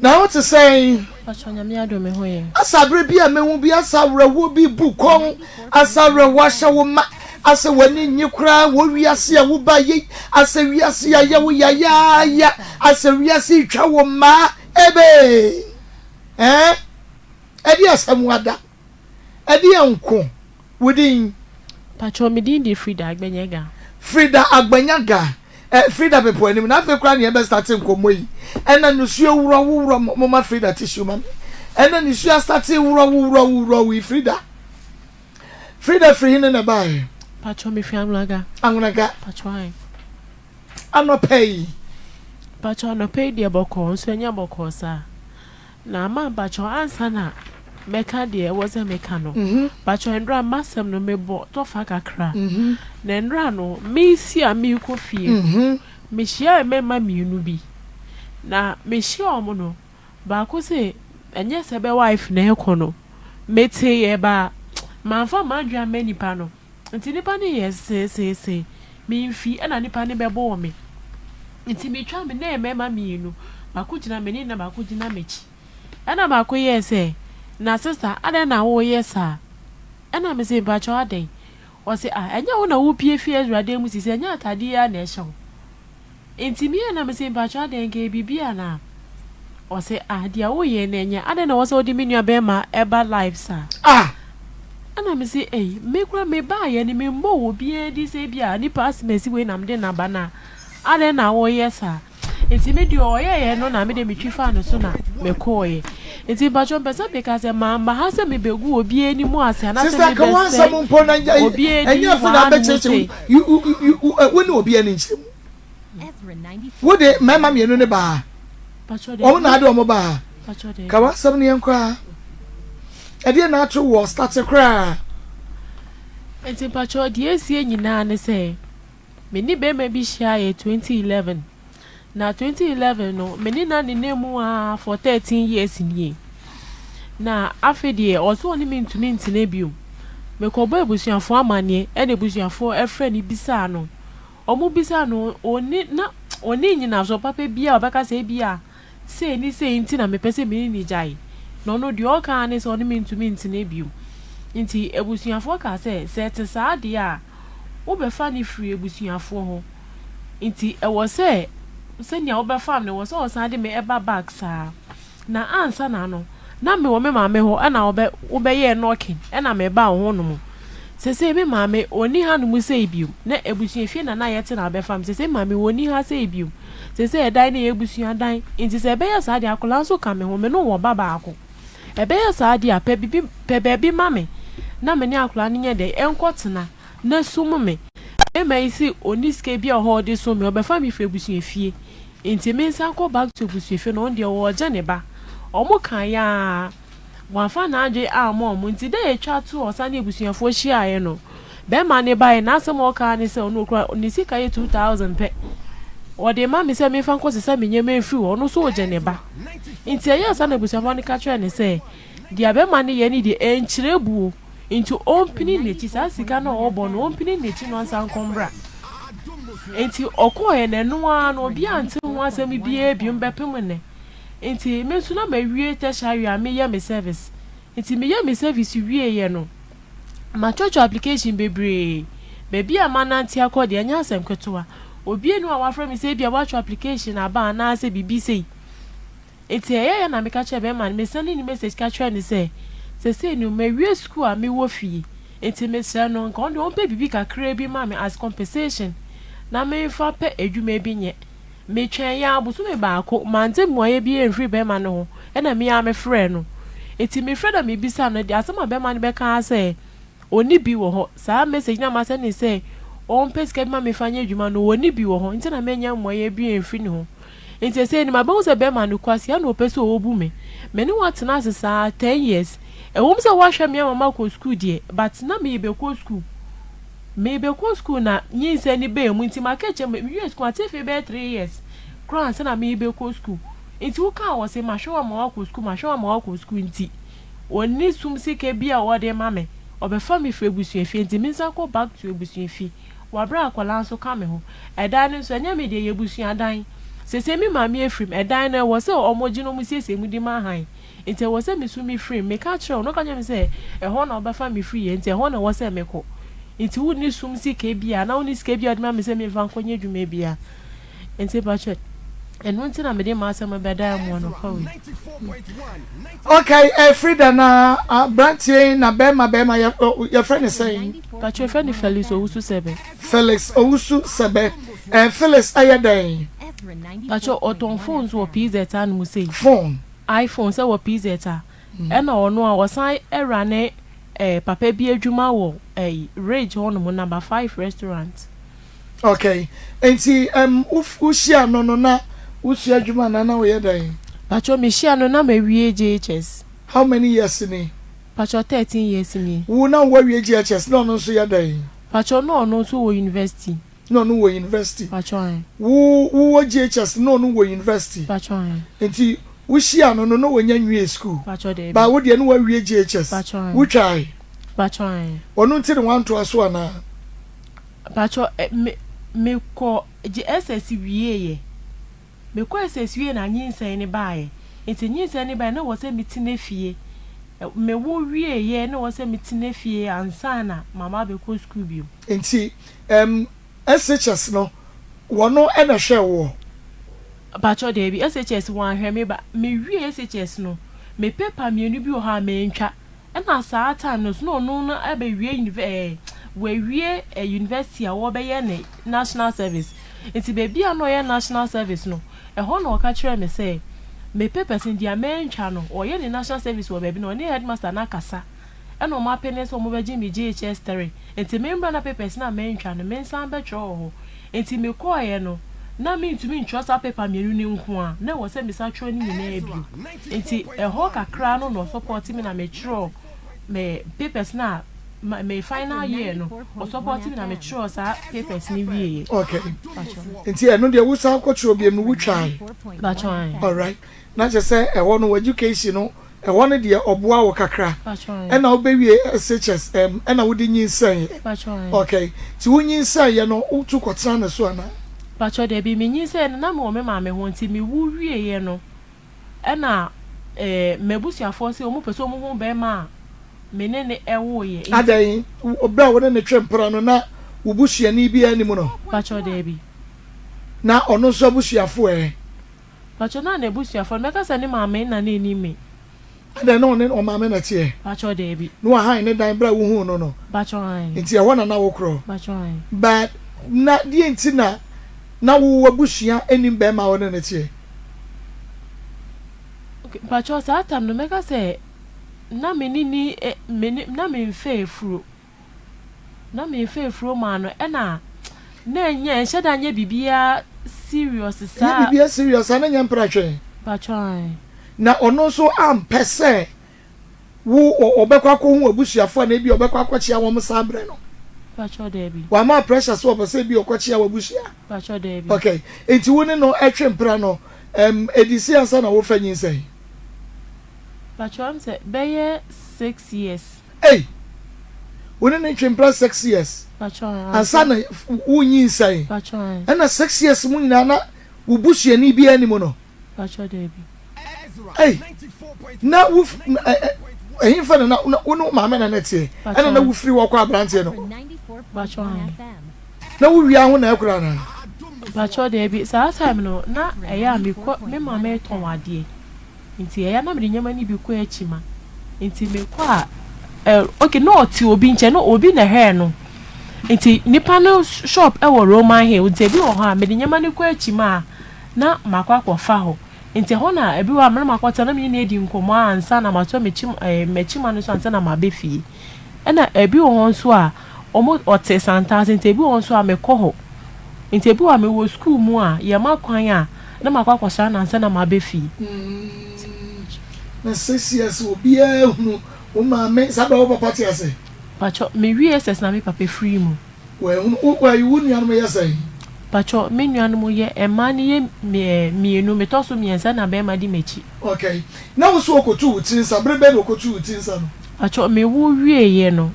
Na wo te sɛn? Pacho Nyame adom me ho yɛ. Asa berɛ bi a mehu bi asa awerɛhoɔ bi bu kɔn asa awerɛhoɔ ahyɛ wo ma asɛ w'ani nnye koraa wɔ wiase a woba yei asɛ wiase ayɛ wo yayaaya asɛ wiase retwa wo mmaa ebee ɛɛ ɛdeɛ asɛm wada ɛdeɛ nko Wo din? Pakyɛw me din de Frida Agbenyaga. Frida Agbenyaga eh, Frida bepɔ anim na afei koraa na yɛbɛ starte nkɔmmɔ yi ɛna nisuo worɔ wo worɔ moma Frida tissue ma me ɛna nisuo astarte worɔ wo worɔ wo worɔ wo yi Frida Frida firi hene na ɛbaeɛ? Pakyɛw me firi Anwunaga. Anwunaga. Pakyɛw ae. Anɔpa yi. Pakyɛw anɔpa yi deɛ bɔkɔɔ nso ɛnyɛ bɔkɔɔ saa. Na ama mpakyɛw ansa na mɛka deɛ ɛwɔ sɛ meka no, mpakyɛw nnora m'asɛm no mebɔ tɔfa kakra. Na nnora no meresi a merekɔ fie no, mehyiaa mmarima mmienu bi. Na mehyia wɔn no, baako se ɛnyɛ sɛ bɛ wife na ɛrekɔ no. Meteeɛ but mamfa m'adwene amma nipa no. Nti nipa no yɛ seeseesee, memfi ɛna nipa no bɛbɔɔ me. Nti metwaa me na ɛyɛ mmarima mmienu, baako gyina m'anim na baako gyina m'akyi. Ɛna baako yɛɛ sɛ, na sista adɛn na woyɛ saa? Ɛna mese mpakyɛw adɛn? Ɔse ah ɛnyɛ wo na wopie fii Ezra dan mu sisi ɛnyɛ atade yi ara na ɛhyɛ wo. Nti me a na mese mpakyɛw adɛn nka ɛyɛ biribi anaa? Ɔse ah deɛ woyɛ no ɛnyɛ adɛn na ɛwɔ sɛ wode me nua bɛɛma ɛba live saa? Ah! Ɛna mese ei me koraa me baayɛ no me mmɔɔ obiara din sɛ ebia nipa asemasi wei na mede no aba no a adɛn na woyɛ saa? Nti me deɛ ɔyɛɛyɛ no na me deɛ metwi faa no so na mekɔɔyɛ. Nti mpakyɛw mpɛ sɛ meka sɛ mamba ha sɛ mebɛgu obiara anim ase anaasɛ Sister ka mebɛsɛe w'asɛm mpo na obiara ɛnyɛ din afei wɔ na hanom abɛkyerɛkyerɛ sei. wo ne obiara ni nkyerɛ mu. Wo de mmarima mmienu ne baa. Wɔn na ade wɔn baa. Ka w'asɛm no yɛn koraa. Ɛdeɛ na ato wɔ starte koraa. Nti mpakyɛw deɛ esie nyinaa ne sɛ me ne bɛrima bi hyiaeɛ 2011 na 2011 no me ne no anenam mu aa for 13 years nie na afei deɛ ɔse ɔne me ntumi ntena biom mekɔbɔ abusuafoɔ amaneɛ ɛna abusuafoɔ ɛfrɛ no bisaa no Wɔbisaa no, onni, na onni nnyinasoɔ papa biara a ɔbɛka sɛ ebia sei ne sei nti na mepɛ sɛ me ne no gyae. Na ɔno deɛ ɔka ara ne sɛ ɔne me ntumi ntena bio. Nti abusuafoɔ kaa sɛ, sɛ ɛte saa deɛ a, wobɛfa no firi abusuafoɔ hɔ. Nti ɛwɔ sɛ sɛnea wobɛfa me no, ɛwɔ sɛ ɔsan de me ba back saa. Na ansa na no, na mewɔ me maame hɔ ɛna wobɛ wobɛyɛɛ knocking ɛna mebaa wo hɔ nom. Sesei me maame ɔnni ha nom sei bio. Na abusuafie na na yɛte na wabɛfa me. Sesei me maame ɔnni ha sei bio. Sesei ɛdan no yɛ abusua dan. Nti sɛ ɛbɛyɛ saa deɛ akwadaa nso ka me ho, me ne wo wɔ ba baako. Ɛbɛyɛ saa deɛ a, pɛ biribi pɛ baabi ma me na me ne akwadaa no nyɛ dɛn ɛnkɔ tena na sum me. Bɛɛma yi se ɔnni sika biara wɔ hɔ a ɔde som me, ɔbɛfa me firi abusuafie. Nti me nsan kɔ back to abusuafie no ɔno deɛ ɔɔgye ne ba. Ɔmo kaeɛ aa wamfa n'adwene amma ɔmo nti da etwa to a ɔsan ne abusuafoɔ hyiaeɛ no bɛɛma no baeɛ n'asɛm a ɔkaa ne sɛ ɔno okura ne sika yɛ 2000 pɛ ɔde ma me sɛ menfa nkɔ sesa me nneɛma mfiri hɔ ɔno nso ɔgye ne ba. Nti ɛyɛɛ saa na abusuafoɔ no ka kyerɛɛ no sɛ Deɛ bɛma no yɛ no deɛ ɛnkyerɛ buo nti ɔmpini n'akyi saa sika no a ɔbɔ no ɔmpini n'akyi na ɔnsan nkɔ mbra nti ɔkɔɔɛ no ɛno ara no obiara ante ho asɛm biara biom bɛpem nnɛ nti me nso na mawie tertiary a meyɛ me service nti meyɛ me service wieɛ no matwɔtwɔ application bebree baabi a manante akɔ deɛ ɛnyɛ asɛm ketewa obiara ni hɔ a wafrɛ me sɛ ebia woatwerɛ application aba anaasɛ biribi sei. Enti ɛyɛeɛ na meka kyerɛɛ bɛrima no, mesɛnde no message ka kyerɛɛ no sɛ, seesei no mawie sukuu a mewɔ fie, enti mesrɛ no nka ɔno deɛ ɔmpɛ biribi kakraa bi ma me as compensation na memfa pɛ adwuma bi nyɛ. Metwɛneeɛ ara bosome baako, mante mmuaeɛ biara amfiri bɛrima no hɔ, ɛna me ara mefrɛɛ no. Enti mefrɛ na mebisa no, deɛ asɛm a bɛrima no bɛka ara sɛ, Ɔnni bi wɔ hɔ. Saa message no a masɛnde no sɛ ɔmpɛ sika bi ma memfa nyɛ adwuma no, ɔnni bi wɔ hɔ, nti na mannya mmuaeɛ biara amfiri ne hɔ. Nti sesei no mabehu sɛ bɛrima no kwasea na ɔpɛ sɛ ɔbu me. Me ne wo atena ase saa ten years. Ɛwom sɛ woahwɛ me ama makɔ sukuu deɛ, but na merebɛkɔ sukuu. Merebɛkɔ sukuu na nyinsɛn no baa mu nti maka akyerɛ me, mewiee sukuu mate afei bɛyɛ 3 years koraa ansa na merebɛkɔ sukuu. Nti wokaa wɔ se mahwɛ wo ama woakɔ sukuu, mahwɛ wo ama woakɔ sukuu nti ɔnni sum sika bi a ɔde ma me. Ɔbɛfa me firi abusuafie nti mensan kɔ back to abusuafie. Wɔ bere a akwadaa nso ka me ho. Ɛdan no nso, ɛnyɛ me deɛ, ɛyɛ abusua dan. Seesei me maame afiri mu, ɛdan no ɛwɔ sɛ wɔgye na wɔsiesie mu de ma hann, nti ɛwɔ sɛ me nso mefiri mu. Meka kyerɛɛ wo na woka kyerɛɛ me sɛ ɛhɔ na wobɛfa me firiiɛ nti ɛhɔ na ɛwɔ sɛ mekɔ. Nti wonni sum sika biara anaa wonni sika biara a wode ma me sɛ memfa nkɔnyɛ adwuma biara. Nti mpakyɛ ɛno nti na mede m'asɛm bɛdaa mu anɔpa wei. Okay, eh, Frida na abranteɛ yi na bɛrima bɛrima yɛ yɛfrɛ ne sɛn? Mpakyɛ yɛfrɛ no Felix Owusu Sɛbɛ. Felix Owusu Sɛbɛ. Eh, Felix ɛyɛ dɛn? Mpakyɛ ɔtɔn phones wɔ PZ anom sei. Phone. iPhone sɛ wɔ PZ a. Ɛna ɔno a ɔsan rane eh papa bi adwuma wɔ eh Ridge hɔ nom number 5 restaurant. Ok nti ɛm wo hyia no no na wo sua adwuma anaa na wo yɛ dɛn? Pakyɛw me hyia no na ma wie JHS. How many years ni? Pakyɛw 13 years nie. Wo na wo awie JHS na ɔno nso yɛ dɛn? Pakyɛw na ɔno nso wɔ university. Na ɔno wɔ university. Pakyɛw ae. Wo wo wɔ JHS na ɔno wɔ university. Pakyɛw ae. Nti wo hyia no no na ɔnya nwie school. Pakyɛw daabi. But wo deɛ na wawie JHS. Pakyɛw ae. Wo twae? Pakyɛw ae. Ɔno nti na wantoa so anaa? Pakyɛw eh me me kɔ JSS wie yɛ. Me kɔ SS wie na nyinsɛn no baeɛ. Nti nyinsɛn no baeɛ na ɛwɔ sɛ me tena fie. Me wo wie yɛ na ɛwɔ sɛ me tena fie ansa na mama abɛkɔ school bio. Nti ɛm SHS no wɔno na ɛhwɛɛ woɔ? Mpakyɛw daabi SHS wɔanhwɛ me ba me wie SHS no me paper mienu bi wɔ hɔ a mantwa ɛna saa time no nso na ɔno no abɛwie univ ɛɛ wawie ɛ university a ɔrebɛyɛ ne national service nti baabi a na ɔyɛ national service no ɛhɔ na ɔka kyerɛɛ me sɛ me papers no deɛ mantwa no ɔyɛ ne national service wɔ baabi na ɔne headmaster no akasa ɛna ɔmo apene sɛ ɔmo bɛgye me JHS 3 nti me mbra na papers no a mantwa no me nsan bɛtwerɛ wɔ hɔ nti me kɔɔeɛ no na mentumi ntwerɛ saa paper mienu no nko a na ɛwɔ sɛ mesan twerɛ ne nyinaa bio nti ɛhɔ kakra no na ɔsupporte me na me twerɛ me papers no a me final year no ɔsupporte me na me twerɛ saa papers no wieɛ. Okay nti ɛno deɛ wo san kɔ twerɛ biom no wo twae? Mpakyɛw ae. Alright na kyerɛ sɛ ɛhɔ no w'education no Ɛhɔ no deɛ ɔboa wo kakra ɛna wo bɛwie SHS ɛm ɛna wode nyinsɛn yɛ ok nti wo nyinsɛn yɛ no wo tu kɔ tena ne so anaa. Pakyɛ dabi me nyinsɛn no na me wɔ me maame hɔ nti me wu wie yɛ no ɛna ɛɛ m'abusuafoɔ se ɔmo pɛ sɛ ɔmo hu bɛɛma a me ne no ɛwoo yɛ nti. Adɛn berɛ a wo ne no twe mpena no na wo busuani biara nnim no? Pakyɛ dabi. Na ɔno nso abusuafoɔ ɛ? Pakyɛ na n'abusuafoɔ no mɛka sɛ ne maame na na ɛnim me. Adɛn na ɔne ɔmaame na ɛteɛ? Pakyɛ daabi. Na wahan ne dan berɛ a wohuu no no? Pakyɛ aane. Nti ɛhɔ na na wokorɔ? Pakyɛ aane. But na deɛ nti na na wo w'abusua nnim bɛɛma a ɔne no teɛ? Ok pakyɛ saa time no mɛka sɛ na me ne ni me ne na me nfɛ afuro. Na mefa afuro maa no ɛna na ɛnyɛ ɛnhyɛ da nyɛ biribiara serious saa. Ɛnyɛ biribiara serious saa na ɛnyɛ mpratwe. Mpakyɛw ae. Na ɔno nso ampɛ sɛ wo ɔbɛkɔ akɔhu w'abusuafo anaa ebia ɔbɛkɔ akɔkyea wɔn saa berɛ no. Mpakyɛw daabi. Wamma pressure sɛ ɔpɛ sɛ ebia ɔkɔkyea w'abusua. Mpakyɛw daabi. Okay, nti wo ne no ɛtwe mpra no ɛm ɛdi ansa na wofa nyinsɛn? Mpakyɛw ɛm sɛ bɛyɛ 6 years. Ei! Wo ne no ntwe mpra 6 years ansa na wo nyinsɛn. Ɛna 6 years mu nyinaa na wo busuani biara nni mu no. Ei! Na wo ɛhefa na na wo ne wo maame na na ɛteɛ? Ɛna na wofiri hɔ kɔ aberanteɛ no hɔ? Na wo wia ho na ɛkora anaa? Mpakyɛw daabi, saa time no na ɛyɛ a mekɔ me maame tɔn adeɛ. Nti ɛyɛ a na mede nneɛma no bi kɔ akyima. Nti mekɔ a, ɛ okay na ɔte obi nkyɛn, na obi na ɛhwɛɛ no. Nti nipa no shop wɔ Roman Hill, nti ebi wɔ hɔ a mede nneɛma no kɔ akyima a, na makɔ akɔfa hɔ. Nti ɛhɔ na ebi wɔ hɔ a me na makɔtena na me ne no adi nkɔmmɔ ansa na matɔ m'akyim ɛɛ m'akyima no nso ansa na maba fie. Ɛna ebi wɔ hɔ nso a, wɔn ɔte Santase nti ebi wɔ hɔ nso a mekɔ hɔ. Nti ebi wɔ hɔ a mewɔ sukuu mu a, yɛma kwan a, na makɔ akɔsra no ansa na maba fie. Na sesia sɛ obiara hunu wo maame saa berɛ a wo papa te ase? Pakyɛ, me wie SS na me papa firii mu. Wanhunu wo, wo wo nuanom yɛ sɛn? Pakyɛ, me nuanom yɛ, mmaa no yɛ mienu, metɔ so miɛnsa na bɛɛma di m'akyi. Okay, na wo so ɔkɔtuu wo tiri nsa, bere bɛn na ɔkɔtuu wo tiri nsa no? Pakyɛ, me wo wieɛ no,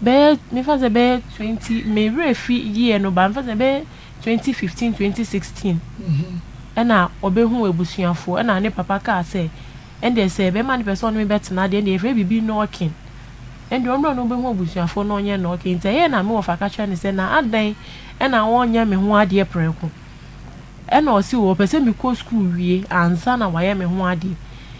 bɛyɛ, mefa sɛ bɛyɛ 20, me werɛ fi year no but mefa sɛ bɛyɛ 2015, 2016. Ɛna ɔbɛhuu abusuafoɔ ɛna ne papa kaa sɛ ɛndeɛ sɛ bɛrima no pɛ sɛ ɔne me bɛtena deɛ ɛndeɛ yɛfrɛ biribi knocking ɛndeɛ ɔmmra na ɔbɛhu abusuafoɔ na ɔnyɛ knocking nti ɛyɛɛ na me wɔfa ka kyerɛ no sɛ na adɛn ɛna ɔnyɛ me ho adeɛ prɛko ɛna ɔse o ɔpɛ sɛ mekɔ sukuu wie ansa na wayɛ me ho adeɛ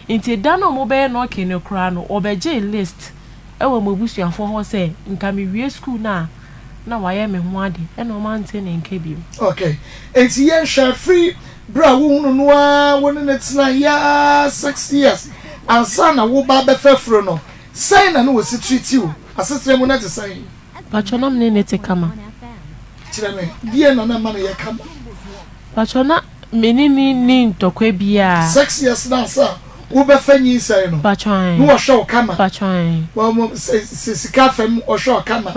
nti da no a wɔbɛyɛ knocking no koraa no ɔbɛgyee list wɔ m'abusuafoɔ hɔ sɛ nka mewie sukuu no a na wayɛ me ho ade ɛna ɔmo ante ne nka bio. Ok, enti yɛnhwɛ, firi berɛ a wohunu no ara wo ne no tenaeɛ ara six years ansa na wo ba abɛfa afuro no, sɛn na na ɔsi treat wo? Asetena mu na ɛte sɛn? Pakyɛ na me ne no te kama. Kyerɛ me, deɛn na na ɛma no yɛ kama? Pakyɛ na me ne no nni ntɔkwa biara. Six years no ansa wobɛfa nyinsɛn no na wɔhwɛ wo kama sɛ sika fam ɔhwɛ wo kama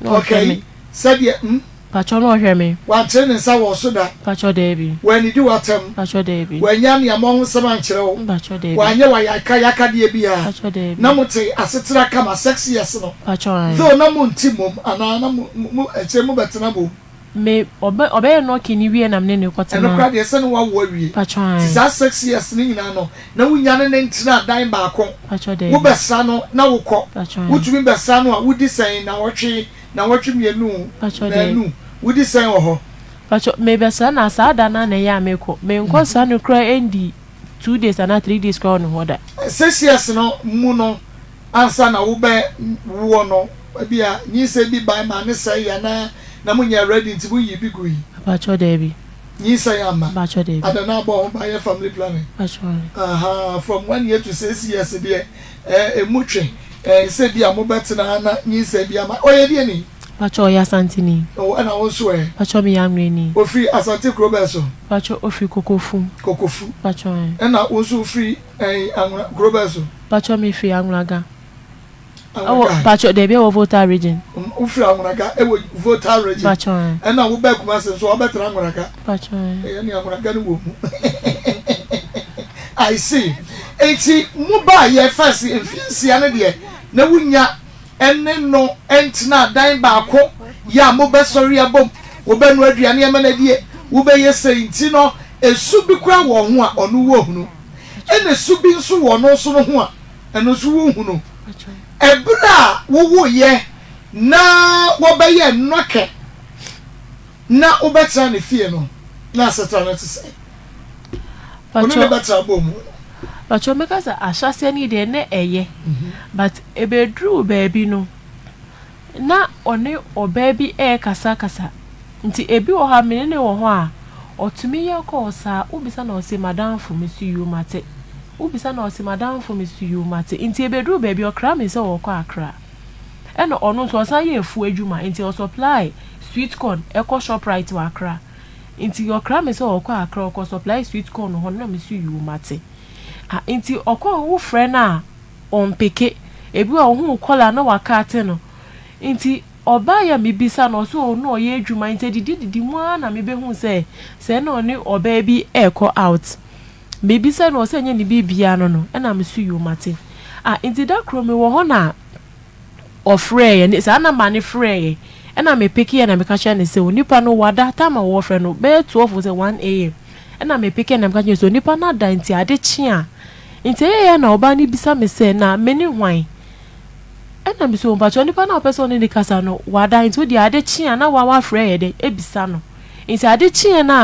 okay sɛdeɛ hmm Pakyɛ na ɔhwɛ me. Wankyere ne nsa wɔ wo so da. Pakyɛ daabi. Wannidi w'atɛm. Pakyɛ daabi. Wannya aniammɔ ho nsɛm ankyerɛ wo. Pakyɛ daabi. Wanyɛ wo ayakayakadeɛ biara. Pakyɛ daabi. Na mote asetena kama six years no. Pakyɛ ae. Though na monte mmom anaa na mo mo akyire mobɛtena bom. Me ɔbɛ ɔbɛyɛ nɔɔke no wie na me ne no kɔ Ɛno tena. koraa deɛ sɛ na wawo awie. Pakyɛ Nti ae. saa 6 years no nyinaa no na wonya ne no ntena dan baako. Pakyɛ daabi. Wobɛsra no na wokɔ. Pakyɛ ae. Wotumi bɛsra no a wodi sɛn nawɔtwe, nawɔtwe mmienu, Pakyɛ daabi. naanu, wodi sɛn wɔ hɔ? Pakyɛ mebɛsra no a saa da no ara na ɛyɛ a mekɔ. Menkɔ sra no koraa ɛndi 2 days anaa 3 days koraa wɔ ne hɔ da. 6 years no mu no ansa na wobɛ woɔ no ebia nyinsɛn bi bae ma ne sɛe anaa na monyɛ ready nti moyii bi gui? Pakyɛ daabi. Nyinsɛn amma. Pakyɛ daabi. Ada na abɔ ho ban yɛ family planning. Pakyɛ ae. Ahaa from 1 year to 6 years deɛ eh emu twe eh sɛ bi a mobɛtena ha na nyinsɛn bi ama. Ɔyɛ deɛ ni? Pakyɛ ɔyɛ Asanteni. Oh ɛna wo nso ɛ? Pakyɛ meyɛ Anwreni. Ofiri Asante kuro bɛn so? Pakyɛ ofiri Kokofu. Kokofu. Pakyɛ ae. Ɛna wo nso wofiri ɛn Anwra kuro bɛn so? Pakyɛ mefiri Anwraga. Anwraga. Ɛwɔ pakyɛ daabi ɛwɔ Volta region. Wofiri Anwraga ɛwɔ Volta region. Pakyɛ ae. Ɛna wobaa Kumasi nso wabɛtena Anwraga. Pakyɛ ae. Ɛyɛ ne Anwraga no wɔ mu. I see. Enti mo baa yɛ first mfie 6 no deɛ na wonya ɛne no ntena dan baako yɛ a mobɛsɔre abom, wobɛnoa aduane ama no adie, wobɛyɛ sei nti no esu bi koraa wɔ ho a ɔno wohunu. Ɛna su bi nso wɔ ɔno nso no ho a ɛno nso wohunu. Ɛberɛ a wowoeɛ na wɔbɛyɛɛ nnɔkɛ na wobɛtena ne fie no, na asetra no te sɛn? Wo ne no bɛtra bɔɔ mu no. Pakyɛ mɛka sɛ ahyɛaseɛ no deɛ na ɛyɛ but ɛbɛduruu baabi no na ɔne ɔbaa bi ɛrekasakasa nti ebi wɔ hɔ a me ne no wɔ hɔ a ɔtumi yɛ call saa wobisa na ɔse madamfo mese yoo mate wobisa na ɔse madamfo mese yoo mate nti ɛbɛduruu baabi ɔkra me sɛ ɔrekɔ Accra ɛna ɔno nso ɔsan yɛ afuo adwuma nti ɔsupply sweet corn ɛkɔ Shoprite wɔ Accra Nti ɔkra me sɛ ɔkɔ Accra ɔkɔ supply sweet corn hɔ no na me so yoo mate. Ah nti ɔkɔ wo frɛ no a ɔmpeke ebi wɔ hɔ ɔhu wo call a na wakate no nti ɔbaeɛ a mebisa no ɔse oh na ɔyɛ adwuma nti adidi didi mu ara na mebɛhu sɛ sɛɛ na ɔne ɔbaa bi ɛrekɔ out. Mebisa no ɔse ɛnyɛ ne biribiara no no ɛna me so yoo mate. Ah nti da koro mewɔ hɔ na ɔfrɛeɛ ne saa number no frɛeɛ ɛna me pickeɛ na meka kyerɛ no sɛ onipa no wada time a wɔfrɛ no bɛyɛ 12 sɛ 1 am ɛna me pickeɛ na meka kyerɛ no sɛ onipa no ada nti ade kye a nti ɛyɛyɛ na ɔbaa no bisa me sɛ na me ne hwan ɛna me sɛ mpakyɛ onipa no a ɔpɛ sɛ ɔne ne kasa no wada nti wodeɛ ade kye a na wa wafrɛ yɛ dɛ ebisa no nti ade kyeɛ no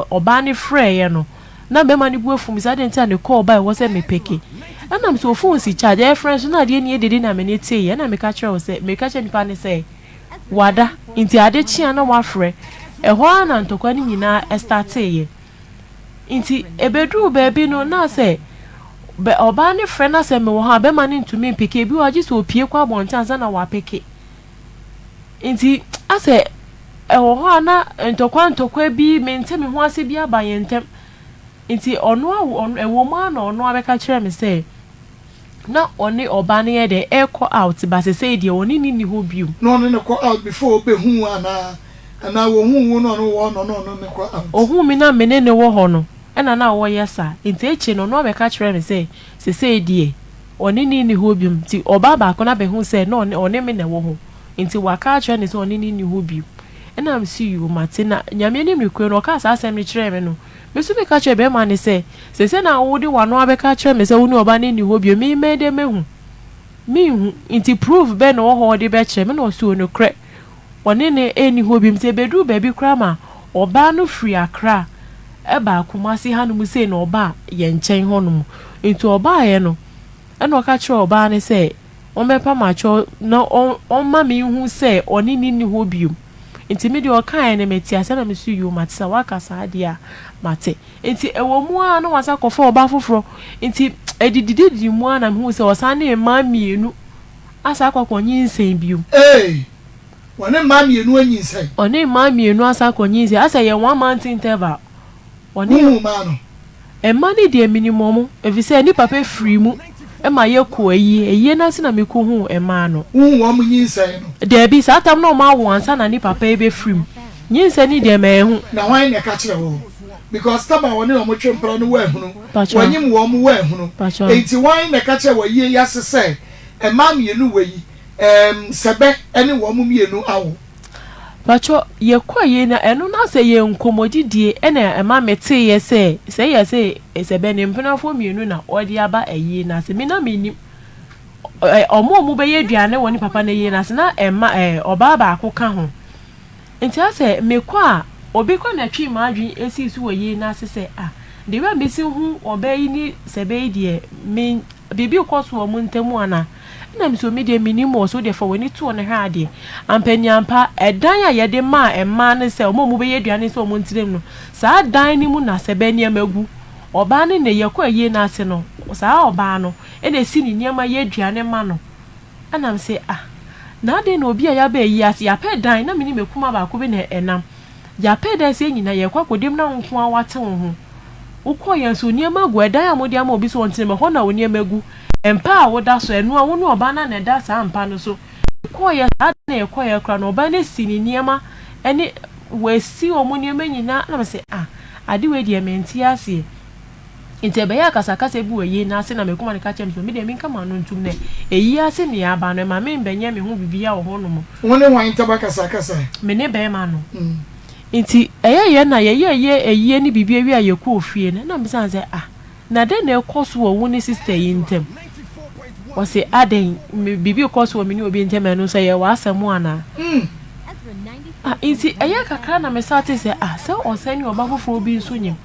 a ɔbaa no frɛeɛ no na bɛrima no bu afu me sɛ adɛn nti a ne call ba ɛwɔ sɛ mepeke ɛna me sɛ o phone si charge ɛfrɛ nso na adeɛ ni edede na me ne tee ɛna meka kyerɛ wo sɛ meka kyerɛ nipa ne sɛ wada nti ade kye a na wafrɛ ɛhɔ ara na ntɔkwa no nyinaa ɛstarteeɛ nti ebeduru baabi no na sɛ bɛ ɔbaa ne frɛ na sɛ mewɔ hɔ a bɛrima no ntumi mpeke ebi wɔ hɔ agye sɛ opie kɔ abɔnten ansa na wapeke nti asɛ ɛwɔ hɔ a na ntɔkwa ntɔkwa bi mente me ho ase bi aba yɛn ntam nti ɔno awo ɔno ɛwɔ mu a na ɔno abɛka kyerɛ me sɛ na ɔne ɔbaa no yɛ dɛ ɛkɔ out ba sesei deɛ ɔne ne ni hɔ bio. Na ɔne ne kɔ out before ɔbɛhu wo anaa anaa wɔhu wo na ɔne wɔ hɔ na ɔne ɔno ne kɔ out? Ohuu me na me ne ne wɔ hɔ no ɛna na ɔyɛ saa nti akyire no ɔno abɛka kyerɛ me sɛ sesei deɛ ɔne ne ni hɔ bio nti ɔbaa baako no abɛhu sɛ na ɔne ɔne me na ɛwɔ hɔ nti waka akyerɛ ne sɛ ɔne ne ni hɔ bio. Ɛna mese yoo mate. Na Nyame anim nokorɛ no ɔkaa saa asɛm no kyerɛɛ me no, me nso meka kyerɛɛ bɛrima no sɛ, seesei na wode w'ano abɛka akyerɛ me sɛ wo ne ɔbaa no nni hɔ bio, me mɛyɛ dɛn mahu? Menhu, nti proof bɛn na ɔwɔ hɔ a ɔde bɛkyerɛ me? Ɛna ɔse oo nokorɛ, ɔne no nni hɔ bio. Nti ɛbɛduruu baabi koraa ma ɔbaa no firi Accra baa Kumasi hanom sei na ɔbaa yɛn nkyɛn hɔnom. Nti ɔbaeɛ no, ɛna ɔka kyerɛɛ ɔbaa no sɛ ɔmmɛpa m'akyɛw na ɔmma menhu sɛ ɔne no nni hɔ bio. Nti me deɛ ɔkaeɛ no mete aseɛ na mese yoo mate sɛ woaka saa deɛ a mate. Nti ɛwɔ mu ara na wasan akɔfa ɔbaa foforɔ. Nti ɛdidididi mu ara na mehuu sɛ ɔsan ne mmaa mmienu asan akɔ akɔnyinsɛn bio. Ee, wɔne mmaa mmienu anyinsɛn. Ɔne mmaa mmienu asan akɔnyinsɛn. Asɛ ɛyɛ one month interval. Ɔne. Wohuu mmaa no? Mma no deɛ menim wɔn, efisɛ ne papa firii mu ma yɛkɔɔ ayie. Ayie no ase na mekɔhuu mmaa no. Wohuu wɔn nyinsɛn no? Dabi, saa tam no na wɔawo ansa na ne papa rebɛfiri mu. Nyinsɛn no deɛ manhu. Na hwan na ɛka kyerɛɛ wo? Because tam a wɔne wɔn twe mpena no woanhunu, wɔanyim wɔn woanhunu. Enti hwan na ɛka kyerɛɛ wo ayie yi ase sɛ mmaa mmienu wei, ɛɛm, sɛbɛ ne wɔn mmienu awo? Pakyɛ yɛkɔ yei na ɛno na sɛ yɛ nkɔmɔdidie ɛna ɛma me teeɛ sɛ sɛ yɛ sɛ sɛ bɛ ne mpenafoɔ mmienu na ɔde aba ayie no ase me na me nim ɛ ɔmo a ɔmo bɛyɛ aduane wɔ ne papa no ayie no ase na ɛma ɛ ɔbaa baako ka ho nti asɛ me kɔ a obi kɔ na ɛtwee m'adwene esii so wɔ ayie no ase sɛ ah the way a mesi hu ɔbaa yi ne sɛ bɛ yi deɛ me Biribi rekɔ so wɔ mo ntam anaa? Ɛnna mise, Me deɛ, mennim o. Ɔse, Wo deɛ, fa w'ani to hɔ na hwɛ adeɛ. Ampaniampa, ɛdan a yɛde maa mmaa no sɛ wɔn a wɔbɛyɛ aduane sɛ wɔn ntenam no, saa dan no mu na sɛbɛ nneɛma gu. Ɔbaa no na yɛkɔ ayie no ase no, saa ɔbaa no na ɛsi ne nneɛma yɛ aduane ma no. Ɛnna mise, Ah, na adɛn na obi a yɛaba ayie ase, yɛapɛ dan, na me ne m'akumaa baako bi na ɛnam. Yɛapɛ dan sɛ yɛn nyinaa yɛrekɔ akɔda mu na wo nko ara woate wo ho. Wokɔɔ yɛn so, nneɛma gu ɛdan a mode ama obi sɛ ɔntena mu, ɛhɔ na wo nneɛma gu. Mpa a woda so, ɛno ara, wo ne ɔbaa no ara na ɛda saa mpa no so. Yɛkɔeɛ, saa da no a yɛkɔeɛ koraa no, ɔbaa no asi ne nneɛma ne, wasi wɔn nneɛma nyinaa. Ɛna mese, ah, ade wei deɛ mente aseɛ. Nti ɛbɛyɛɛ akasakasa bi wɔ ayie no ase na m'akuma no ka kyerɛɛ me sɛ me deɛ menka m'ano ntom na ayie ase nea aba no ɛma membɛnyɛ me ho biribiara wɔ hɔnom. Wo ne hwan ntam akasakasa? Me ne bɛrima no. Nti ɛyɛeɛ na yɛyɛeɛ ayie ne biribi awie a yɛkɔɔ fie no na mebisa no sɛ ah na dɛn na ɛkɔ so wɔ wo ne sister yi ntam? Ɔse adɛn biribi rekɔ so wɔ me ne obi ntam ɛno nso ɛyɛ w'asɛm anaa? Ah nti ɛyɛ kakra na me starte sɛ ah sɛ ɔsan ne ɔba foforɔ bi nso nyem.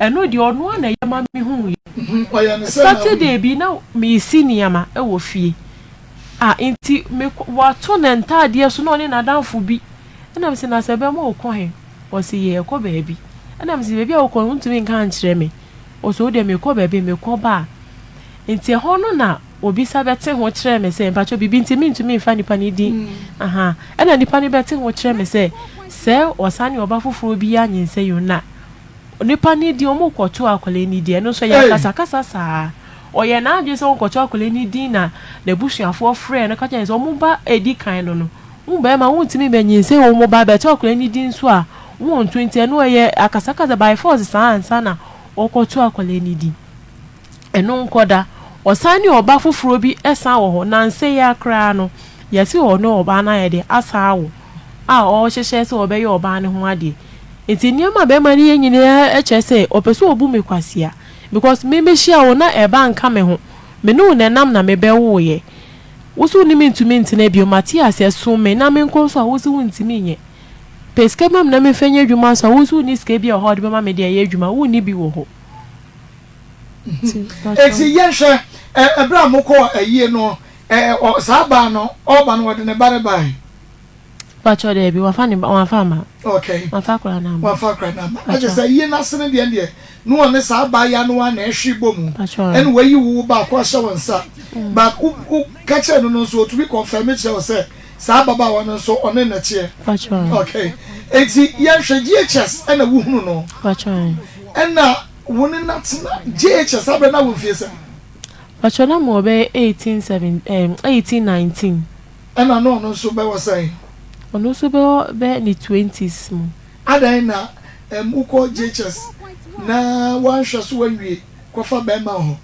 Ɛno deɛ ɔno ara na ɛyɛ ma mehuiɛ. Saturday bi na meresi nneɛma wɔ fie. Ah, nti me wato ne ntaadeɛ so na ɔne n'adamfo bi. Ɛna mese na sɛ bɛma wokɔ he? Ɔse yɛɛkɔ baabi. Ɛna mese baabi a wokɔ no wontumi nka nkyerɛ me. Ɔse wodeɛ mekɔ baabi mekɔ ba a. Nti ɛhɔ no na obisa bɛte ho kyerɛɛ me sɛ mpakyɛw biribi nti mentumi mfa nipa no din ahaa. Ɛna nipa no bɛte ho kyerɛ me sɛ sɛ ɔsan ne ɔba foforɔ bi anyinsɛn o na Onipa no din, wɔrekɔto akwadaa no din, ɛno nso ɛyɛ akasakasa saa. Ɔyɛ n'adwene sɛ wɔrekɔto akwadaa no din na n'abusuafoɔ frɛɛ no ka kyerɛɛ no sɛ wɔn ba a ɛdi kan no no, wo barima wontumi mmɛnyinsɛn wɔn ba bɛto akwadaa no din nso a, wonto nti ɛno ɛyɛ akasakasa by force saa ansa na wɔrekɔto akwadaa no din. Ɛno nkɔ da. Ɔsan ne ɔba foforɔ bi san wɔ hɔ. Nnansa yi ara koraa no, yɛse ɔne ɔbaa no ayɛ dɛ asan awo a ɔrehyehyɛ sɛ ɔbɛyɛ ɔbaa no ho adeɛ. Nti nneɛma a bɛrima no yɛ nyinaa kyerɛ sɛ ɔpɛ sɛ ɔbu me kwasea because me mɛhyia wo na ɛba nka me ho. Me ne wo na ɛnam na mebɛwoeɛ. Wo se wo ne me ntumi ntena bio, mate aseɛ, som me na menkɔ nso a wo se wontumi nyɛ. Pɛ sika bi ma me na memfa nyɛ adwuma nso a wo nso wonni sika bi a wɔ hɔ a wode bɛma me de ayɛ adwuma, wonni bi wɔ hɔ. Enti yɛnhwɛ, ɛberɛ a mokɔɔ ayie no, saa baa no, ɔreba no, ɔde ne ba no bae? Pakyɛ daabi, wafa ne ba, wafa ama. Okay. Wafa akora no ama. Wafa akora no ama. Na kyerɛ sɛ ayie no ase no deɛ deɛ, na ɔne saa baa yi ano ara na ɛhwe bɔ mu. Ɛna wayi wo baako ahyɛ wo nsa. Mm. But wo wo ka kyerɛ no no nso, otumi confirm kyerɛ wo sɛ saa ababaawa no nso ɔne na kyeɛ. Pakyɛ. Okay. Enti yɛnhwɛ GHS ɛna wohunu no. Pakyɛ. Ɛna Wo ne no atena JHS saa berɛ na wo mfie sɛn? Pakyɛ na mewɔ bɛyɛ 18 7 ɛɛm 18 19. Ɛna na ɔno nso bɛwɔ sɛn? Ɔno nso bɛwɔ bɛyɛ ne twenties mu. Adɛn na ɛɛm wokɔ JHS na woanhwɛ so anwie kɔfa bɛɛma hɔ?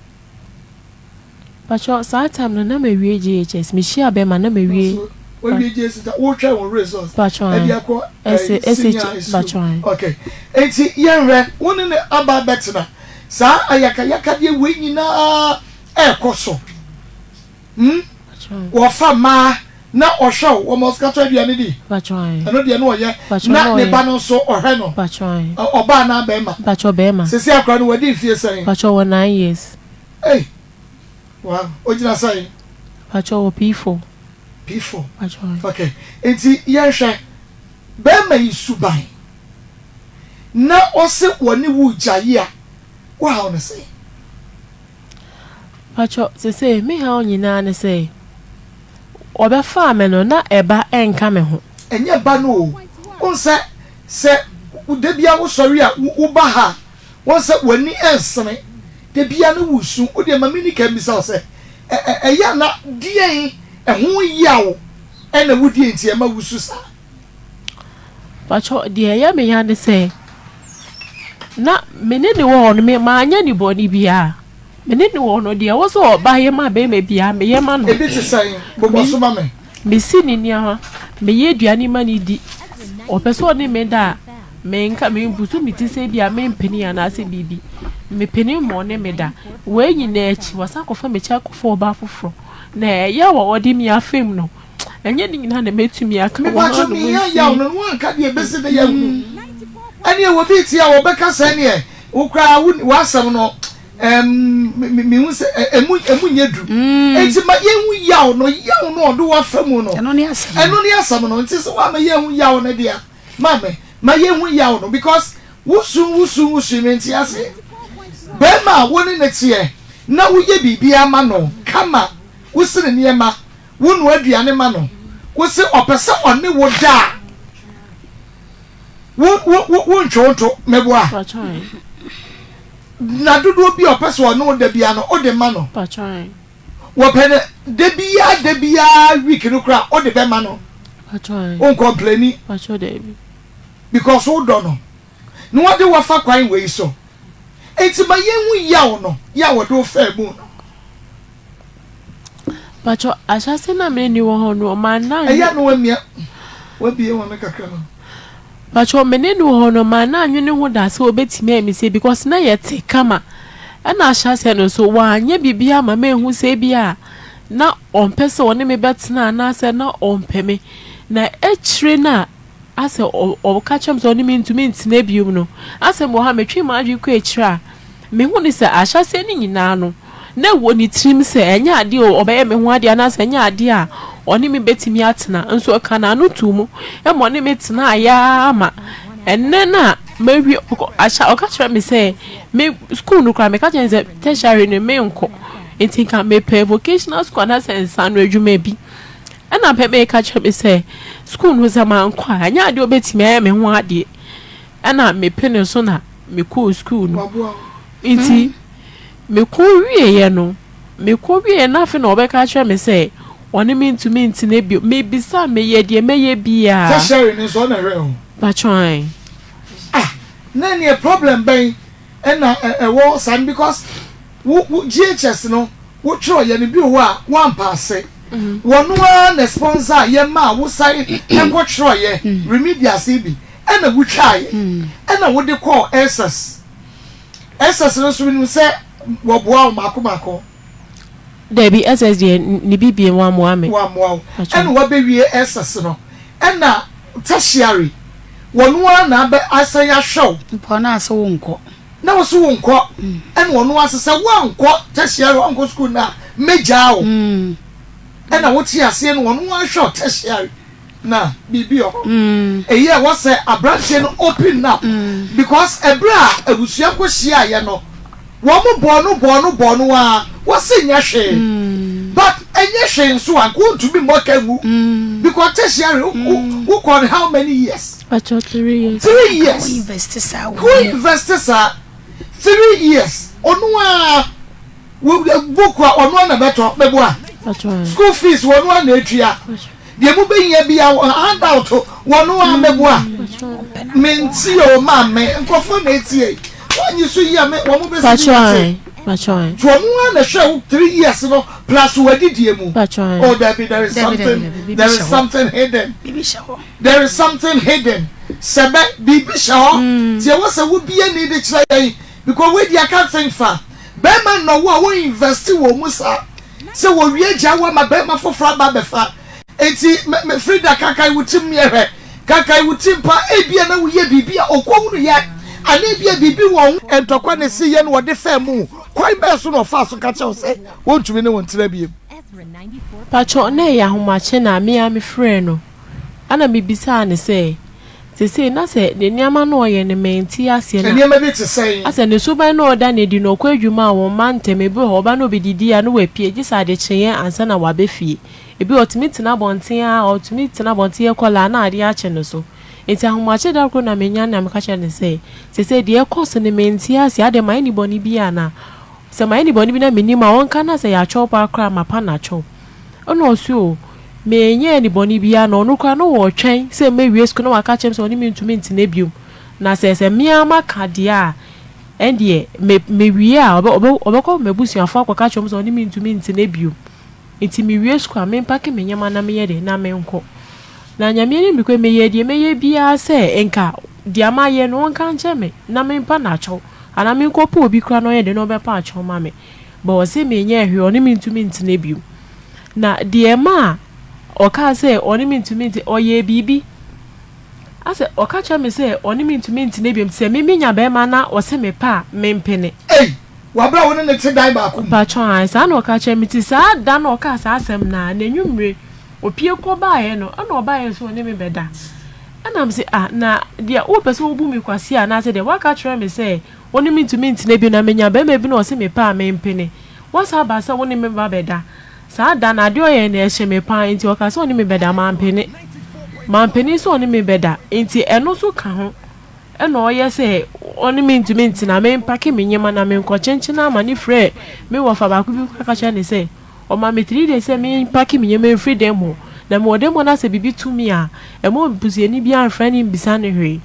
Pakyɛ saa time no na mawie JHS, mehyiaa bɛɛma na mawie. Wawie JSS a wotwɛn wo results ɛde akɔ eh, senior high school. Okay. Enti yɛnhwɛ wo ne ne aba abɛtena saa ayakayakadeɛ wei nyinaa ɛrekɔ so. Hmm? Wɔfa mmaa na ɔhwɛ wo, wɔma ɔsika tɔ aduane di. Ɛno deɛ na ɔyɛ na ne ba no nso ɔhwɛ no. Ɔbaa anaa bɛrima? Sisi akora no wadi mfie sɛn? Pakyɛ wɔ 9 years. Hey. Wow. Ogyina sɛn? Pakyɛ wɔ P4. P4. Okay. Nti yɛnhwɛ bɛrima yi suban na ɔse wɔne wo gyae a wohaw no sɛn? Pakyɛ sese me haw nyinaa ne sɛ ɔbɛfaa me no na ɛba ɛnka me ho. Ɛnyɛ ba no o. Wohu sɛ sɛ da bia wosɔre a woba ha a wohu sɛ w'ani ɛnsene da bia ne wosu. Wo deɛ ma menni kan bisa wo sɛ ɛyɛ a na deɛn ɛho yaw ɛna wodie nti ɛma wusu saa? Pakyɛ deɛ ɛyɛ me ya ne sɛ na me ne ne wɔ hɔ no me maanyɛ ne bɔne biara. Me ne ne wɔ hɔ no deɛ ɛwɔ sɛ ɔba yɛ ma bɛrima biara meyɛ ma no. Ebi te sɛn? Bobɔ so ma me. Mesi ne nneɛma, meyɛ aduane ma no di. Ɔpɛ sɛ ɔne me da a, menka membusu me ti sɛ bi a mempene anaasɛ biribi. Mepene ma ɔne me da. Wei nyinaa akyi, wasan akɔfa m'akyi akɔfa ɔbaa foforɔ. Na ɛyaw a ɔde me afam no, ɛnyɛ ne nyinaa na mɛtumi aka wɔ Mepakyɛ hanom mehia yaw nti. no na woanka deɛ ɛbɛsi dɛ yɛahunu. Ɛneɛ obi te a ɔbɛka sɛ ɛneɛ wo koraa wo w'asɛm no ɛɛm mehu sɛ ɛmu ɛmu nyɛ du. Enti ma yɛnhu yaw no, yaw no a ɔde wo afa mu no. Ɛno ne asɛm no. Ɛno ne asɛm no. Nti sɛ woama yɛahu yaw no deɛ a, maame ma yɛnhu yaw no because wosu wosu wosu mente ase. Bɛrima a wo ne no teɛ na woyɛ biribiara ma no kama, wosi ne nneɛma, wonoa aduane ma no, wose ɔpɛ sɛ ɔne wo da a, wo wo wo wontwe wo nto meboa. Na dodoɔ bi a ɔpɛ sɛ ɔne wo da biara no wode ma no. Wɔpɛ no da biara da biara week no koraa wode bɛma no. Woncomplaini because wodɔ no na wɔde wo afa kwan wei so. Enti ma yɛnhu yaw no yɛ a wɔde wo faa mu no. Pacho ahyɛse na me ne wɔ hɔ no ɔma na. Ɛyɛ na wamia wabie wɔn no kakra ma. Pacho me ne no wɔ hɔ no ɔma na anwene ho da sɛ obetumi ayɛ me sei because na yɛte kama ɛna ahyɛse no nso wanyɛ biribi ama mehu sɛ ebi a na ɔmpɛ sɛ ɔne me bɛtena anaasɛ na ɔmpɛ me na akyire no a asɛ ɔka kyerɛ me sɛ ɔne me ntumi ntena biom no asɛ mewɔ ha metwe m'adwene kɔ akyire a mehu ne sɛ ahyɛseɛ no nyinaa no na ɛwɔ ne tirim sɛ ɛnyɛ adeɛ a ɔbɛyɛ me ho adeɛ anaasɛ ɛnyɛ adeɛ a ɔne me bɛtumi atena nso ɔka n'ano too mu ma ɔne me tenaeɛ ara ma ɛnnɛ no a mawie ahyɛ ɔka kyerɛ me sɛ me school no koraa meka kyerɛ no sɛ tertiary no menkɔ nti nka mepɛ vocational school anaasɛ nsano adwuma bi ɛna pɛ meka kyerɛ me sɛ school no sɛ mankɔ a ɛnyɛ adeɛ ɔbɛtumi ayɛ me ho adeɛ ɛna mepene so na mekɔɔ school no nti Mekɔ wieeɛ no, mekɔ wieeɛ no afei na ɔbɛka akyerɛ me sɛ ɔne me ntumi ntena bio. Mebisa, meyɛ deɛ mɛyɛ biara. Tertiary no nso ɔna hwɛ ho. Patrɔ ae. Ah na ɛneɛ problem bɛn ɛna ɛwɔ saa no because wo wo GHS no wo twerɛ yɛ no bi wɔ hɔ a woampaase wɔno ara na sponsor yɛ maa wo san ɛkɔ twerɛ yɛ remedials yi bi ɛna wo twaeɛ ɛna wode kɔɔ SS. SS no nso menim sɛ wɔboa wo mako mako. Dabi, SS deɛ ne bibie wammoa me. Wammoa wo. Ɛna wabɛwie SS no. Ɛna tertiary, wɔno ara na abɛ asan ahwɛ wo. Mpo na ase wonkɔ. Na wo so wonkɔ. Ɛna ɔno ase sɛ woankɔ tertiary, woankɔ school no a, mɛgyaa wo. Ɛna wote aseɛ no ɔno ara hwɛ wo tertiary. Na biribi wɔ hɔ. Eyi a ɛwɔ sɛ aberanteɛ no open up because ɛberɛ a abusua kɔ hyiaeɛ no wɔn bɔɔ no bɔɔ no bɔɔ no ara wɔse nyɛ hwee but ɛnyɛ hwee nso a nka ɔntumi mmɔ ka ngu because tertiary wo kɔɔ no how many years? Pacho 3 years. 3 years. Wo invest saa wɔ Wo invest saa 3 years ɔno ara book a ɔno ara na bɛtɔ bɛboa school fees ɔno ara na etua. Deɛ mo bɛhia bia hand out wɔn a mɛboa. Mente o maame nkurɔfoɔ na etie. Wɔnyi so yi a me wɔn bɛsi mi ate. Nti ɔno ara na ɛhwɛɛ wo 3 years no plus w'adidie mu. Oh dabi, there is something, there is something hidden. There is something hidden. Sɛbɛ, biribi hyɛ hɔ. Nti ɛwɔ sɛ wobie ani de kyerɛ yɛn because wei deɛ I can't think far. Bɛrima nnɔ wo a wo invest wɔ mu saa sɛ wɔwie gyaa wo ama bɛrima foforɔ aba abɛfa. Enti me me Frida kakae wo tirim yɛ hwɛ. Kakae wo tirim paa ebia na woyɛ biribi a ɔkɔhunuiɛ anaa ebia biribi wɔ ho. Ntɔkwa na ɛsiiɛ na ɔde faa mu. Kwan bɛn so na ɔfaa so ka kyerɛɛ wo sɛ wɔntumi ne wo ntena bio? Pakyɛ na ɛyɛ ahomakye na me ara me frɛɛ no ɛna me bisaa no sɛ sesei na sɛ ne nneɛma no ɔyɛ no mente aseɛ na Nneɛma bi te sɛn? asɛ ne suban no ɔda no adi no ɔkɔ adwuma a wɔn mma ntɛm ebi wɔ hɔ ɔba na ɔbɛdidi a na wapue gye sɛ adekyeeɛ ansa na waba fie ebi wɔ hɔ ɔtumi tena abɔnten ara ɔtumi tena abɔnten yɛ kɔla a na adeɛ akye no so nti ahomakye da koro na menya no na meka kyerɛ no sɛ sesei deɛ ɛkɔ so no mente aseɛ adɛn mayɛ ne bɔne bi anaa Sɛ mayɛ ne bɔne bi na mennim a, ɔnka na sɛ ɛyɛ akyɛw paa koraa a, mapa no akyɛw. Ɛna ɔse o, menyɛɛ ne bɔne biara na ɔno koraa na ɔretwɛn sɛ mɛwie sukuu na waka akyerɛ me sɛ ɔne me ntumi ntena biom. Na sɛ sɛ me ara maka deɛ a, ɛndeɛ me mewie a, ɔbɛ ɔbɛ ɔbɛkɔ m'abusuafoɔ akɔka akyerɛ wɔn sɛ ɔne me ntumi ntena biom. Nti mewie sukuu a, mempake me nneɛma na menyɛ dɛn, na menkɔ. Na Nyame anim nokorɛ, meyɛɛ deɛ mɛyɛ biara sɛ nka deɛ mayɛ no ɔnka nkyerɛ me na mempa no akyɛw. Anaa menkɔpɛ obi koraa na ɔnyɛ dɛn na ɔbɛpa akyɛw ma me. But ɔse menyɛɛ hwee, ɔne me ntumi ntena bio. Na deɛ ɛmaa ɔkaa sɛ ɔne me ntumi ntena, ɔyɛɛ biribi. Asɛ ɔka kyerɛ me sɛ ɔne me ntumi ntena bio, nti sɛ me menya bɛrima na ɔse mepɛ a, mempene. Ei! Wɔ aberɛ a wo ne no te dan baako mu? Mpakyɛw, ae, saa na ɔka kyerɛ me. Nti saa da no a ɔkaa saa asɛm no a, n'anwummere, opie kɔbaeɛ no, ɛna ɔbaeɛ sɛ ɔne me bɛda. Ɛna mese, Ah, na deɛ wopɛ sɛ wobu me kwasea anaasɛ deɛ woaka akyerɛ me sɛ wo ne me ntumi ntena bio na menya barima bi na ɔse mepɛ a mempene. Woasan aba sɛ wo ne me ba bɛda. Saa da no adeɛ ɔyɛɛ no ɛhye me paa enti ɔkaa sɛ ɔne me bɛda mampene. Mampene sɛ ɔne me bɛda enti ɛno nso ka ho ɛna ɔyɛ sɛ ɔne me ntumi ntena. Mempake me nneɛma na menkɔ kyenkyen ama no frɛɛ me wɔfa baako bi ka kyerɛɛ no sɛ Ɔma me 3 days sɛ me mpake me nneɛma mfiri dan mu hɔ. Na mewɔ dan mu hɔ na sɛ biribi to me a, ɛmma obusuani biara mfrɛ ne mmisa no hwee.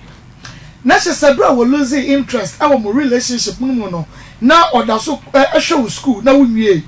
Na kyerɛ sɛ berɛ a wɔ losing interest wɔ mo relationship no mu no, na ɔda so hwɛ wo school na wo nwiee?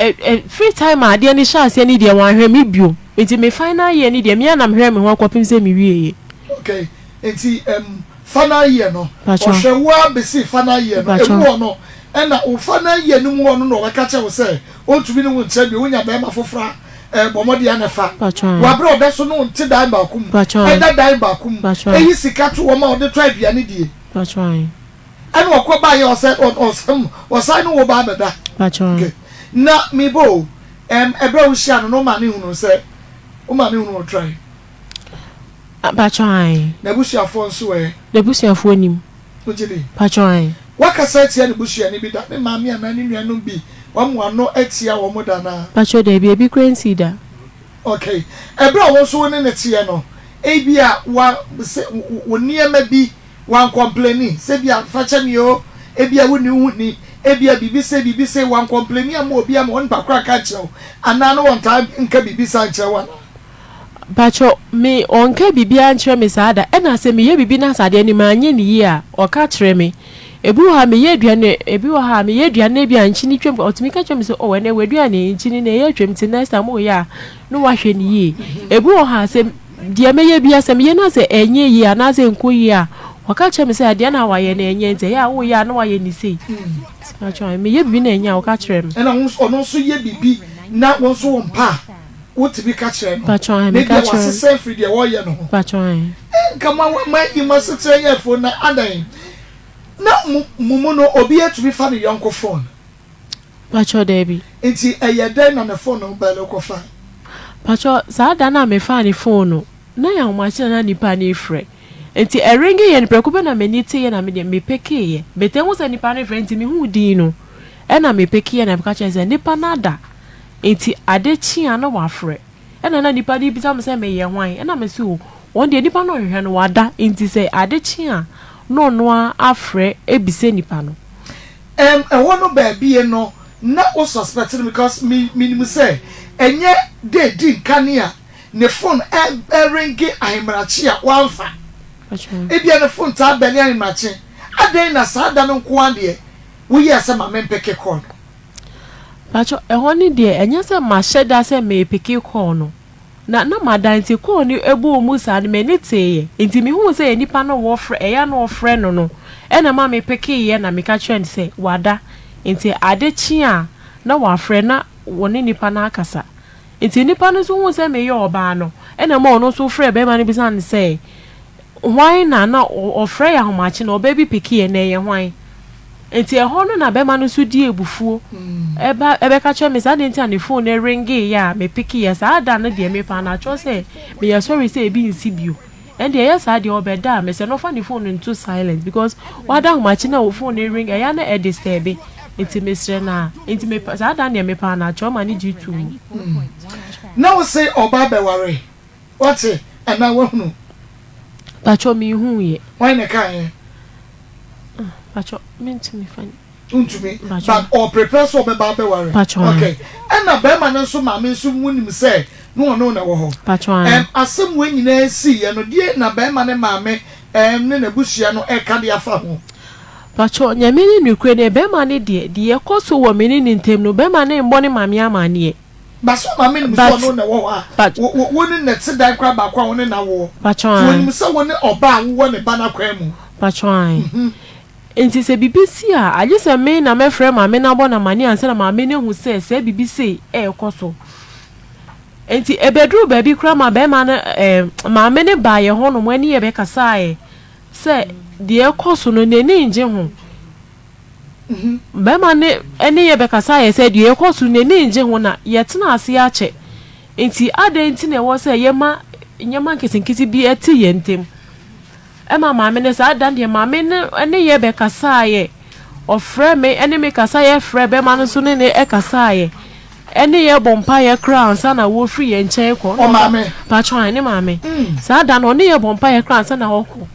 Ɛ ɛ free time a adeɛ no hyɛɛ aseɛ no deɛ wanhwɛ me bio. Nti me final year no deɛ me ara na mehwɛɛ me ho kɔpem sɛ mewieeɛ. Okay, nti ɛm final year no, ɔhwɛ wo ara bɛsii final year no, ɛmu hɔ no, ɛna wo final year no mu hɔ no na ɔbɛka kyerɛ wo sɛ ɔntumi ne wo nkyerɛ bio, wonya barima foforɔ a, eh, bɔ mmɔden ara na fa. Wɔ aberɛ a ɔda so ne wo nte dan baako mu, ɛda dan baako mu, ɛyi sika to hɔ ma ɔde tɔ aduane die. Ɛna ɔkɔ baeɛ ɔsɛ ɔsɛ ɔsan ne wo ba abɛda. Okay. Na mebɔ o, ɛm, ɛberɛ a wohyia no no, wo maame hunuu sɛ, wo maame hunuu wo try? Mpakyɛw ae. N'abusuafoɔ nso ɛ? N'abusuafoɔ nim. Wogye di? Mpakyɛw ae. Woakasa atia ne busuani bi da? Ne maame anaa ne nuanom bi, woamu ano atia wɔn da anaa? Mpakyɛw daabi, ebi koraa nsii da. Okay. Ɛberɛ a wo nso wo ne no teɛ no, ebia wa, sɛ, wo nneɛma bi, wankɔmpleni, sɛ ebia fa kyɛ me oo, ebia wonni wo ho ni, ebia biribi sei, biribi sei, wankɔmpleni amma obi amma onipa korɔ anka ankyerɛ wo, anaa na wɔntaa nka biribi saa nkyerɛ wo anaa? Mpakyɛw, me ɔnka biribiara nkyerɛ me saa da, ɛna sɛ meyɛ biribi na sɛ adeɛ no manyɛ no yie a, ɔka kyerɛ me. Ebi wɔ hɔ a meyɛ aduane, ebi wɔ hɔ a meyɛ aduane na ebi a nkyene twam, ɔtumi ka kyerɛ me sɛ oh ɛnɛ w'aduane nkyene no ɛyɛ atwam nti next time woyɛ a na wahwɛ no yie. Ebi wɔ hɔ a sɛ deɛ mɛyɛ biara sɛ meyɛ na sɛ ɛnyɛ yie anaasɛ ɛnkɔ yie a, ɔka kyerɛ me sɛ adeɛ no a wayɛ no ɛnyɛ nti ɛyɛ a woyɛ a na wayɛ no sei. Nti mpakyɛw meyɛ biribi na ɛnyɛ a ɔka kyerɛ me. Ɛna wo nso ɔno nso yɛ biribi na wo nso wompɛ a, wotumi ka kyerɛ no, na ebia wasesa afiri deɛ ɔreyɛ no ho. Eh, nka mo a moayi mo asekyerɛ yɛ fo na adɛn? Na mo mo mu no obiara tumi fa ne yɔnko phone? Pakyɛ daabi. Nti ɛyɛ dɛn na ne phone no bɛn no kɔfae? Pakyɛ saa da no a mefaa ne phone no, na yɛ ahomakye na na nipa no refrɛ. Nti ɛringe yɛ no prɛko pɛ na m'ani teeɛ na medeɛ mepekeeɛ. But ehu sɛ nipa no refrɛ nti mehuu din no ɛna mepekeeɛ na meka kyerɛɛ no sɛ nipa no ada. Enti ade kye a na wafrɛ. Ɛna na nipa no rebisa me sɛ meyɛ hwan? Ɛna mese o, wɔn deɛ nipa no a ɔhwehwɛ no wada, enti sɛ ade kye a na ɔno ara afrɛ abisa nipa no. Ɛm ɛhɔ no baabie no na wo suspect no because me menim sɛ ɛnyɛ da edi nkan a ne phone ɛ ɛringe ahemakye a wamfa. Ebia ne phone taa bɛne ahemakye. Adɛn na saa da no nko ara deɛ? Woyɛɛ sɛ ma mempeke call no? Pakyɛ, ɛhɔ no deɛ ɛnyɛ sɛ mahyɛ da sɛ merepeke call no. Na na mada nti call no bɔɔ mu saa no m'ani teeɛ. Nti mehuu sɛ ɛyɛ nipa no wɔfrɛ, ɛyɛ a na ɔfrɛ no no ɛna ɛma me pekeeɛ na meka kyerɛɛ no sɛ wada. Nti ade kye a na wafrɛ na wɔne nipa no akasa. Nti nipa no nso huu sɛ meyɛ ɔbaa no ɛna ɛma ɔno nso frɛɛ bɛrima no bisaa no sɛ Hwan na na ɔfrɛ yɛ ahomakye na ɔbaa bi peke yɛ na ɛyɛ hwan? Enti ɛhɔ no na bɛrima no nso di abufuo ɛba ɛbɛka kyerɛ me sɛ adɛn nti a ne phone no ringee yɛ a me peke yɛ saa da no deɛ mepaa no akyɛw sɛ meyɛ sorry sɛ ebi nsi bio ɛnde ɛyɛ saa deɛ ɔbɛda a mesɛ no ɔfa ne phone no nto silent because wada ahomakye na wo phone no ring ɛyɛ a na ɛdistɛbe nti mesrɛ no a nti mepa saa da no deɛ mepaa no akyɛw ma no gye too mu. Na wo se ɔba bɛware? Wate anaa wahunu? Pacho me hu yɛ. Hwan na ɛka yɛ? Ah, pacho me ntumi fa ni. Ntumi. But ɔ prepare sɛ ɔbɛba abɛware. Pacho. Okay. Ɛna bɛrima no nso maame nso mu nim sɛ ne ɔne wo na ɛwɔ hɔ. Pacho. Ɛm asɛm wei nyinaa si yɛ no deɛ na bɛrima ne maame ɛm ne n'abusua no ɛka de afa ho. Pacho nyame ne nukure ne bɛrima ne deɛ deɛ ɛkɔ so wɔ me ne ne ntem no bɛrima ne mbɔ ne maame amaneɛ. But sɛ ɔmaame nim sɛ ɔno na ɛwɔ hɔ a, wo wo ne no te dan koraa baako a wo ne no awoɔ. Nti ɔnim sɛ wo ne ɔbaa a wowɔ ne ba no akwan mu. Pakyɛ Nti sɛ biribi si a, agye sɛ me na mɛfrɛ maame no abɔ no amaneɛ ansa na maame no ahu sɛ saa biribi sei ɛrekɔ so. Nti ɛbɛduruu baabi koraa ma bɛrima no ɛɛ maame no baa yɛn hɔnom ɛne yɛn bɛkasaeɛ sɛ deɛ ɛrekɔ so no n'ani nnye ho. Barima no ne yɛn bɛkasaeɛ sɛ deɛ ɛrekɔ so no n'ani nnye ho na yɛtenaa ase akyɛ nti adɛn nti na ɛwɔ sɛ yɛma nneɛma nketenkete bi te yɛn ntam? Ɛma maame no saa da no deɛ maame no ne yɛn bɛkasaeɛ. Ɔfrɛɛ me ne me kasaeɛ frɛɛ bɛrima no nso ne no kasaeɛ ɛne yɛn bɔ mpaeɛ koraa ansa na wɔfiri yɛn nkyɛn kɔ. Ɔmaame? Pakyɛ, ne maame. Saa da no ɔne yɛn bɔ mpaeɛ koraa ansa na ɔkɔ.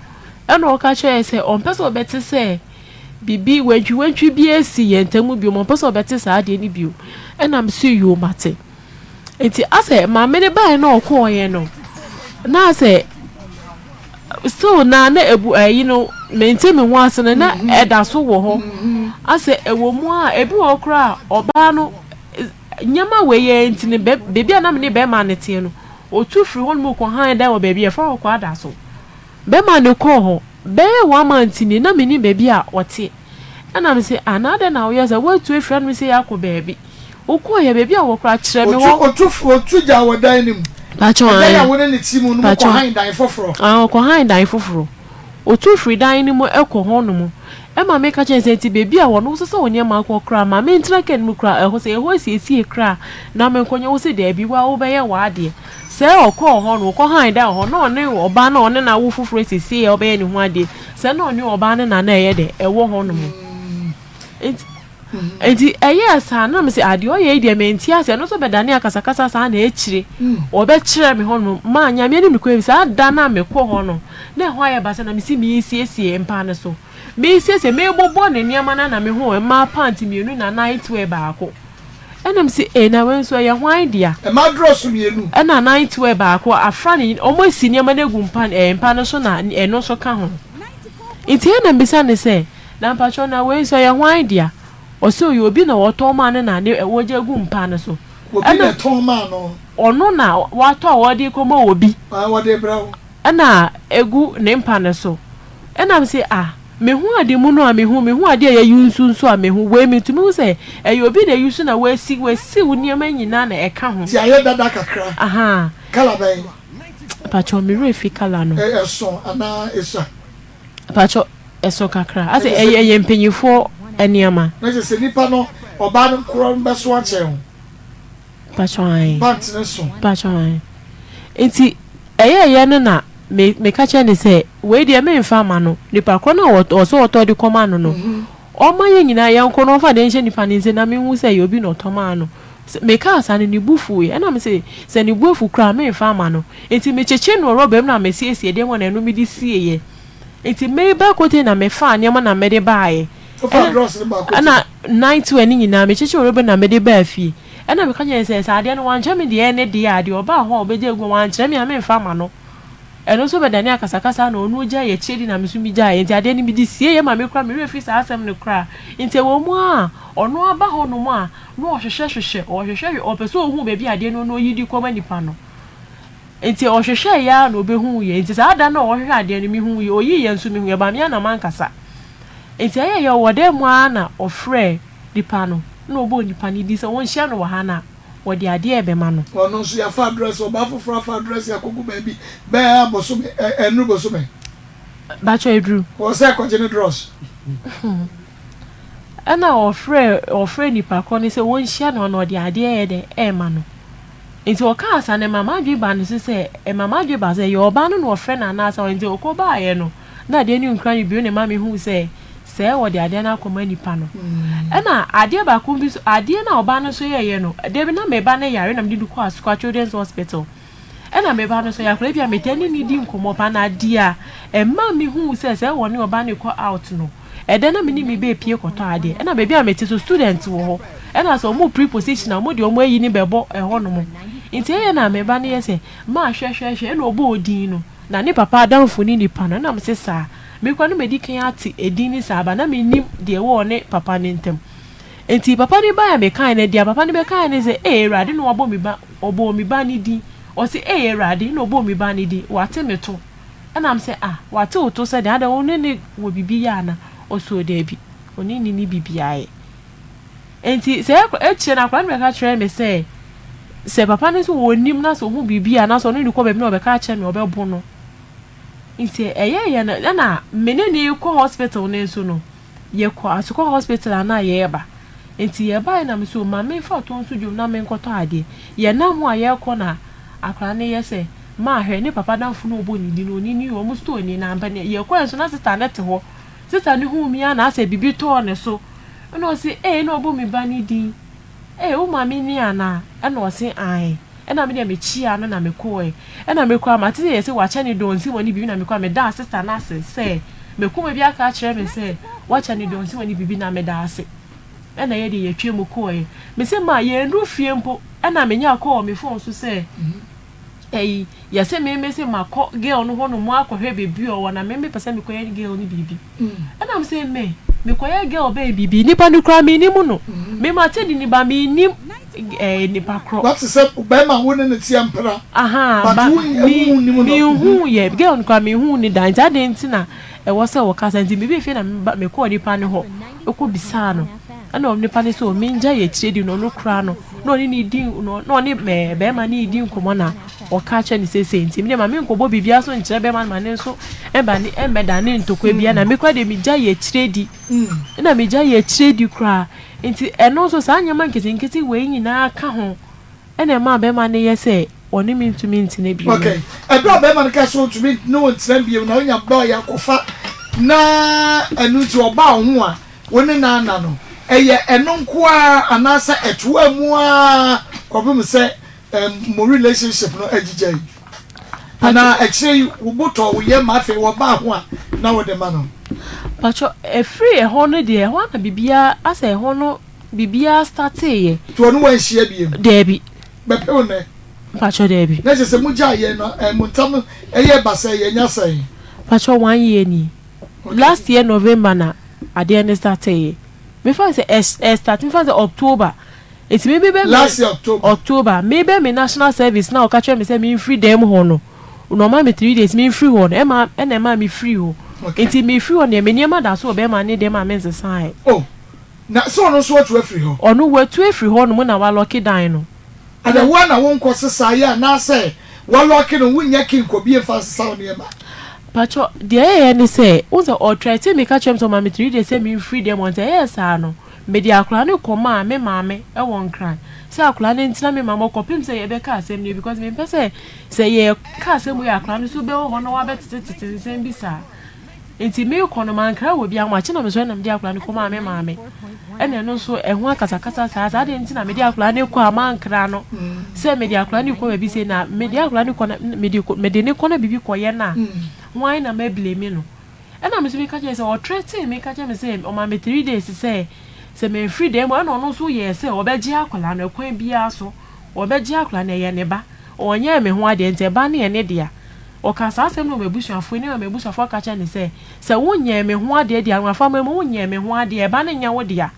Ɛna ɔka kyerɛɛ yɛn sɛ ɔmpɛ sɛ ɔbɛte sɛ biribi wantwiwantwi bi asi yɛn ntam bio, ɔmpɛ sɛ ɔbɛte saa adeɛ no bio. Ɛna mese yoo mate. Nti asɛ maame no baeɛ na ɔkɔɔeɛ no, na asɛ still na na ebu ayi no mente me ho ase no na ɛda so wɔ hɔ. Asɛ ɛwɔ mu a ebi wɔ hɔ koraa a ɔbaa no nneɛma wei yɛ nti no baabi a na me ne bɛrima no teɛ no, ɔtu firi hɔnom kɔhan dan wɔ baabi a ɛfa hɔ kɔ ada so. Bɛrima no kɔɔ hɔ bɛyɛ one month ni na mennim baabi a ɔte. Ɛna mese ah na adɛn na woyɛ saa woatu afiri hanom sei akɔ baabi. Wokɔeɛ baabi a wɔ koraa kyerɛ me hɔ. Otu otu gyaa wɔ dan no mu. Pakyɛ Ɛdan a wo ne no te mu no mo kɔ han dan foforɔ. Ah ɔkɔ han dan foforɔ. Otu firi dan no mu kɔ hɔ nom. Ɛma meka kyerɛ no sɛ nti baabi a wɔ no wosesa wo nneɛma kɔ koraa ma mentena car no mu koraa ɛhɔ sɛ ɛhɔ asiesie koraa na menkɔnyɛ wo se daabi wo a wobɛyɛ w'adeɛ. Sɛ ɔkɔɔ hɔ no, ɔkɔhan dan wɔ hɔ, na ɔne ɔbaa no a ɔne no awo foforɔ asiesie a ɔbɛyɛ ne ho adeɛ, sɛ na ɔne ɔbaa no na na ɛyɛ dɛ, ɛwɔ hɔnom. Nti, nti ɛyɛɛ saa na mese adeɛ ɔyɛ yi deɛ mente aseɛ, ɛno nso bɛdane akasakasa saa na akyire ɔbɛkyerɛ me hɔnom. Maa Nyame anim nokorɛ saa da no a mekɔ hɔ no, na ɛhɔ ayɛ basaa na mese meresiesie mpa no so. Meresiesie, merebobɔ ne nneɛma no na mehuu mmaa pant mmienu na night wear baako. Ɛna me se ee na wei nso ɛyɛ hwan dea? Mmaa drɔs mmienu. Ɛna night wear baako afra ne wɔn asi nneɛma no agu mpa ɛɛ mpa no so na ɛno nso ka ho. Nti ɛna mbisa no sɛ na mpakyɛw na wei nso ɛyɛ hwan dea? Ɔse ɔyɛ obi na ɔtɔn maa no na ne wɔgya agu mpa no so. Obi na ɛtɔn maa no? Ɔno na watɔ a ɔde rekɔma obi. Ah wɔde rebrɛ wo. Ɛna egu ne mpa no so. Ɛna me se ah. Mehu ade mu no a mehu, mehu ade a yɛyi nsu nso a mehu. Wei metumi hu sɛ ɛyɛ obi na ayi so na wasi, wasiw nneɛma nyinaa na ɛka ho. Ti ayɛ dada kakra. Ahaa. Colour bɛn? Mpakyɛw me werɛ fi colour no. Ɛso anaa esua? Mpakyɛw ɛso kakra. Asɛ ɛyɛ ɛyɛ mpanyinfoɔ nneɛma. Na kyerɛ sɛ nipa no ɔbaa no korɔ no bɛso akyɛn wo. Mpakyɛw ae. Pant no so. Mpakyɛw ae. Nti ɛyɛɛyɛ no na me meka kyerɛ no sɛ wei deɛ memfa mma no, nipa korɔ no a ɔsɛ ɔtɔ de kɔma no no, ɔmma yɛn nyinaa yɛnkɔ na ɔmfa adeɛ nhyɛ nipa no nsam na menhu sɛ ɛyɛ obi na ɔtɔ maa no. Sɛ mekaa saa no ne bo fuiɛ, ɛna mese sɛ ne bo afu koraa a memfa mma no. Nti mekyekye no wɔ rɔba mu na mesiesie deɛ mu na ɛno mede sieeɛ. Nti mereba Kote na mefaa nneɛma na mede baeɛ. Wofaa drawers no baa Kote? Ɛna night wear no nyinaa mekyekyee wɔ rɔba mu na mede baa fie. Ɛna meka kyerɛɛ no sɛ, sɛ adeɛ no wankyerɛ me deɛ ɛyɛ ne deɛ a, deɛ ɔbaa hɔ a ɔbɛgye agu hɔ, wankyerɛ me a, memfa mma no. Ɛno nso bɛdanee akasakasa na ɔno gyaee akyire di na me nso megyaeɛ. Nti adeɛ no mede sieeɛ ma me koraa me werɛ firi saa asɛm no koraa. Nti ɛwɔ mu ara a ɔno aba hɔnom a na ɔhwehwɛ hwehwɛ, ɔhwehwɛ hwɛ, ɔpɛ sɛ ɔhu baabi a adeɛ no na ɔyi de kɔma nipa no. Nti ɔhwehwɛeɛ ara na ɔbɛhuuiɛ. Nti saa da no a ɔhwehwɛ adeɛ no mehuuiɛ, ɔyiiɛ nso mehuiɛ but me ara na mankasa. Nti ɛyɛeɛ ɔwɔ dan mu ara na ɔfrɛɛ nipa no na ɔbɔɔ nipa no din sɛ ɔnhyia no wɔ ha na wɔde adeɛ rebɛma no. Ɔno nso yɛafa address, ɔbaa foforɔ afa address akɔgu baabi bɛyɛ abosome, ɛ, ɛnnuru bosome. Bakyɛ ɛduru. Wɔ sɛ kɔgye ne drɔs. Ɛna ɔfrɛ ɔfrɛ nipa korɔ no sɛ wɔnhyia no na ɔde adeɛ yɛ dɛ ɛrema no. Nti ɔkaa saa no ɛma m'adwene baa ne so sɛ ɛma m'adwene baa sɛ ɛyɛ ɔbaa no na ɔfrɛ no anaasɛ ɔyɛ nti ɔkɔ baeɛ no na adeɛ no nkura no bio na ɛma mehuu sɛ sɛɛ wɔde adeɛ no akɔma nipa no. Ɛna adeɛ baako bi nso adeɛ no a ɔbaa no nso yɛeɛ no da bi na me ba no yare na mede no kɔɔ Asukwa Children's Hospital. Ɛna me ba no nso ɔyɛ akwadaa bi a metaa ne no di nkɔmmɔ paa na adeɛ a ɛma mehuu sɛ sɛ wɔne ɔbaa no rekɔ out no ɛda na me ne me ba repue kɔtɔ adeɛ ɛna baabi a mete so student wɔ hɔ ɛna sɛ wɔn pre position a wɔn de wɔn ayi no bɛbɔ ɛhɔ nom nti ɛyɛ na me ba no yɛ sɛ maa hwɛ hwɛ hwɛ ɛna ɔbɔ odin no na ne papa adamfo ne nipa no ɛna me se saa me kora no medi kan ate edin ne saa ba na me nim deɛ ɛwɔ ɔne papa no ntam nti papa no baeɛ a mekae no deɛ papa no bɛkae ne sɛ ee awurade na wabɔ me ba ɔbɔɔ me ba no din ɔse ee awurade na ɔbɔɔ me ba no din wate me to Ɛna me sɛ, ah, wate wo to sɛ deɛn, adɛn wo ne no wɔ biribi yɛ ana? Ɔse o daabi, ɔne no nni biribiara yɛ. Enti sɛ akyire no akwadaa no bɛka kyerɛɛ me sɛ, sɛ papa no nso ɔnim na sɛ ɔhu biribi a anaasɛ ɔne no kɔ baabi na ɔbɛka akyerɛ me a ɔbɛbo no. Nti ɛyɛeɛ no ɛna me ne no rekɔ hospital no nso no, Yɛkɔ asokwa hospital a na yɛreba. Nti yɛbaeɛ na mese o ma memfa ɔtɔ nso dwom na menkɔtɔ adeɛ. Yɛnam hɔ a yɛrekɔ na akwadaa no yɛ sɛ maa hwɛ ne papa adamfo no a ɔbɔ ne din no ɔne ni wɔn store ni na ampa yɛkɔɛ nso na sister no te hɔ. Sister no huu me ara na asɛ biribi tɔɔ ne so ɛna ɔse ee na ɔbɔ me ba no din. Ee wo maame ni anaa? Ɛna ɔse ae. Ɛna me deɛ me kyiaa no na me kɔɔɛ. Ɛna me koraa mate sɛ yɛse wakyɛ ne dɔnsi wɔ ne biribi na me koraa me daa sister no ase sɛ me koma bi aka akyerɛ me sɛ wakyɛ ne dɔnsi wɔ ne biribi na me da ase. Ɛna yɛ deɛ yɛtwa mu kɔɔɛ. Me se ma yɛnduru fie mpo ɛna me nya call wɔ me phone so sɛ ɛyi yɛse me me se makɔ girl no hɔ nom akɔhwɛ baabi ɔwɔ na me me pɛ sɛ me kɔyɛ girl no biribi. Ɛna me se me mekɔyɛ girl bɛn biribi nipa no koraa mennim no me mate ne ni ba mennim eh, nipa korɔ. Wate sɛ bɛrima wo ne no teɛ mpena Aha, but ba wo me wo nnim no. menhuu yɛ girl no koraa menhuu no da nti adɛn nti na ɛwɔ sɛ wɔkasa nti mebɛɛ fie na meba mekɔɔ nipa no hɔ ɛkɔ bisaa no ɛna nipa no sɛ o mengya yɛ akyire di no ɔno koraa no na ɔne ne di na ɔne bɛrima no redi nkɔmmɔ na ɔka kyerɛ no seesei nti medeɛ ma menkɔbɔ biribiara so nkyerɛ bɛrima no ma ne nso ɛba ne ɛmmɛda ne ntɔkwa biara na me koraa deɛ megya yɛ akyire di ɛna megya yɛ akyire di koraa nti ɛno nso saa nneɛma nketenkete wei nyinaa ka ho ɛna ɛma bɛrima no yɛ sɛ ɔne me ntumi ntena bio no. Okay, ɛberɛ a bɛrima no ka sɛ ɔntumi ne wo ntena bio na wonya baa yɛ akɔfa na ɛno nti ɔbaa wo ho a Wo ne no anna no, ɛyɛ ɛno nko ara anaasɛ ɛtoaa mu ara kɔpem sɛ mo relationship no agyigya yi? Anaa akyire yi wo bo tɔɔ wo yam ma afei wɔbaa ho a na wode ma no? Pacho, ɛfiri ɛhɔ no deɛ, ɛhɔ ara na biribiara, asɛ ɛhɔ no biribiara starteeɛ. Nti ɔne wo anhyia biom? Daabi. Bɛpem nnɛ? Pacho, daabi. Na kyerɛ sɛ mogyaeɛ no, mo ntam yɛɛ basaa yi, anya sɛn? Pacho, one year nie. Last year November na adeɛ no starteeɛ. Me fa no sɛ ɛ start me fa no sɛ October. Nti me me bɛ me Last year October. October me bɛ me national service na ɔka kyerɛ me sɛ me nfiri dan mu hɔ no na ɔma me three days me nfiri hɔ no ɛma ɛna ɛma me firi hɔ. Okay. Nti me firi hɔ no deɛ me nneɛma da so wɔ bɛrima ne dɛm a me nsesaeɛ. Oh na sɛ ɔno nso watu afiri hɔ? Ɔno watu afiri hɔ nom na walɔke dan no. Ɛna wo ara na wonkɔ sesaeɛ anaasɛ walɔke no wonnya key nkɔbie mfa nsesa wo nneɛma? Pakyɛ deɛ ɛyɛɛ ne sɛ wohu sɛ ɔtrɛtee me ka kyerɛɛ me sɛ ɔma me 3 days sɛ memfiri dɛm hɔ nti ɛyɛɛ saa no mede akwadaa no kɔmaa me maame wɔ Nkran sɛ akwadaa no ntena me maame hɔ kɔpem sɛ yɛbɛka asɛm no because mempɛ sɛ sɛ yɛka asɛm wei a akwadaa no nso bɛwɔ hɔ na wabɛtetetete nsɛm bi saa. Nti meekɔ no mankra wɔ biara makye na mesɔre na mede akwadaa no kɔmaa me maame ɛna ɛno nso ɛho akasakasa saa saa adeɛ nti na mede akwadaa no kɔ a mankra no sɛ mede akwadaa no kɔ baabi sei na mede akwadaa no kɔ na mede mede ne kɔ na biribi kɔyɛ no a hwan na mɛblame no ɛna me nso meka kyerɛ sɛ ɔtrɛtee me ka kyerɛ me sɛ ɔma me 3 days sɛ sɛ memfiri dan mu ɛna ɔno nso yɛɛ sɛ ɔbɛgye akwadaa no ɛkwan biara so ɔbɛgye akwadaa no ɛyɛ ne ba ɔnyɛɛ me ho adeɛ nti ɛba no yɛ ne dea. Ɔkaa saa asɛm no wɔ m'abusuafoɔ anim ma m'abusuafoɔ ka kyerɛɛ no sɛ, Sɛ wonyɛɛ me ho adeɛ deɛ a, Anwafama mu wonyɛɛ me ho adeɛ a, ɛba no nyɛ wo dea.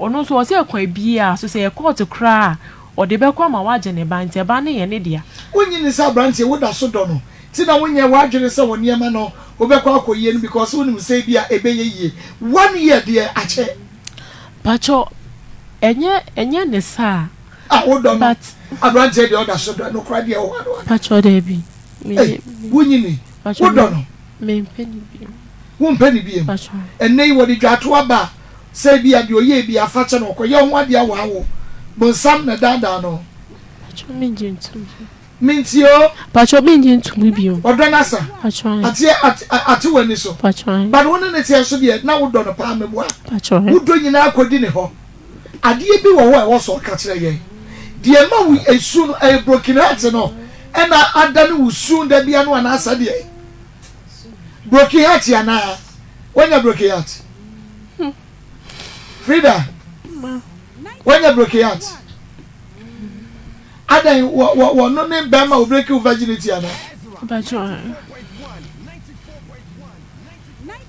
Ɔno nso ɔse ɛkwan biara so, sɛ ɛyɛ kɔɔto koraa a, ɔde bɛkɔ ama wagye ne ba, nti ɛba no yɛ ne dea. Wonnye nni sɛ aberanteɛ woda so dɔ no nti na wonyɛɛ w'adwene sɛ wo nneɛma no wobɛkɔ akɔyie no because wonim sɛ ebia ɛbɛyɛ yie. One year deɛ akyɛ. Pakyɛ ɛnyɛ ɛnyɛ ne saa. A wodɔ no but aberanteɛ deɛ ɔda so dɔ no koraa deɛ ɛwɔ hɔ a na waka. Pakyɛ daabi. Ei wonnye nni wodɔ no. Mempɛ no biom. Wompɛ no biom. Ɛnnɛ yi wɔde dwaato aba a sɛ ebia deɛ ɔyɛɛ bi afa kyɛ no ɔkɔyɛ ho adeɛ awaa wo. Bonsam na ɛdaadaa no. Pakyɛ mengye ntom bio. Mentie o. Pakyɛ mengye ntom bio. Ɔdɔ no asa. Pakyɛ. Ateɛ ate ate w'ani so. Pakyɛ. But wo ne no teɛ nso deɛ na wodɔ no paa meboa. Pakyɛ. Wo dɔ nyinaa kɔdi ne hɔ. Adeɛ bi wɔ hɔ a ɛwɔ sɛ ɔka kyerɛ yɛn. Deɛ ɛma wo esu no ɛyɛ broken heart no ɛna adane wo su da bia no anaa sɛdeɛ. Broken heart anaa? Wanya broken heart? Frida, wanya broken heart? Adan wɔ wɔ wɔ no ne bɛrima wɔ break wo virginity anaa?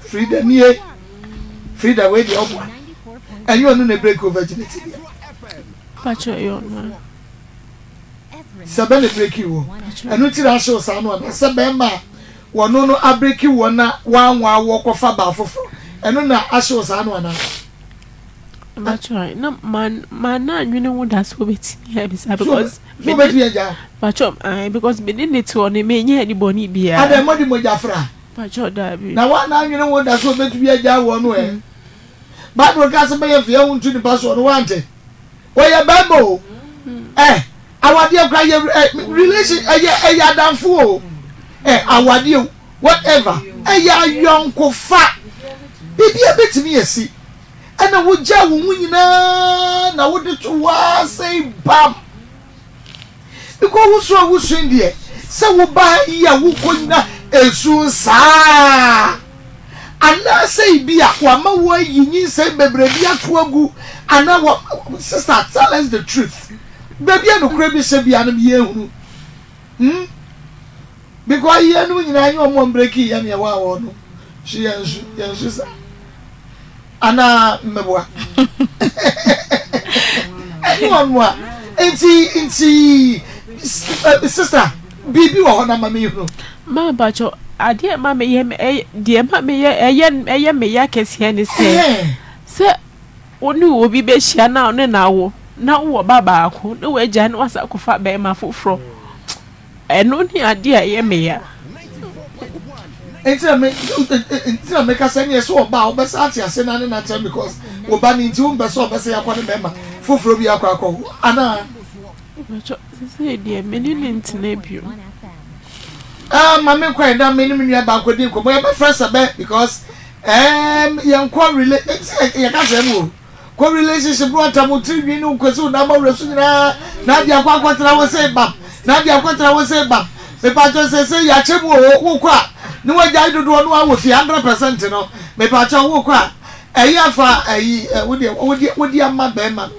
Frida nie, Frida wei deɛ ɔboa. Ɛnyɛ ɔno na break wo virginity deɛ. Pacho ɛyɛ ɔno a. Sɛ bɛ na breki wo ɛno nti na ahyew saa no anaa sɛ bɛɛma a wɔno no abreki woɔ na wanwaa woɔ kɔfa baa foforɔ ɛno na ahyew saa no anaa. Mpakyɛw na man man na nwene ho da so obetumi ayɛ bisa because so obetumi agya. Mpakyɛw ayi because me ne ne te hɔ no me nyɛ ne bɔne biara. Adɛn mo de mogya fra. Mpakyɛw daabi. Na wa na nwene ho da so obetumi agya woɔ no ɛ. Bible ka sɛ bɛyɛ mfeɛ ho ntu nipa soɔ no wante. Ɔyɛ bɛrima o. Ɛ awadeɛ kora yɛ ɛ relation ɛyɛ ɛyɛ adamfo o. Ɛ awadeɛ o whatever ɛyɛ ayɔnkofa. Biribi a bɛtumi asi ɛna wogya wo ho nyinaa na wode to hɔ ara sɛ bam. Because wo so a wosua deɛ sɛ woba ha yi a wokɔ nyina esu saa anaasɛ ebi a wama wo ayi nyinsɛn bebree bi ato agu anaa wɔ sister tell us the truth baabi a nokorɛ bi hyɛ bia no yɛhunu hmm because yɛnom nyinaa nyɛ ɔmo mbreki yɛ ne ɛwɔ a wɔ no so yɛnsu yɛnsu saa. Anaa mmɛboa. Ɛne ɔno a. Nti nti sista biribi wɔ hɔ na ma mehunu. Maa mpakyɛ adeɛ ɛma meyɛ deɛ ɛma meyɛ ɛyɛ ɛyɛ me ya kɛseɛ ne sɛ sɛ wo ne obi bɛhyia na ɔne na awo na wowɔ ba baako na wagyae na wasa akɔfa bɛrima foforɔ. Ɛno ne adeɛ a ɛyɛ me ya. Nti na me nti na meka sɛ neɛ sɛ ɔba a wobɛsa ate ase na ne na kyɛn because wo ba no nti wompɛ sɛ ɔbɛsɛ akɔ ne bɛrima foforɔ bi akɔ akɔ wo anaa. Mpakyɛ sesei deɛ me ne no ntena bio. Ah ma me nkɔ na me ne me nua ba nkɔdi nkɔmmɔ yɛbɛfrɛ sɛ bɛ because ɛɛm yɛnkɔ rela nti yɛka sɛ mu o. Kɔ relationship no atam wo tiri nwi ne wo kwasi wo nan bɔwerɛ so nyinaa na ade akɔ akɔtena wo se bam na ade akɔtena wo se bam mepakyɛw sese yɛakyɛ mu o wokɔ a ne wagyae dodoɔ no awɔ fie 100% no mepakyɛw wokɔ a ɛyɛ afa ayi wodeɛ wodeɛ wode ama bɛrima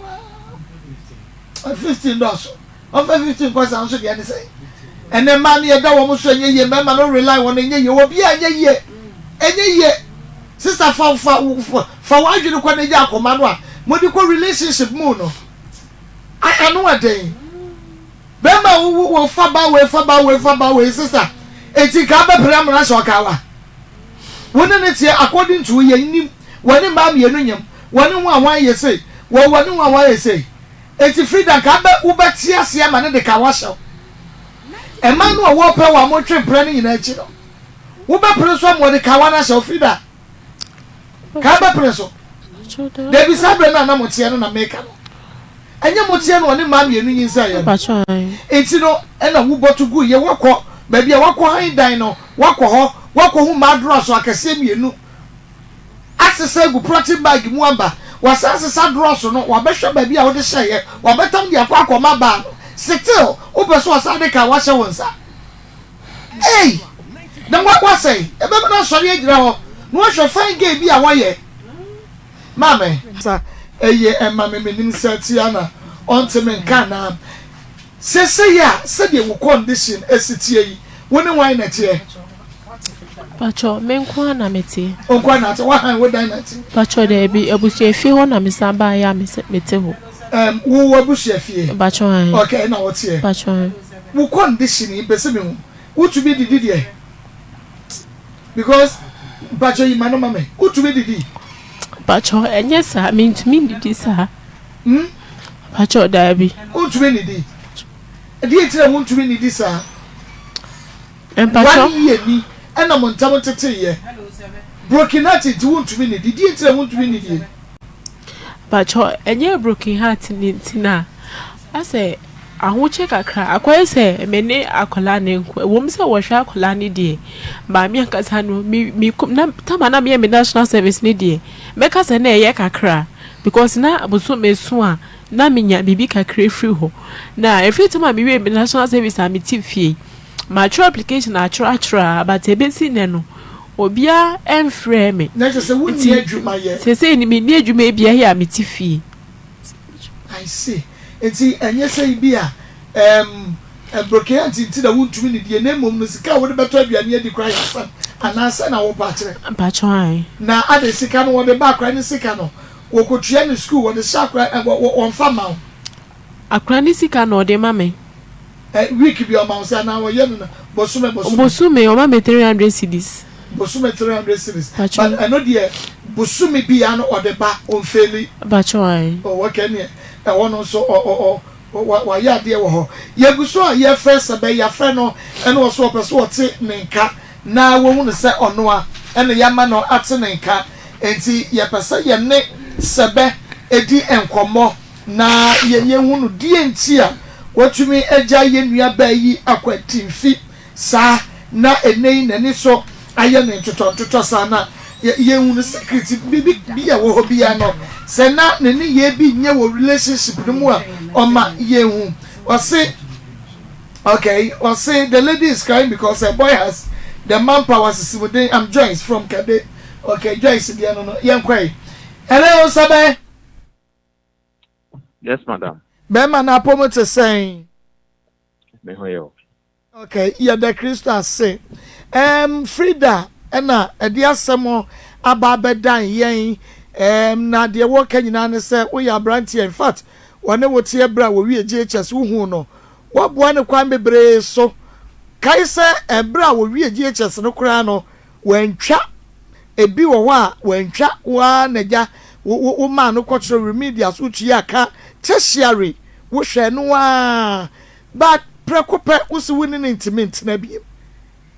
no 15 dɔɔso Ɔmfa 15 nkɔ saa nso deɛ ne sɛn? Ɛnɛ mmaa no yɛda wɔn so ɛnyɛ yie, mmarima no rely wɔn ɛnyɛ yie, obiara ɛnyɛ yie, ɛnyɛ yie. Sister fa fa fa w'adwene kɔ na gya akoma no a mode kɔ relationship mu no ano ɛden. Bɛrima wo wo fa ba wei fa ba wei fa ba wei sister eti nka abɛpere amena hyɛ ɔkawa. Wo ne ne teɛ according to yɛn nim wɔne mmaa mmienu nyem wɔne ho a wɔn ayɛ sei wɔ wɔne ho a wɔn ayɛ sei. Enti Frida nka bɛ wobɛte aseɛ ama no de ka wahyɛ wo. Mmaa no a wɔpɛ wo a motwe mpena no nyinaa akyi no, wobɛpene so ama wɔde kawa no ahyɛ wo Frida? Ka bɛpene so. Dabi saa berɛ no a na moteɛ no na meka no. Ɛnyɛ moteɛ no ɔne mmaa mmienu nyinsɛeɛ no. Enti no ɛna wobɔto gu yɛ wakɔ baabi a wakɔ han dan no wakɔ hɔ wakɔhu mmaa dorɔso akɛseɛ mmienu. asesa agu prɔte bag mu aba, wasan asesa drɔs no, wabɛhwɛ baabi a wode hyɛeɛ, wabɛtam de akɔ akɔma baa no, still wopɛ sɛ ɔsan de ka wahyɛ wo nsa. Ei! Na wa wasɛe. Ɛbɛma no asɔre agyina hɔ na wahwɛ fine girl bi a wɔyɛ. Maame. Sa ɛyɛ ɛma me menim sɛ tia na ɔnte me nka anaa. Seesei a sɛdeɛ wo condition si teɛ yi, Wo ne hwan na ɛteɛ? Pakyɛ, me nko ara na meteɛ. Wo nko ara na ate? Woahan wo dan na ate? Pakyɛ, daabi, abusuafie hɔ na mesan baeɛ a mete hɔ. Ɛm, wo wɔ abusuafie? Pakyɛ, ae. Okay, ɛna woteɛ. Pakyɛ, ae. Wo condition yi, mpɛ sɛ mehu. Wotumi didi deɛ? Because, mpakyɛ yi ma no ma me. Wotumi didi? Pakyɛ, ɛnyɛ saa, mentumi nnidi saa. Hmm? Pakyɛ, daabi. Wontumi nnidi? Ɛdeɛn nti na wontumi nnidi saa? Mpakyɛ. One year ni ɛna mo ntam nteteeɛ. Broken heart nti wontumi nnidi. Deɛn nti na wontumi nnidie? Mpakyɛ ɛnyɛ broken heart no nti na asɛ ahokyɛ kakra akɔyɛ sɛ me ne akwadaa no nko ɛwɔ mu sɛ wɔhwɛ akwadaa no deɛ but me ankasa no me me na time a na meyɛ me national service no deɛ mɛka sɛ na ɛyɛ kakra because na bosome so a na menya biribi kakra firi hɔ. Na ɛfiri time a mewie me national service a mete fie, matwerɛ application atwerɛ atwerɛ a but ɛbɛsi nnɛ no obiara mfrɛɛ me. Na kyerɛ sɛ wonni adwuma yɛ. Seesei no menni adwuma biara yɛ a mete fie. I see. Nti ɛnyɛ sɛ bi a ɛɛm broken nti na wontumi nnidie na mmom no sika a wode bɛtɔ aduane adi koraa yɛ asɛm anaa sɛn na wopɛ akyerɛ? Mpakyɛw ae. Na adɛn sika no wɔde ba akora ne sika no Wɔkɔtua no sukuu, wɔde hyɛ akora ɛ, wɔ, wɔ, wɔmfa mma wo. Akora no sika na ɔde ma me. Ɛ, week bi ɔma wo sɛ anaa ɔyɛ no na bosome, bosome. Bosome, ɔma me 300 cedis. Bosome 300 cedis. Pakyɛ. But ɛno deɛ, bosome biara no ɔde ba, ɔnfeeli. Pakyɛ ae. Oh, okay, ɛneɛ ɛhɔ no nso ɔ, ɔ, ɔ, wa, wayɛ adeɛ wɔ hɔ. Yɛgu so a yɛrefrɛ Sɛbɛ, yɛafrɛ no ɛna ɔso ɔpɛ sɛ ɔte ne nka na wahu no sɛ ɔnoa ɛna yɛama no ate ne nka. Enti yɛpɛ sɛ yɛne Sɛbɛ di nkɔmmɔ na yɛhu no deɛ nti a watumi agyae yɛn nuabaa yi akɔ atimfi saa na ɛnnɛ yi n'ani so ayɛ no ntotɔntotɔ saa na yɛhu no secret biribi bi a ɛwɔ hɔ biara no sɛ na ne nneyɛɛ bi nyɛ wɔ relationship no mu a ɔma yɛhu. Ɔse okay ɔse the lady is crying because her boy has the manpower sisimuden I'm Joyce from Kade. Okay Joyce deɛ no no yɛn kɔ yi. Hello Sɛbɛ. Yes madam. Bɛrima no apɔmu te sɛn? Me ho yɛ o. Okay yɛda Kristo ase. Um, Frida ɛna ɛde asɛm aba abɛdan yɛn um, na deɛ wɔka nyinaa ne sɛ woyɛ aberanteɛ in fact wɔne wo teɛ berɛ a wɔwie JHS wohuu no woaboa no kwan bebree so kae sɛ ɛberɛ a wɔwie JHS no koraa no Wantwa. Ebi wɔ hɔ a wantwa, wo ara na agya wo wo wo maa no kɔkyerɛw remedials, wotuaa ka, tertiary, wohwɛɛ no ara but prɛko pɛ wo se wo ne no ntumi ntena biem.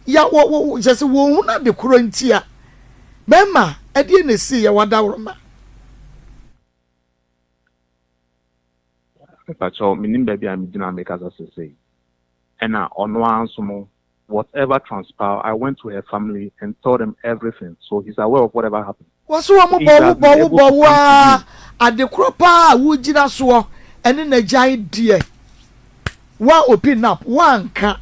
Ya wɔ wɔ wo kyerɛ sɛ wɔnhunu ade korɔ ntia. Bɛrima, ɛdeɛn na ɛsiiɛ w'adaworoma? Mepakyɛw, minnim baabi a migyina a mekasa seesei. Ɛna ɔno ara nso no, whatever transpire, I went to her family and tell them everything, so he's aware of whatever happened. Wɔse wɔn So if bɔ he wo has bɔ been wo able bɔ to wo come to ara you. ade korɔ paa a wogyina soɔ ɛne n'agyae deɛ woa open up woanka.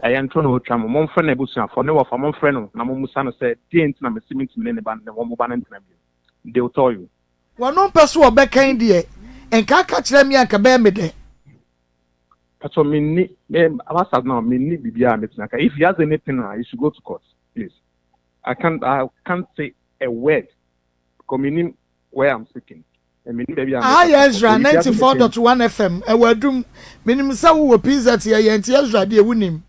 Ɛyɛ ntoro na ɔretwa mo. Momfrɛ n'abusuafoɔ, ne wɔfa, momfrɛ no na mommisa no sɛ, 'Deɛn nti na mese mentumi ne ne ba ne wɔn ba no ntena bio? They will tell you. Wɔno mpɛ so ɔbɛkɛn deɛ nka aka kyerɛ me a nka bɛyɛ me dɛ. Pacho me nni me as at now me nni biribiara a mɛtumi aka if he has anything a he should go to court please I can't I can't say a word because me nim where I'm speaking and me nim baabi a Aha mekasa yɛ fɔ Ezra so if he has anything 94.1 FM ɛwɔ Adum. Menim sɛ wowɔ PZ yɛyɛ nti Ezra deɛ wonim.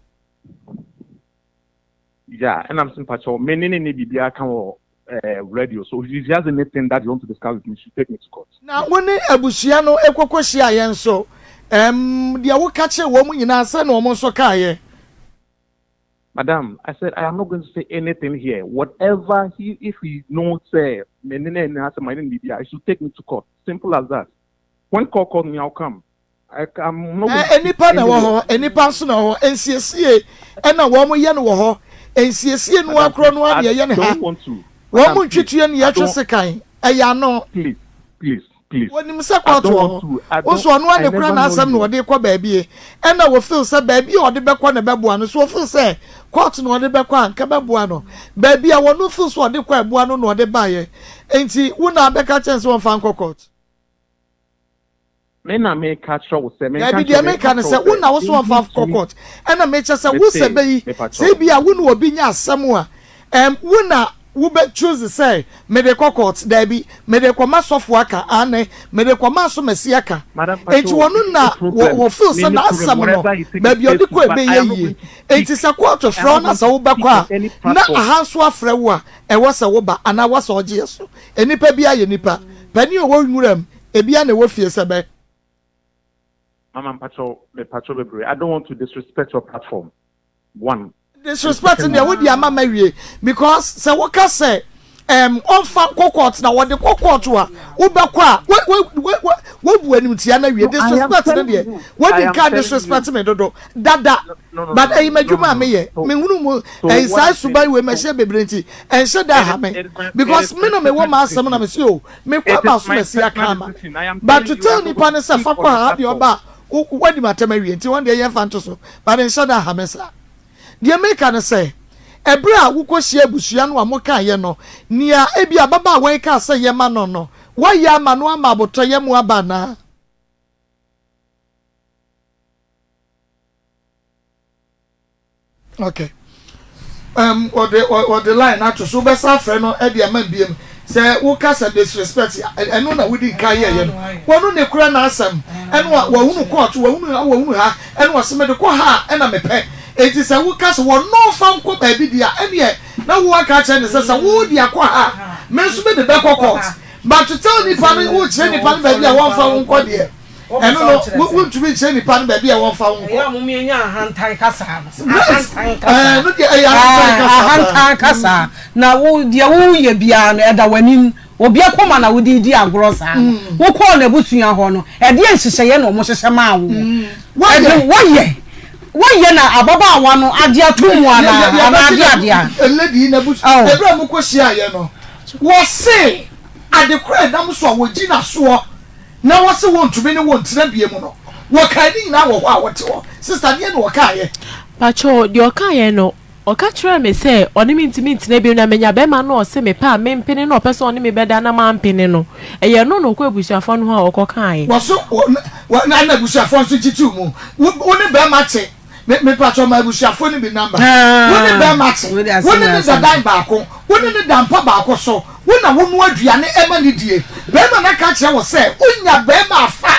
Yeah, ɛna mese mpakyɛw me ne ne ne biribiara ka wɔ eh, radio so if he has anything that he want to discuss with me, he should take me to court. Na wo ne abusua no kɔkɔ hyiaeɛ nso, ɛɛm, deɛ woka kyerɛɛ wɔn nyinaa, sɛn na wɔn nso kaeɛ? Madam, I said I am not going to say anything here. Whatever he, if he knows sɛ me ne no anni asɛm, me ne no biribiara, he should take me to court. Simple as that. When court calls me, I'll come. Nnipa na ɛwɔ hɔ, nnipa nso na ɛwɔ hɔ. Nsiesie na wɔyɛ no wɔ hɔ. Nsiesie no ara korɔ no ara na yɛyɛ no ha. Wɔn ntwitwie na yɛtwe sekan. Ɛyɛ ano. Wɔnim sɛ kɔɔto wɔ hɔ. Wo nso ɔno ara na ekura n'asɛm na ɔde rekɔ baabi. Ɛna wɔfeel sɛ baabi a ɔde bɛkɔ na ɛbɛboa no. So wɔfeel sɛ kɔɔto na ɔde bɛkɔ a, nka ɛbɛboa no. Baabi a wɔno feel sɛ ɔde kɔ a ɛboa no na ɔde baeɛ. Enti wo na abɛka kyerɛ no sɛ ɔmfa nkɔ kɔɔto. Me na meka kyerɛ wo sɛ, menka Daabi, nkyerɛ deɛ wo, meka meka ne kyerɛ sɛ, wo wo sɛ, na wo so wɔmfa nkɔ mentumi, court, ɛna mekyɛ sɛ wo sɛ mese, bɛ yi, mepa sɛ kyɛw. ebia wo ne obi nya asɛm a, ɛm, wo na wo bɛ choose sɛ mede kɔ court, daabi, mede kɔma sɔfo aka, aane, mede kɔma asomasi aka. Madam Enti Pacho, wɔno menni na wɔ, problem, wɔ feel sɛ menni problem, n'asɛm no, whatever you think is baabi a ɔde peaceful, kɔ but I ɛbɛyɛ am not yie. going to speak, Enti sɛ court I am frɛ wo not na going sɛ to wo bɛkɔ speak on a, any na platform. aha nso afrɛ wo a, ɛwɔ sɛ wo ba, anaa woasɛ ɔgyeɛ so. Nnipa biara yɛ nipa. Panin a ɔwɔ nwuram, ebia na ɛwɔ fie sɛ bɛ. Mama mpakyɛw mepakyɛw bebree I don't want to disrespect your platform one and Disrespect secondly. deɛ wode ama mawie because sɛ woka sɛ ɛɛm ɔmfa nkɔ court na wɔde kɔ court a wobɛkɔ a wa wa wa wa wabu animtia no awie No, I am disrespect no telling deɛ you, I wadi am nka telling you. disrespect me dodo dada No, no, no, but no, ɛyi no, no, m'adwuma no, a no. meyɛ So, mehunu mu so ɛyi what saa I'm saying suban is, wei so mahyia bebree nti ɛnhyɛ da it ha is, me it is my, it because is me my na mewɔ personal m'asɛm na decision. mese o mekɔ It ama is my asomasi aka personal ama me decision. I am but telling to you, tell I'm not nipa going no to sɛ speak fa kɔ on the ha deɛ platform. ɔba a wadi m'atɛm awie nti wɔn deɛ yɛmfa nto so but nhyɛ da ha me saa deɛ meka ne sɛ ɛberɛ a wokɔhyia abusua no a mokaeɛ no nea ebi ababaawa yi kaa sɛ yɛma no no woayɛ ama no ama abotɔyɛ mu aba anaa? Okay. Um, wɔde wɔde line ato so wobɛsa afrɛ no de ama biem sɛ woka sɛ disrespect ɛno na wodi nka yɛyɛ no wɔno ne kura n'asɛm ɛno a wɔhunu court wɔhunu ha wɔhunu ha ɛno wɔsɛ mede kɔ ha ɛna mepɛ enti sɛ woka sɛ wɔno fa nkɔ baabi deɛ ɛneɛ na wo aka kyerɛ ne sɛ sɛ wo de akɔ ha me nso mede bɛkɔ court but to tell nipa no wokyerɛ nipa no baabi a wɔmfa wo nkɔ deɛ Ɛno no, wontumi nkyerɛ nnipa no baabi a wɔmfa wo nkɔ. Ɛyɛ a mom yɛnya ahantan kasa no. Ahantan kasa. Ɛɛ, no deɛ ɛyɛ ahantan kasa. Ahantan kasa. Na wo deɛ woyɛ biara no ɛda w'anim. Obi akoma na wode di agorɔ saa no. Wokɔɔ n'abusua hɔ no, ɛdeɛn nhyehyɛeɛ na wɔhyehyɛ maa wo? Ɛde wɔyɛ. Wɔyɛ na ababaawa no agye ato mu anaa? Anaa adeɛ adeɛ a? Lady yi n'abusua, ɛberɛ a mokɔhyiaeɛ no, wɔse ade korɔ a ɛnam so a wɔgyina soɔ na wɔse wɔntumi ne wo ntena bie mu no, wɔkae ne nyinaa wɔ hɔ a wote hɔ. Sister, deɛn na wɔkaeɛ? Pakyɛw, deɛ ɔkaeɛ no, ɔka kyerɛɛ me sɛ ɔne me ntumi ntena bio na manya bɛrima no a ɔse mepɛ a mempene na ɔpɛ sɛ ɔne me bɛda na mampene no. Ɛyɛ ɛno na ɔkɔɔ abusuafoɔ no hɔ a ɔkɔkaeɛ. Wɔso, wɔ, wɔ, na abusuafoɔ nso gye too mu. Wo, wo ne bɛrima te. Me me patrɔ ma abusuafoɔ no bi number. Wo ne bɛrima te, wo ne no da dan baako, wo ne no da mpa baako so, wo na wo noa aduane ma no die. Bɛrima no aka akyerɛ wo sɛ wonya bɛrima afa.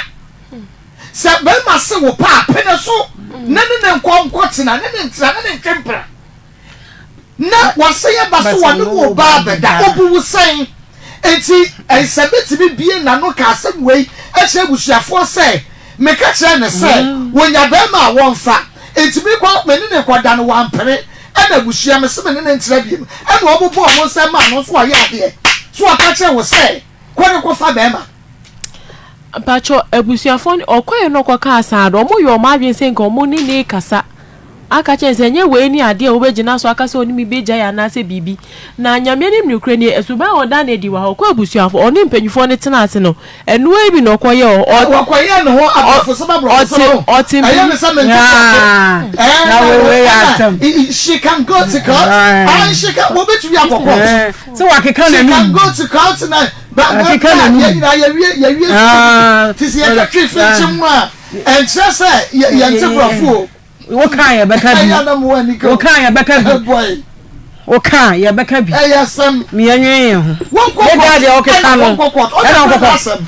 Sɛ bɛrima se wo pɛ a, pene so na ne ne nkɔ nkɔ tena, ne ne ntena, ne ne ntwe mpena. Na wasan aba so wɔne wo ba abɛda. Obu wo sɛn? Enti ɛnsɛ betumi bue n'ano ka asɛm wei kyerɛ abusuafoɔ sɛ, Meka kyerɛɛ no sɛ wɔnya barima a wɔmfa, enti mekɔ me ne no rekɔda no wampene, ɛna abusua mese me ne no ntra biom, ɛna wɔbobɔɔ wɔn nsam maa no nso ɔyɛ adeɛ. So ɔka kyerɛɛ wo sɛ kɔ ne kɔfa barima? Mpakyɛw, abusuafoɔ no, ɔkɔeɛ na ɔkɔkaa saa no, wɔyɛɛ wɔn adwene sɛ nka wɔn ne no rekasa aka kyerɛ no sɛ ɛnyɛ wei ne adeɛ a wobɛgyina so aka sɛ ɔne me bɛgyae anaasɛ biribi. Na Nyame anim nokorɛ nie, suban a ɔdaa no adi wɔ ha, ɔkɔɔ abusuafoɔ, ɔne mpanimfoɔ no tenaa ase no, ɛno ara bi na ɔkɔyɛɛ hɔ. Ɔ, Wɔkɔyɛɛ ne ho aborɔfosɛm aborɔfosɛm ɔte, no, ɔte ɛyɛ me sɛ mente borɔfo. Na Ɛɛ, wei wei yɛ ɛna, asɛm. she can go to court, and she can, wɔbɛtumi akɔ court. Sɛ wakeka She can n'anum. go to court na ba ba Wakeka ba n'anum. yɛn nyinaa yɛwie yɛwie sukuu Ah, ti sɛ yɛka twi finkyim mu a ɛnkyerɛ sɛ yɛ yɛnte borɔfo o. Woka a yɛbɛka bi. Ɛyɛ na mo ani ka o. Woka a yɛbɛka bi. Boy. Woka a yɛbɛka bi. Ɛyɛ asɛm. Yɛnwene yɛn ho. Wɔnkɔ Ne court daa deɛ wokeka ɛna no. wɔnkɔ court. Ɔde Ɛna kura wokɔ. n'asɛm.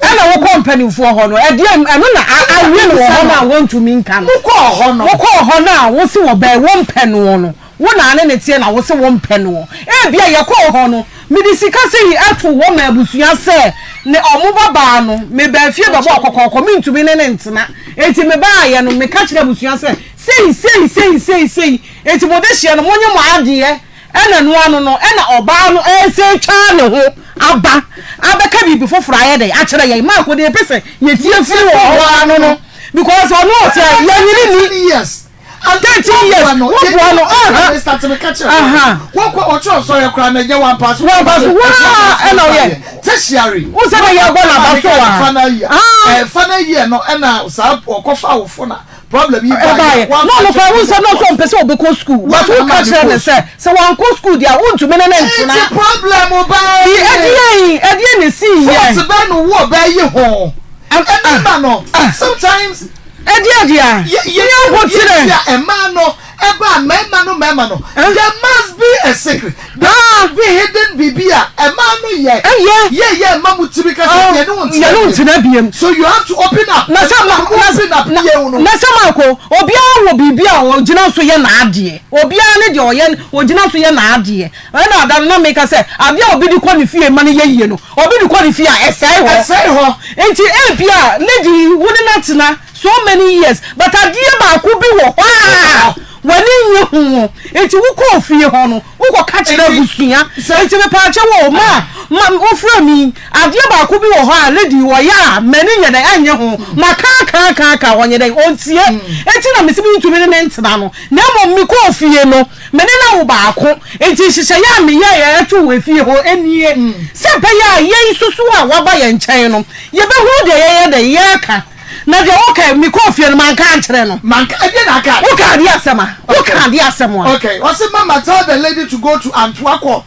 Ɛna wokɔ mpanimfoɔ hɔ no ɛdeɛ ɛno na awe no wɔ hɔ no a wɔntumi nka no. Wokɔɔ hɔ no. Wokɔɔ hɔ no a wose wɔbɛn wompɛ noɔ no. Wo na ne ne teɛ na wose wompɛ noɔ. Ebia yɛkɔɔ hɔ no, mede sika sei too hɔ maa abusua sɛ ne ɔmo ba baa no, mebaa fie bɛbɔɔ kɔkɔɔkɔ, mentumi ne no ntena. Enti mebaeɛ no, meka kyerɛɛ abusua sɛ, sei, sei, sei, sei, sei, enti mo dehyeɛ no, monye mo adeɛ. Ɛna ɛno ano no, ɛna ɔbaa no ɛresan atwa ne ho aba abɛka biribi foforɔ ayɛ dɛn akyerɛ yɛn. Marko deɛ yɛpɛ sɛ yɛtie firi wɔ hɔ ano no, because ɔno ɔte a yɛnyini ni. 13 years woboa no wampa so waa ɛna ɔyɛ tertiary wo sɛ na yɛbɔ n'aba so a final year no ɛna saa ɔkɔfa awofo na problem yi baayɛ na ɔno kora wo nsɛm na ɔsɛ ɔmpɛ sɛ ɔbɛkɔ school but woka kyerɛ ne sɛ sɛ wankɔ school deɛ a wontumi ne ne ntena nti problem baa ɛdeɛ ɛdeɛ ne sii yɛ fɔɔte bɛn no wo ɔbaa yi ho. Ɛmɛma no sometimes. Ɛdi adi a. Yɛ ho kyerɛ. Yɛ ɛmaa no ɛba mɛma no mɛma no. There must be a secret. There must be hidden biribi a ɛmaa no yɛ. Ɛyɛ. Yɛ yɛ ɛma mu tiri kasa yɛ ne ho ntena. Yɛ ne ho ntena biem. So you have to open up. Na sɛ ma open up yɛ wo no. Na sɛ ma ko obiara wɔ biribi a ɔgyina so yɛ n'adeɛ. Obiara ne deɛ ɔyɛ ɔgyina so yɛ n'adeɛ. Ɛna ada no na meka sɛ adeɛ a obi de kɔ ne fie ma no yɛ yie no, obi de kɔ ne fie a ɛsɛe hɔ. Ɛsɛe hɔ. Nti ebia lady yi wo ne no atena so many years but adeɛ baako bi wɔ hɔ a w'ani nnye ho nti wokɔɔ fie hɔ no wokɔka kyerɛ abusua. Nti mepaakyɛw o ma ma wofrɛ me yi adeɛ baako bi wɔ hɔ a lady yi ɔyɛ a m'ani nyɛ dɛn ɛnnye ho. Maka aka aka aka ɔnyɛ dɛn ɔntie. Nti na mese mentumi ne no ntena no na mmom mekɔɔ fie no Me ne no awo baako, enti nhyehyɛeɛ a meyɛeɛ too wɔ efie hɔ nie, sɛ ɛbɛyɛ a yɛn nso so a wɔaba yɛn nkyɛn no, yɛbɛhunu deɛ yɛyɛ dɛn, yɛreka. Na deɛ woka, mekɔɔ fie no, manka ankyerɛ no. Manka, ɛdeɛn na aka? Woka adeɛ asɛm a, woka adeɛ asɛm a. Okay, ɔse mama tell the lady to go to Antoa court.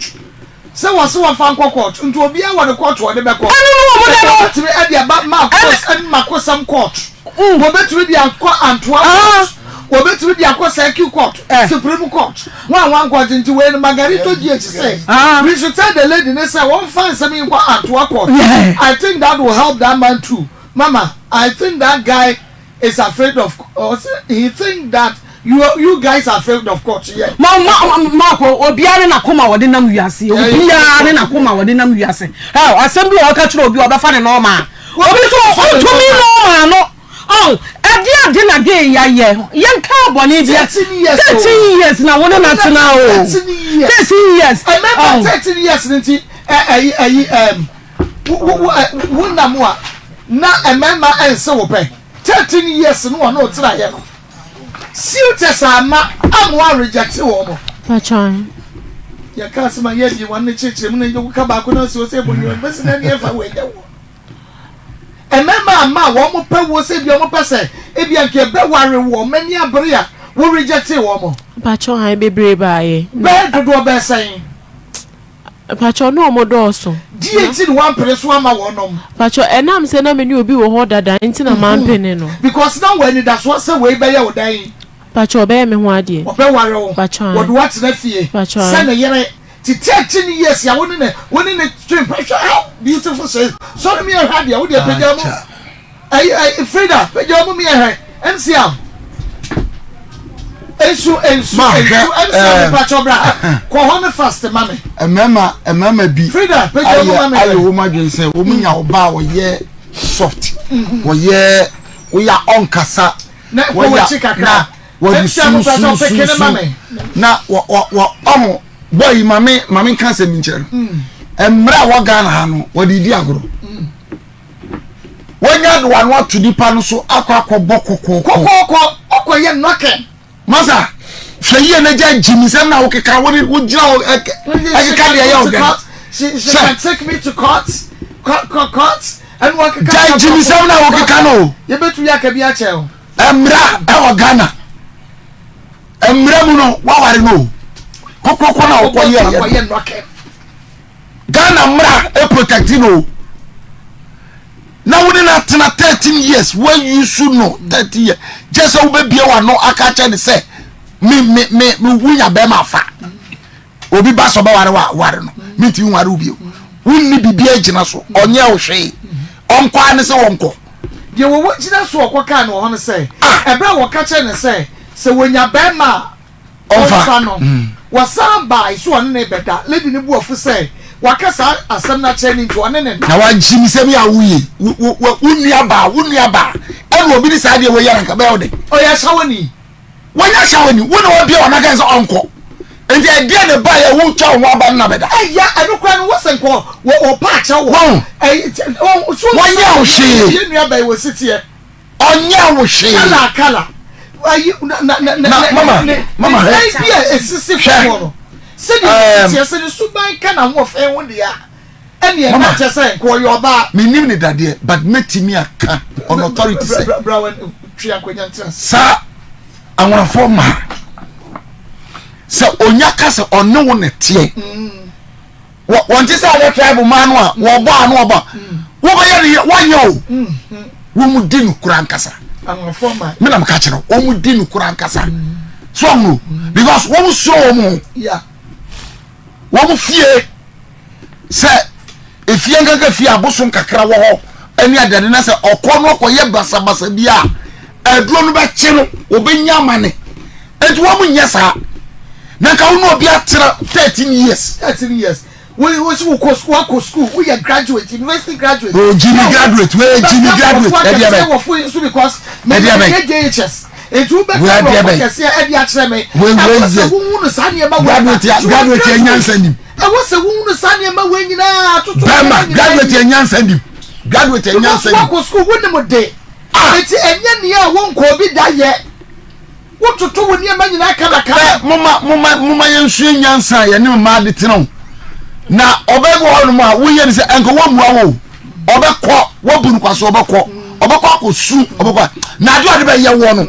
Sɛ wɔse wɔmfa nkɔ court, nti obiara wɔ ne court a ɔde bɛkɔ. Ɛno no wɔn de no. Wɔbɛtumi ɛde aba Marcos ɛne Makosɛm court. Wɔbɛtumi de akɔ Antoa court. Wɔbɛtumi de akɔ Circuit court, Supreme court. Wɔn a wɔankɔ nti wei no Margarito GH sɛ we should tell the lady ne sɛ wɔmfa nsɛm yi nkɔ Antoa court. I think that will help that man too. Mama, I think that guy is afraid of ɔsɛ he think that you you guys are afraid of court yɛ. Ma ma maako obiara ne n'akoma wɔde nam wiase obiara ne n'akoma wɔde nam wiase ɛ asɛm bi wɔ ɔka kyerɛ obi ɔbɛfa ne nɔɔma obi nso ɔntumi nɔɔma no ɔn ɛde ade na de yɛayɛ yɛn ka bɔne bi 13 years na wɔne na tena o 13 years ɛmɛba 13 years ne ti ɛ ɛyi ɛyi ɛm wo wo wo nam a na ɛmɛma ɛnse wo pɛ. 13 years no ɔne wo tenaeɛ no suitors amma amma wa reject wɔn mo. Patron. Yɛ ka asɛm a yɛ di wɔn ne kyerɛkyerɛ mu na yɛ woka baako na ɔsi ɔsɛ ebo nyɛ bɛsi na ɛne ɛfa wɔ ɛnyɛ wɔ. Mmarima amma a wɔn pɛ wo sɛ ebi wɔn pɛ sɛ ebi anka ɛbɛ ware wɔn ani abere a wo reject wɔn mo. Patron han bebree baayɛ. Bɛɛ dodoɔ bɛɛ sɛn. Mpakyɛw na ɔmo dɔɔso. Deɛ nti na wampene so ama wɔnom? Mpakyɛw ɛnam sɛ na me ne obi wɔ hɔ dada nti na mampene no. Because na wɔ anidasoɔ sɛ wei bɛyɛ wo dɛn? Mpakyɛw ɔbɛyɛ me ho adeɛ. Ɔbɛware wo. Mpakyɛw ae. Wɔde wo atena fie. Mpakyɛw ae. Sɛ ne yere. Ti 13 years a wo ne ne wo ne ne twe mpa hwɛ how beautiful she is. Sɔre mi ɛhwɛ adeɛ wo deɛ pagya mu. Ayi ayi Frida pagya mu mi ɛhwɛ MCL. Nsu nsu Ma hwɛ, nsu MCL eh. mi pakyɛ bra ha kɔ hɔ ne fast ma me. Mmarima mmarima bi Frida pagya mu ma ayɛ me ayɛ hwɛ. wɔn adwene sɛ wɔn nya ɔbaa a ɔyɛ soft wɔyɛ woyɛ ɔnkasa Na kɔ wɔyɛ w'akyi kakra. na wɔde MCL mi pakyɛ su su peke ne su ma su me. na wɔ wɔ wɔ ɔho bɔyi yi maame maame nka asɛm nkyerɛ no mmerɛ a wɔ Ghana ha no wɔde di agorɔ. Wanya de wano ato nipa no so akɔ akɔbɔ kɔkɔɔkɔ. Kɔkɔɔkɔ, ɔkɔ yɛ nɔkɛ. Masa, hwɛ yie na gya gyimi sɛm na wokeka wo ne wogyina hɔ ɛkeka deɛ ɛyɛ ɔdɛ. She she can take me to court, court, court, court. Ɛnu wakeka. Gya gyimi sɛm na wokeka no. Yɛbɛtu yɛ aka bi akyɛ o. Mmra ɛwɔ Ghana. Mmra mu no waware no. Kɔkɔɔkɔ na ɔkɔ yɛ yɛ. Ghana mmra protect no na wo ne no atena 13 years woayusu no 13 years gye sɛ wobɛbie w'ano aka kyɛ ne sɛ me me me me wonya bɛrima afa obi ba sɛ ɔbɛware wa ware no mentumi nware wo bio wonni biribi agyina so ɔnyɛ wo hwee ɔnkɔ a ne sɛ wɔnkɔ deɛ wɔwɔ gyina so ɔkɔkaa no wɔ hɔ no sɛ ah! ɛberɛ a wɔka kyerɛ no sɛ sɛ wɔnya bɛrima a Ɔmfa no. Wɔsan bae sɛ ɔne no rebɛda. Lady no bo afu sɛ waka saa asɛm no akyerɛ no nti ɔne no nna. Na wagye me sɛ me a woye wo wo wo nua baa wo nua baa ɛna obi de saa adeɛ wei yɛ no nka bɛyɛ wo dɛ. Ɔyɛ ahyɛwani. Wɔnyɛ ahyɛwani wo na wabie wɔn aka sɛ ɔnkɔ nti ɛdeɛ ne ba yɛ wotwa wo ho aba no na bɛda. Ɛya ɛno koraa no wɔsɛ nkɔ wɔ ɔpa akyɛw wɔ. Wɔn wɔnyɛ wo hwee. Yɛ nua bɛyi wɔ siteɛ. Ɔnyɛ wo hwee. Kala kala. Ayi na na na na mama ne mama ne nan bi a esisi fam hɔ no. Sɛdeɛ Ɛɛm. teɛ sɛ ne suban ka na ahoɔfɛ ho deɛ a ɛne ɛna Mama. kyɛ sɛ nka ɔyɛ ɔbaa. Menim ne dadeɛ but mɛtumi aka on authority Bra sɛ bra bra wɔ twe akonnwa ntena ase. saa anwonafoɔ mmaa sɛ onya ka sɛ ɔne wo na teɛ wɔ wɔn ti sɛ ɔdɛ tribe mmaa no a wɔbɔ ano ɔbɔ a. Wobɛyɛ ne yɛ woanyɛ o. Wɔn di no kura ankasa. Me na meka kyerɛ wɔn di no kura ankasa. So ɔmo because wɔn suro wɔn ho. Wɔn fie sɛ efie nkanka fie abosom kakra wɔ hɔ ɛne adeade na sɛ ɔkɔ no ɔkɔyɛ basabasa bi a aduro no bɛkye no wɔbɛnya amane nti wɔn nyɛ saa na nka wo ne obi atena 13 years. 13 years wo wo si wokɔ sukuu wakɔ sukuu woyɛ graduate university graduate. o jimmy graduate wey jimmy graduate ɛdi ɛbɛ wɔ fo nso because mɛ mɛ yɛ JHS etu bɛ ka wɔ kɛseɛ ɛdi akyerɛ mi ɛwɔ sɛ wohu no saa nneɛma wɔ graduate graduate yɛ nyansa nim ɛwɔ sɛ wohu no saa nneɛma wɔ nyinaa toto bɛrima graduate yɛ nyansa nim graduate yɛ nyansa nim because wakɔ sukuu wo nim de eti ɛnyɛ nea wɔn nkɔ obi da yɛ. Wototo wo nneɛma nyinaa kamakama. Ɛ moma moma moma yɛnsua nyansa a yɛne mmaa de tena o. Na ɔbaa bi wɔ hɔnom a woyɛ no sɛ ɛnka wɔmmua wo o. Ɔbɛkɔ woabu no kwa so ɔbɛkɔ ɔbɛkɔ akɔsu ɔbɛkɔ na adeɛ a ɔde bɛyɛ woɔ no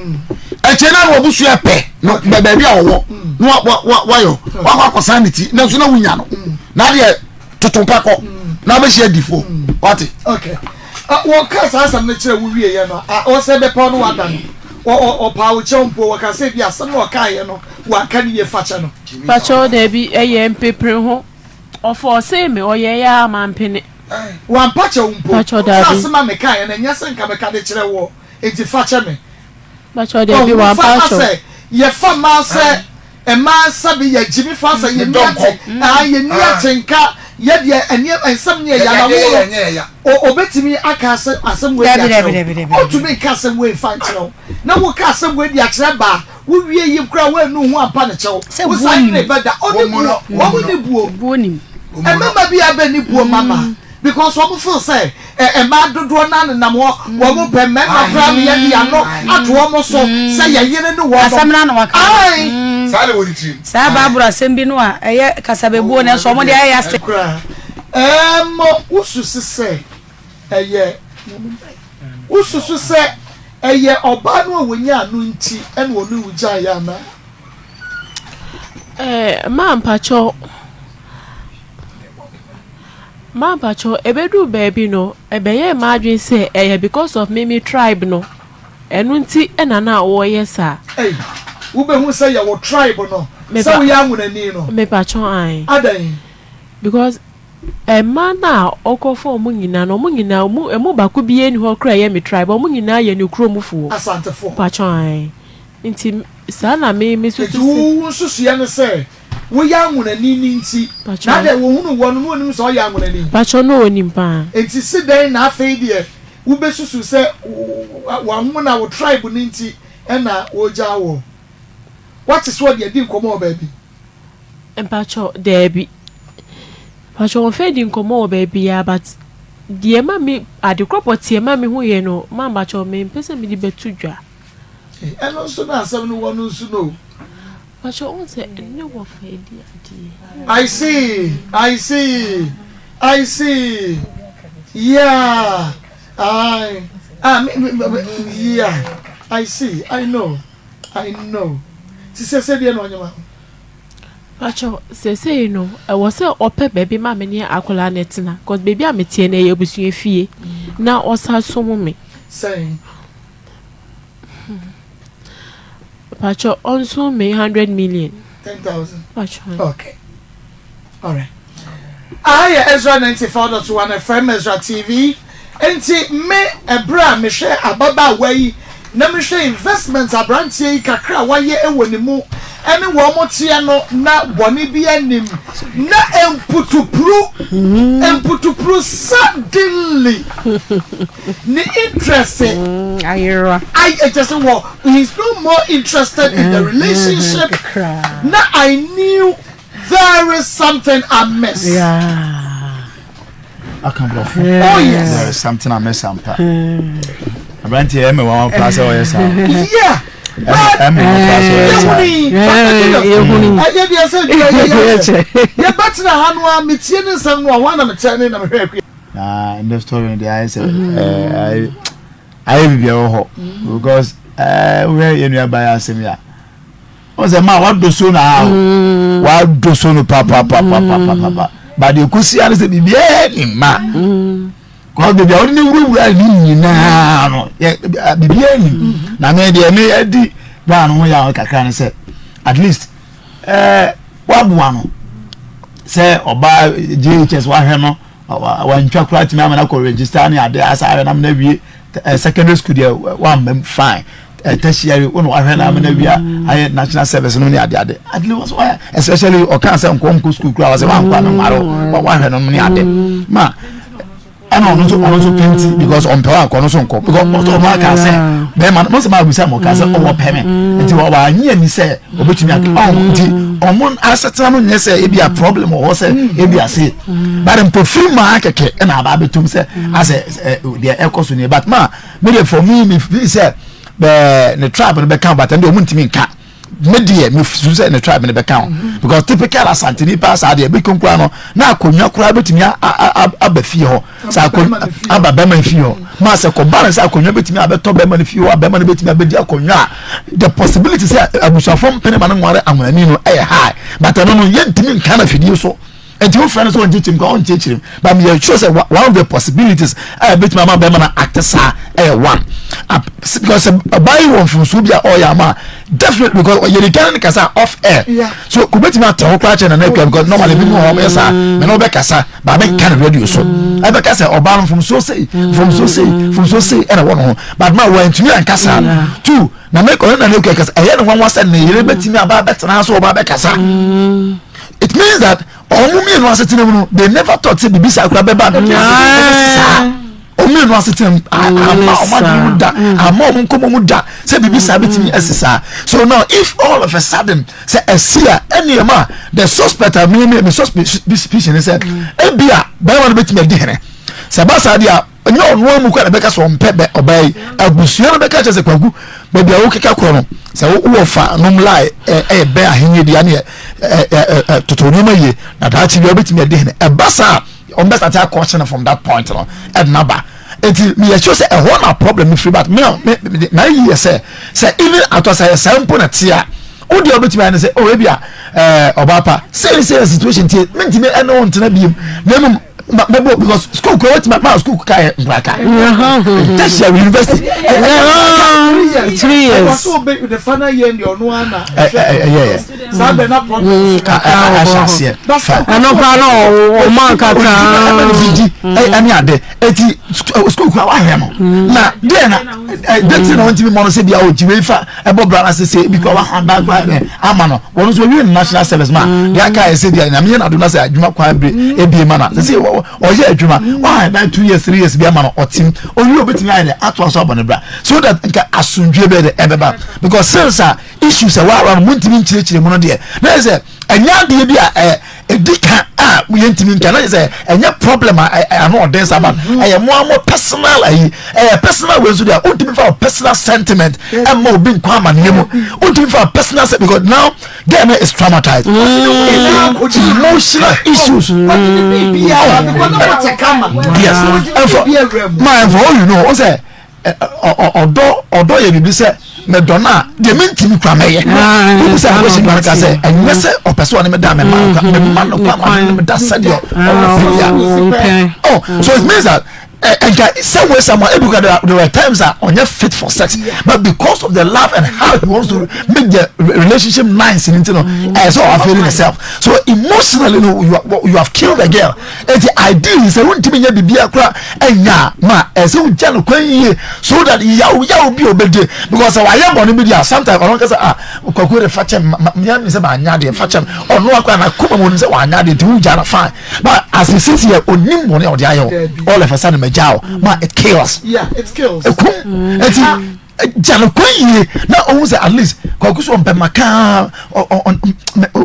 ɛkyɛ na na wabusua pɛ no baabi a ɔwɔ na wayɔ wakɔ akɔsan ne ti nanso na wonya no na adeɛ toto mpa kɔ na wabɛhyia adifoɔ wate. Okay. Wɔka saa asɛm no kyerɛ wo wieɛ no a ɔsɛ bɛpɛ no wada no ɔpaa wo kyɛw mpo wɔka sɛ bi asɛm no ɔkaeɛ no wanka ne yie fakyɛ no. Pakyɛw dabi ɛyɛ mpepere ho ɔfɔɔsee me ɔyɛeɛ a mampene. Wampa kyɛw mpo Pakyɛw sɛ dabi. asɛm a mekaeɛ no ɛnyɛ sɛ nka meka de kyerɛ woɔ nti fakyɛ me. Pakyɛw dabi wampa Ɔho fa kyɛw. asɛ yɛfa mmaa sɛ Mmaa sɛbe yɛ gyimi fa sɛ yɛnni ate aa yɛnni atenka yɛ deɛ ɛneɛ nsɛm nyɛ ya na wo no o obetumi aka asɛ asɛm wei de akyerɛ wo ɔntumi nka asɛm wei nfa nkyerɛ wo na wo ka asɛm wei de akyerɛ baa wo wie yim koraa woannu ho ampa ne kyɛw wo san ne bɛda ɔne buo wɔn ne buo mmarima bi abɛ ne buo mama because wɔn feel sɛ ɛ mmaa dodoɔ no ara nenam hɔ, wɔn pɛ mmarima koraa ma yɛde yɛn ano ato wɔn so sɛ yɛn yere ne wɔn. Asɛm no ano waka. Ae. Saa na ɛwɔ ne tirim. Saa Bible asɛm bi no a ɛyɛ kasabebuo nanso wɔn de ayɛ ase. Koraa. Ɛɛm, wosusu sɛ ɛyɛ, wosusu sɛ ɛyɛ ɔbaa no a wɔnyaa no nti na ɔne wo gyaeɛ anaa? Ɛɛ, maa mpakyɛw. Mampakyɛw, ɛbɛduu baabi no, ɛbɛyɛɛ m'adwene sɛ ɛyɛ because of me me tribe no, ɛno nti na na wɔyɛ saa. Ei, wobɛhu sɛ yɛwɔ tribe no, sɛ woyɛ Anwonani no. Mepakyɛw, ae. Adɛn? Because mmaa no a ɔkɔfa wɔn nyinaa no, wɔn nyinaa, wɔn, ɛmu baako biara nni hɔ koraa a ɛyɛ me tribe, wɔn nyinaa yɛ ne kurom foɔ. Asantefoɔ. Mpakyɛw, ae. Nti saa na me, me susu Nti sɛ. wo, wo nsusuiɛ ne sɛ Woyɛ anwonani no nti, na adɛn wɔhunuu woɔ no na wɔnim sɛ ɔyɛ anwonani? Pakyɛ na ɔnim paa. Enti se dɛn na afei deɛ wobɛsusu sɛ w'anwona, wo tribe no nti na wɔregyaa woɔ? Woate sɛ ɔde adi nkɔmmɔ wɔ baabi? Mpakyɛ daabi. Mpakyɛ wɔmfa adi nkɔmmɔ wɔ baabiara but deɛ ɛma me, ade korɔ pɔtee ɛma me huiɛ no, ma mpakyɛ mempɛ sɛ mede bɛto dwa. Ɛno nso na asɛm no wɔ no nso no o. Pacho wohu sɛ ne wɔfa adi adeɛ. I see, I see, I see, yeah, I, ah, me, me, me, yeah, I see, I know, I know. Ti sɛ sɛ deɛ na ɔnyɛ ma. Pacho sɛsɛyi no ɛwɔ sɛ ɔpɛ baabi ma me ne akwadaa no tena cause baabi a meteɛ no ɛyɛ abusua fie na ɔsa som me. Sɛn. Pacho ɔnso me 100 million. 10,000. Pacho. Okay. Alright. Aha yɛ Ezra 94.1 FM Ezra TV. Nti me ɛberɛ a mehwɛ ababaawa yi na mehwɛ investment aberanteɛ yi kakra a wayɛ wɔ ne mu ɛne wɔn teɛ no na bɔne bi anim na mputupuru mputupuru suddenly ne interest ayera I ɛkyɛ sɛ wɔ he is no more interested in the relationship na I knew there is something amiss. Aka borɔfo. Oh yes. There is something amiss ampa. Aberanteɛ ɛmɛ wɔn paa sɛ ɔyɛ saa. Yeah. Ɛmɛ wɔn paa sɛ ɔyɛ saa. Yɛhuni. Ɛyɛ deɛ sɛ dua yɛ yɛ yɛbɛtena ha no a metie ne nsɛm no a wɔn na mekyɛ ne na mehwɛ akua. Na ndɛ story no deɛ ayɛ sɛ ɛɛ ayɛ biribi ɛwɔ hɔ because ɛɛ wohwɛ yɛn nua baa yɛ asɛm yi a. Wɔn sɛ maa wadɔ so na ha o wadɔ so no papapapapapa ba deɛ ekosi ano sɛ biribiara ni ma. Kɔɔ beebi a wɔde ne wurawura ne nyinaa no yɛ biribiara nim. Mm-hmm. Na me deɛ me adi baa no ho yɛ kakra ne sɛ at least ɛɛ eh, waboa no sɛ ɔbaa JHS wahwɛ no wantwa koraa tumi ama no akɔ register ne ade asa ahwɛ no amena wie eh, secondary school deɛ wammam fine eh, tertiary wo na wahwɛ no amena wie a mm. ayɛ national service no ne ade ade at least wayɛ especially ɔka sɛ nkɔ nkɔ school koraa wɔsɛ wankɔ a menware mm. wahwɛ no ne ade mm. ma ɛna ɔno nso ɔno nso penti because ɔmpɛ wa akɔ ɔno nso nkɔ because ɔsɛ ɔno aka sɛ bɛrima no mɔsɛ maa bisa mo ka sɛ ɔwɔ pɛ me nti wɔ anyi ani sɛ ɔbɛtumi aka ɔn nti ɔmo asetena no nyɛ sɛ ebi a problem wɔ hɔ sɛ ebi ase but mpofiri maa kɛkɛ ɛna aba abɛtum sɛ asɛ ɛ deɛ ɛkɔ so nie but ma me de for me me feel sɛ bɛɛ ne tribe no bɛka but ɛnde ɔmo ntumi nka. Me deɛ me susu sɛ ne tribe no bɛka ho because typical asante nipa saa deɛ ebi koraa no na akonnwa koraa betumi aba fie hɔ sɛ akonnwa aba bɛrima fie hɔ maa sɛ kɔba no sɛ akonnwa betumi abɛtɔ bɛrima no fie hɔ a bɛrima no betumi abɛdi akonnwa a the possibility sɛ abusuafo mpene ma no nware ahonani no ɛyɛ high but ɛno no yɛntumi nka no afidie so. Nti wo frɛ no sɛ ɔnkyekyere mu kora ɔnkyekyere mu but meyɛ sure sɛ one of the possibilities a ɛbɛtumi ama bɛrima no ate saa ɛyɛ one because ɔbaa yi wɔ mfomsoɔ bi a ɔyɛ ama definitely because ɔyɛ ne kan ne kasa off air so kò bɛtumi ate ho koraa kyɛ nana akua because normally bi mu hɔ ɔyɛ saa mɛ na ɔbɛkasa baa bɛka no radio so ɛbɛka sɛ ɔbaa no mfomsoɔ sei mfomsoɔ sei mfomsoɔ sei ɛna wɔ no ho but ma wɔntumi ankasa two na mɛ ɔne nana akua kasa ɛyɛ ne nwanwa sɛ ne yere bɛtumi aba abɛtena so ɔba abɛkasa. It means that wɔn mmienu asetena mu no they never thought sɛ biribi saa kura bɛba no saa wɔn mmienu asetena mu ama wɔn adwene mu da ama wɔn nkɔmɔ mu da sɛ biribi saa bɛtumi asi saa so now if all of a sudden sɛ ɛsi a ɛne ɛma the suspect a mi mi mi suspicion sɛ ebi a bɛrima no bɛtumi adi hene sɛ ɛba saa deɛ a. Ɛnyɛ ɔno ara mu koraa na ɛbɛka sɛ ɔmpɛ bɛ ɔbaa yi. Abusua no bɛka kyerɛ sɛ Kwaku, baabi a wokeka korɔ no, sɛ wowɔ fa nom lie ɛyɛ bɛn ahenni deɛ ne ɛ toto nneɛma yie na daakye bi a wobɛtumi adi hene. Ɛba saa a, wɔn bɛsate akɔɔkye no from that point no ɛde no aba. Eti meyɛ sure sɛ ɛhɔ na problem no firi but me me na ayi yɛ sɛ sɛ even atɔ sɛ yɛ saa mpo na te a wo deɛ wobɛtumi ayɛ no sɛ oh ebi a ɛɛ ɔbaa pa sɛ sɛ situation tie mentumi ɛne wo ntena biem na mmom ma mɛ bɔ because school kura wetin ma school ka yɛ nkura ka tertiary university. 3 years. Ahyɛ aseɛ fa ɛno kora na ɔma kakra ɛne ade eti school kura wahwɛ no na deɛ na deɛ na wɔntumi mɔ no sɛ bia ɔgye wei fa ɛbɔ bra na sese ebi kura wahan ba kura yɛ ama no wɔn nso wɔwie national service ma deɛ aka yɛ sɛ deɛ nyame yɛ n'ado na sɛ adwuma kwan bere ebie ma na sese ɔyɛ adwuma wahan dan 2 years 3 years bi ama no ɔtim owie obetumi ayɛ dɛ ato aso abɔ ne bra so that nka asundue bɛyɛ dɛ ɛbɛba because since a issues a wɔawura no mo ntumi nkyerɛkyerɛ mu no deɛ na yɛ sɛ ɛnyɛ adeɛ bi a ɛɛ ɛdi ka a yɛntumi nka na yɛ sɛ ɛnyɛ problem a ano ɔden sa ba ɛyɛ mo a mo personal ayi ɛyɛ personal wei nso deɛ wontumi fa personal sentiment ɛma obi nkɔ amaneɛ mu wontumi fa personal sentiment because now girl no is traumatized emotional issues yes ɛfɔ ma ɛfɔ all you know ɔsɛ ɔdɔ ɔdɔ yɛ biribi sɛ mɛdɔ no a deɛ mentumi kora mɛyɛ wobu sɛ akɔhyɛ nipa no ka sɛ ɛnyɛ sɛ ɔpɛ sɛ ɔne meda mema no kora mema no kora ma ne meda sɛdeɛ ɔwɔ oh so it means that nka same way someone ebi there, there were times that ɔnyɛ fit for sex but because of the love and how he wants to make the relationship nice in no ɛyɛ sɛ ɔwa feeling himself so emotionally no you, are, you have killed the girl Enti ideally sɛ wontumi nyɛ biribiara koraa ɛnyɛ a ma ɛsɛ wogya no kwan yie so that yaw yaw bi a obɛdie because sɛ wayɛ bɔne bi deɛ a sometimes ɔno ankasa ah kwakuo de fakyɛ mea mi sɛ maanyɛ adeɛ fakyɛ ɔno akora n'akoma mu onim sɛ wanyɛ adeɛ nti wogya no fine but as it sits here onim bɔne a ɔde ayɛ wo all of a sudden magya wo ma it kills ɛkum enti gya no kwan yie na ohun sɛ at least kwaku so ɔmpɛ maka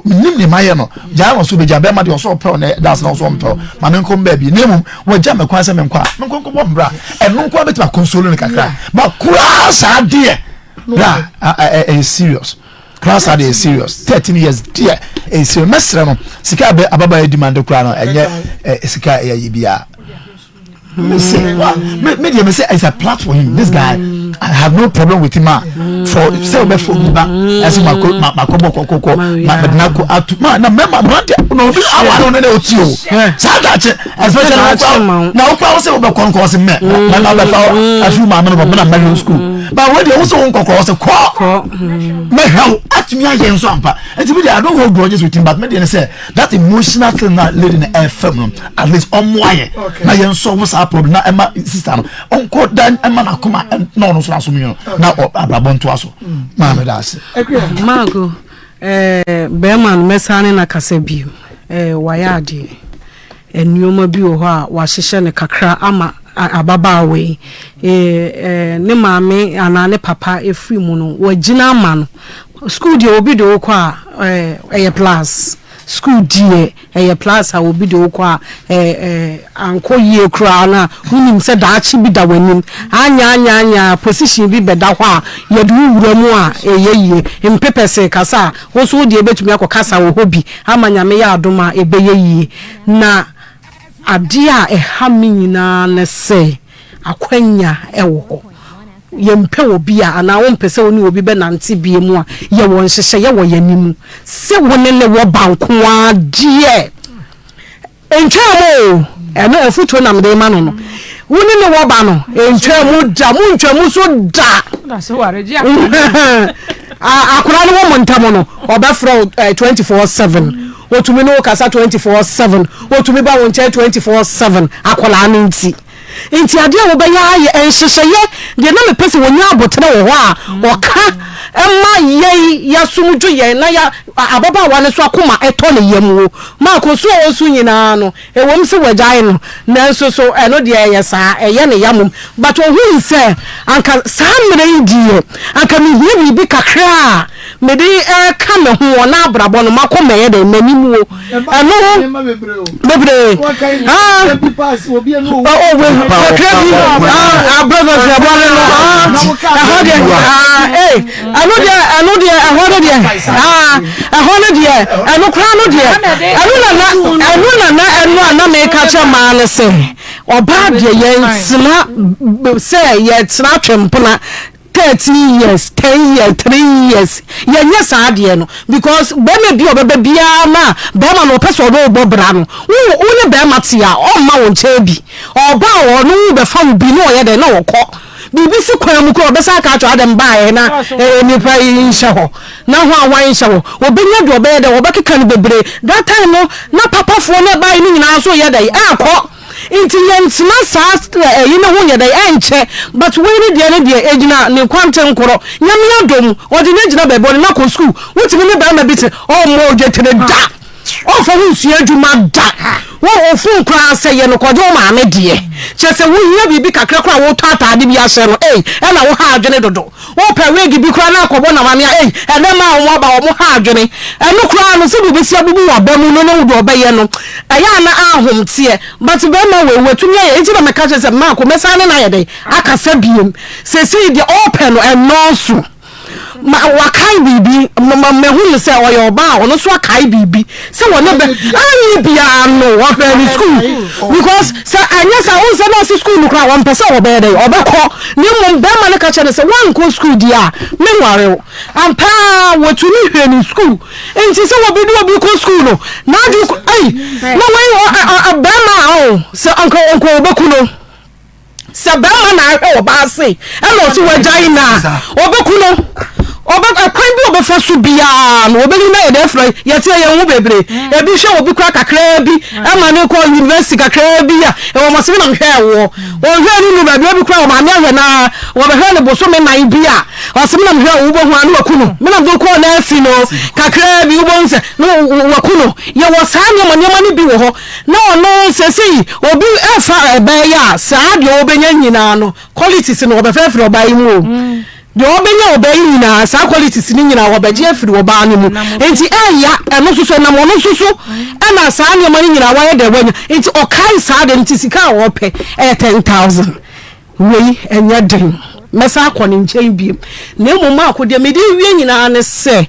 nim ne mayɛ no gyaa no so bɛgya bɛrima deɛ ɔsɛ ɔpɛw na ɛda na ɔsɛ ɔmpɛw ma me nkɔ baabi na mmom wɔgya me kwan sɛ menkɔ a menkɔ nkɔbɔ mbra ɛno nko a bɛtumi akɔnsolo no kakra ma koraa saa deɛ bra ɛyɛ serious koraa saa deɛ ɛyɛ serious 13 years deɛ ɛyɛ serious mɛsrɛ no sika abɛ ababaa yɛ demand koraa no ɛnyɛ sika ɛyɛ yi biara. Me say, me me deɛ me say it's a plot for him. This guy. I have no problem with him a for sɛ ɔbɛfo obi ba ɛsɛ mako makɔbɔ kɔkɔkɔ mɛdena ko ato ma na mɛma mmerante na obi aware no na ɔti o saa dakye especially wokɔ na wokɔ wo sɛ wobɛkɔ nkɔ ɔse mɛ mɛma bɛfa afiri maame no bɔ mena mɛhwɛ school ba wo deɛ wo sɛ wo nkɔkɔ ɔse kɔ mɛhwɛ wo atumi ayɛ nso ampa nti mi deɛ I don't hold grudges with him but me deɛ ne sɛ that emotional thing na lady no ɛfam no at least ɔmo ayɛ na yɛn nso saa problem na ɛma sister no ɔnkɔ dan ɛma n'akoma na ɔno nso n'asom yɛn na abrabɔ ntoa so maame da ase. Maako ɛɛ bɛrima no mɛsan ne na kasa bio ɛɛ wayɛ adeɛ nneɛma bi wɔ hɔ a wahyehyɛ no kakra ama ababaawa yi ɛɛ ɛɛ ne maame anaa ne papa efiri mu no wagyina ama no sukuu deɛ obi de wokɔ a ɛɛ ɛyɛ plus sukuu deɛ. Ɛyɛ plus a obi de wo kɔ a eh ankɔ yie koraa no a wonim sɛ daakye bi da w'anim. Anyɛ anyɛ anyɛ a position bi bɛda hɔ a yɛde wo wura mu a ɛyɛ yie. Mpepɛsee kasa a wo nso wo deɛ bɛtumi akɔ kasa wɔ hɔ bi ama Nyame yɛ adom a ɛbɛyɛ yie. Na adeɛ a ɛha me nyinaa ne sɛ Akwanya wɔ hɔ. Yɛmpɛ obi a, anaa wompɛ sɛ wo ne obi bɛnante bio mu a, yɛwɔ nhyehyɛeɛ wɔ yɛn anim sɛ wo ne no wɔ ba nko ara deɛ, ntwaa mu o, ɛno afotuo na mede rema no no, wo ne no wɔ ba no, ntwaa mu da, montwa mu so da. Akwadaa no wɔ mo ntam no, ɔbɛfrɛ wo 24/7, ɔtumi ne wo kasa 24/7, ɔtumi ba wo nkyɛn 24/7, akwadaa no nti. Nti adeɛ a wobɛyɛ ara yɛ nhyehyɛeɛ deɛ na mepɛ sɛ wɔnya aboterɛ wɔ hɔ a ɔka ma yɛn yɛasom dwo yɛn na ya ababaawa no nso akoma ɛtɔ ne yam wo Marko so a ɔsu nyinaa no ɛwom sɛ wagyae no nanso so ɛno deɛ ɛyɛ saa ɛyɛ ne ya mom but ɔhui sɛ anka saa mmerɛ yi deɛ anka mehia biribi kakra a mede reka me ho wɔ n'abrabɔ no makɔ mɛyɛ dɛn m'anim wo ɛno ho bebree ah oh kakra bi ah abrɛfɛfɛ bɔne no ah ɛhɔ deɛ ah ee ɛno deɛ ɛno deɛ ɛhɔ no deɛ ah ɛhɔ no deɛ ɛno koraa no deɛ ɛno na na ɛno na na ɛno a na meka kyerɛ maa no sɛ ɔbaa deɛ yɛntena sɛ yɛtena twempena 13 years, 10 years, 3 years yɛnyɛ saa adeɛ no because bɛrima bi a ɔbɛba biara no a bɛrima no ɔpɛ sɛ ɔne wo bɔ bra no wo wo ne bɛrima te a ɔmma wo nkyɛn bi ɔba a ɔne wo bɛfa wo bi na ɔyɛ dɛn na ɔkɔ biribi si kwan mu koraa ɔbɛsan aka akyerɛ adɛn baeɛ na eh, nipa yi nhyɛ hɔ na ho ahwan nhyɛ hɔ ɔbɛnya deɛ ɔbɛyɛ dɛn ɔbɛkeka no bebree that time no na papafoɔ no ɛbaeɛ no nyinaa nso yɛ dɛn ɛkɔ Nti yɛntena saa ɛyi no ho nyɛ dɛn ɛnkyɛ but wei ne deɛ ne deɛ ɛgyina ne kwantenkorɔ Nyame adom ɔde no agyina baabi ɔde no akɔ school wotumi ne barima bi te ɔmmɔ odwetire da ɔmfa ho nsua adwuma da wo wo phone koraa sɛ yɛ no kɔgye wo maame deɛ kyerɛ sɛ wohia biribi kakra koraa wotɔ ataade bi ahyɛ no ei ɛna wo ha adwene dodo Wopɛ wig bi koraa na akɔbɔ no amane a, ei, ɛnnɛ mmaa a wɔaba a wɔha adwene. Ɛno koraa no, sɛdeɛ ɔbɛsi abubu w'aba mu no ne wo deɛ ɔbɛyɛ no, ɛyɛ a na ahomteɛ. But barima wei, watumi ayɛ. Nti na meka kyerɛ sɛ, Marco, mɛsan ne no ayɛ dɛn? Akasa biom. Seesei deɛ ɔrepɛ no, ɛnnɔɔso. Ma, wakae biribi. Ma, ma, mahu no sɛ ɔyɛ ɔbaa a ɔno nso akae biribi. Sɛ wɔne bɛ, anyɛ biara no, ɔhwɛɛ ne sukuu. Because sɛ anyɛ saa, wohu sɛ na ɔse sukuu no koraa, ɔmpɛ sɛ ɔbɛyɛ dɛn? Ɔbɛkɔ. Na mmom barima no ka kyerɛɛ no sɛ, Woankɔ sukuu deɛ a, menware wo. Ampa ara, wɔtumi hwɛɛ no sukuu. Enti sɛ obi ne obi kɔ sukuu no, n'adwene kɔ, ei, na wei, ɔ, ɔ, ɔ, barima a, ɔ, sɛ anka, anka ɔbɛku no. Sɛ barima na ahwɛ ɔbaa se, ɛna ɔse wagyae no a, ɔbɛku no. Ɔbɛ, ɛkwan bi a ɔbɛfa so biara no, ɔbɛyi no ayɛ dɛ afiri, yɛteɛ yɛn ho bebree. Ebi hwɛ obi koraa kakraa bi, ɛma no kɔ university kakraa bi a, ɛwɔ mɔ se me na mehwɛɛ woɔ. Wɔnhwɛɛ no nnuu baabi, obi koraa ɔmaame ahwɛ no ara, wɔbɛhwɛ no bosome nan bi a, ɔse me na mehwɛɛ wo, wobɛhu a na waku no. Me na mede wo kɔɔ nursing o, kakraa bi wobɛhu sɛ na waku no. Yɛwɔ saa nneɛma nneɛma no bi wɔ hɔ. Na ɔno seesei obi ɛfa ɛbaa yi a, saa deɛ ɔbɛnya nyinaa no, qualities no wɔbɛfrɛfrɛ ɔbaa yi mu o. Deɛ ɔbɛnya ɔbaa yi nyinaa, saa qualities no nyinaa wɔbɛgye afiri ɔbaa no mu. Nti ɛya, ɛno nso so ɛnam ɔno nso so ɛna saa nneɛma no nyinaa wayɛ dɛ wanya. Nti ɔkae saa de nti sika a ɔpɛ ɛyɛ 10,000. Wei ɛnyɛ den, mɛsan akɔ ne nkyɛn biom. Na mmom maako deɛ mede rewie nyinaa ne sɛ,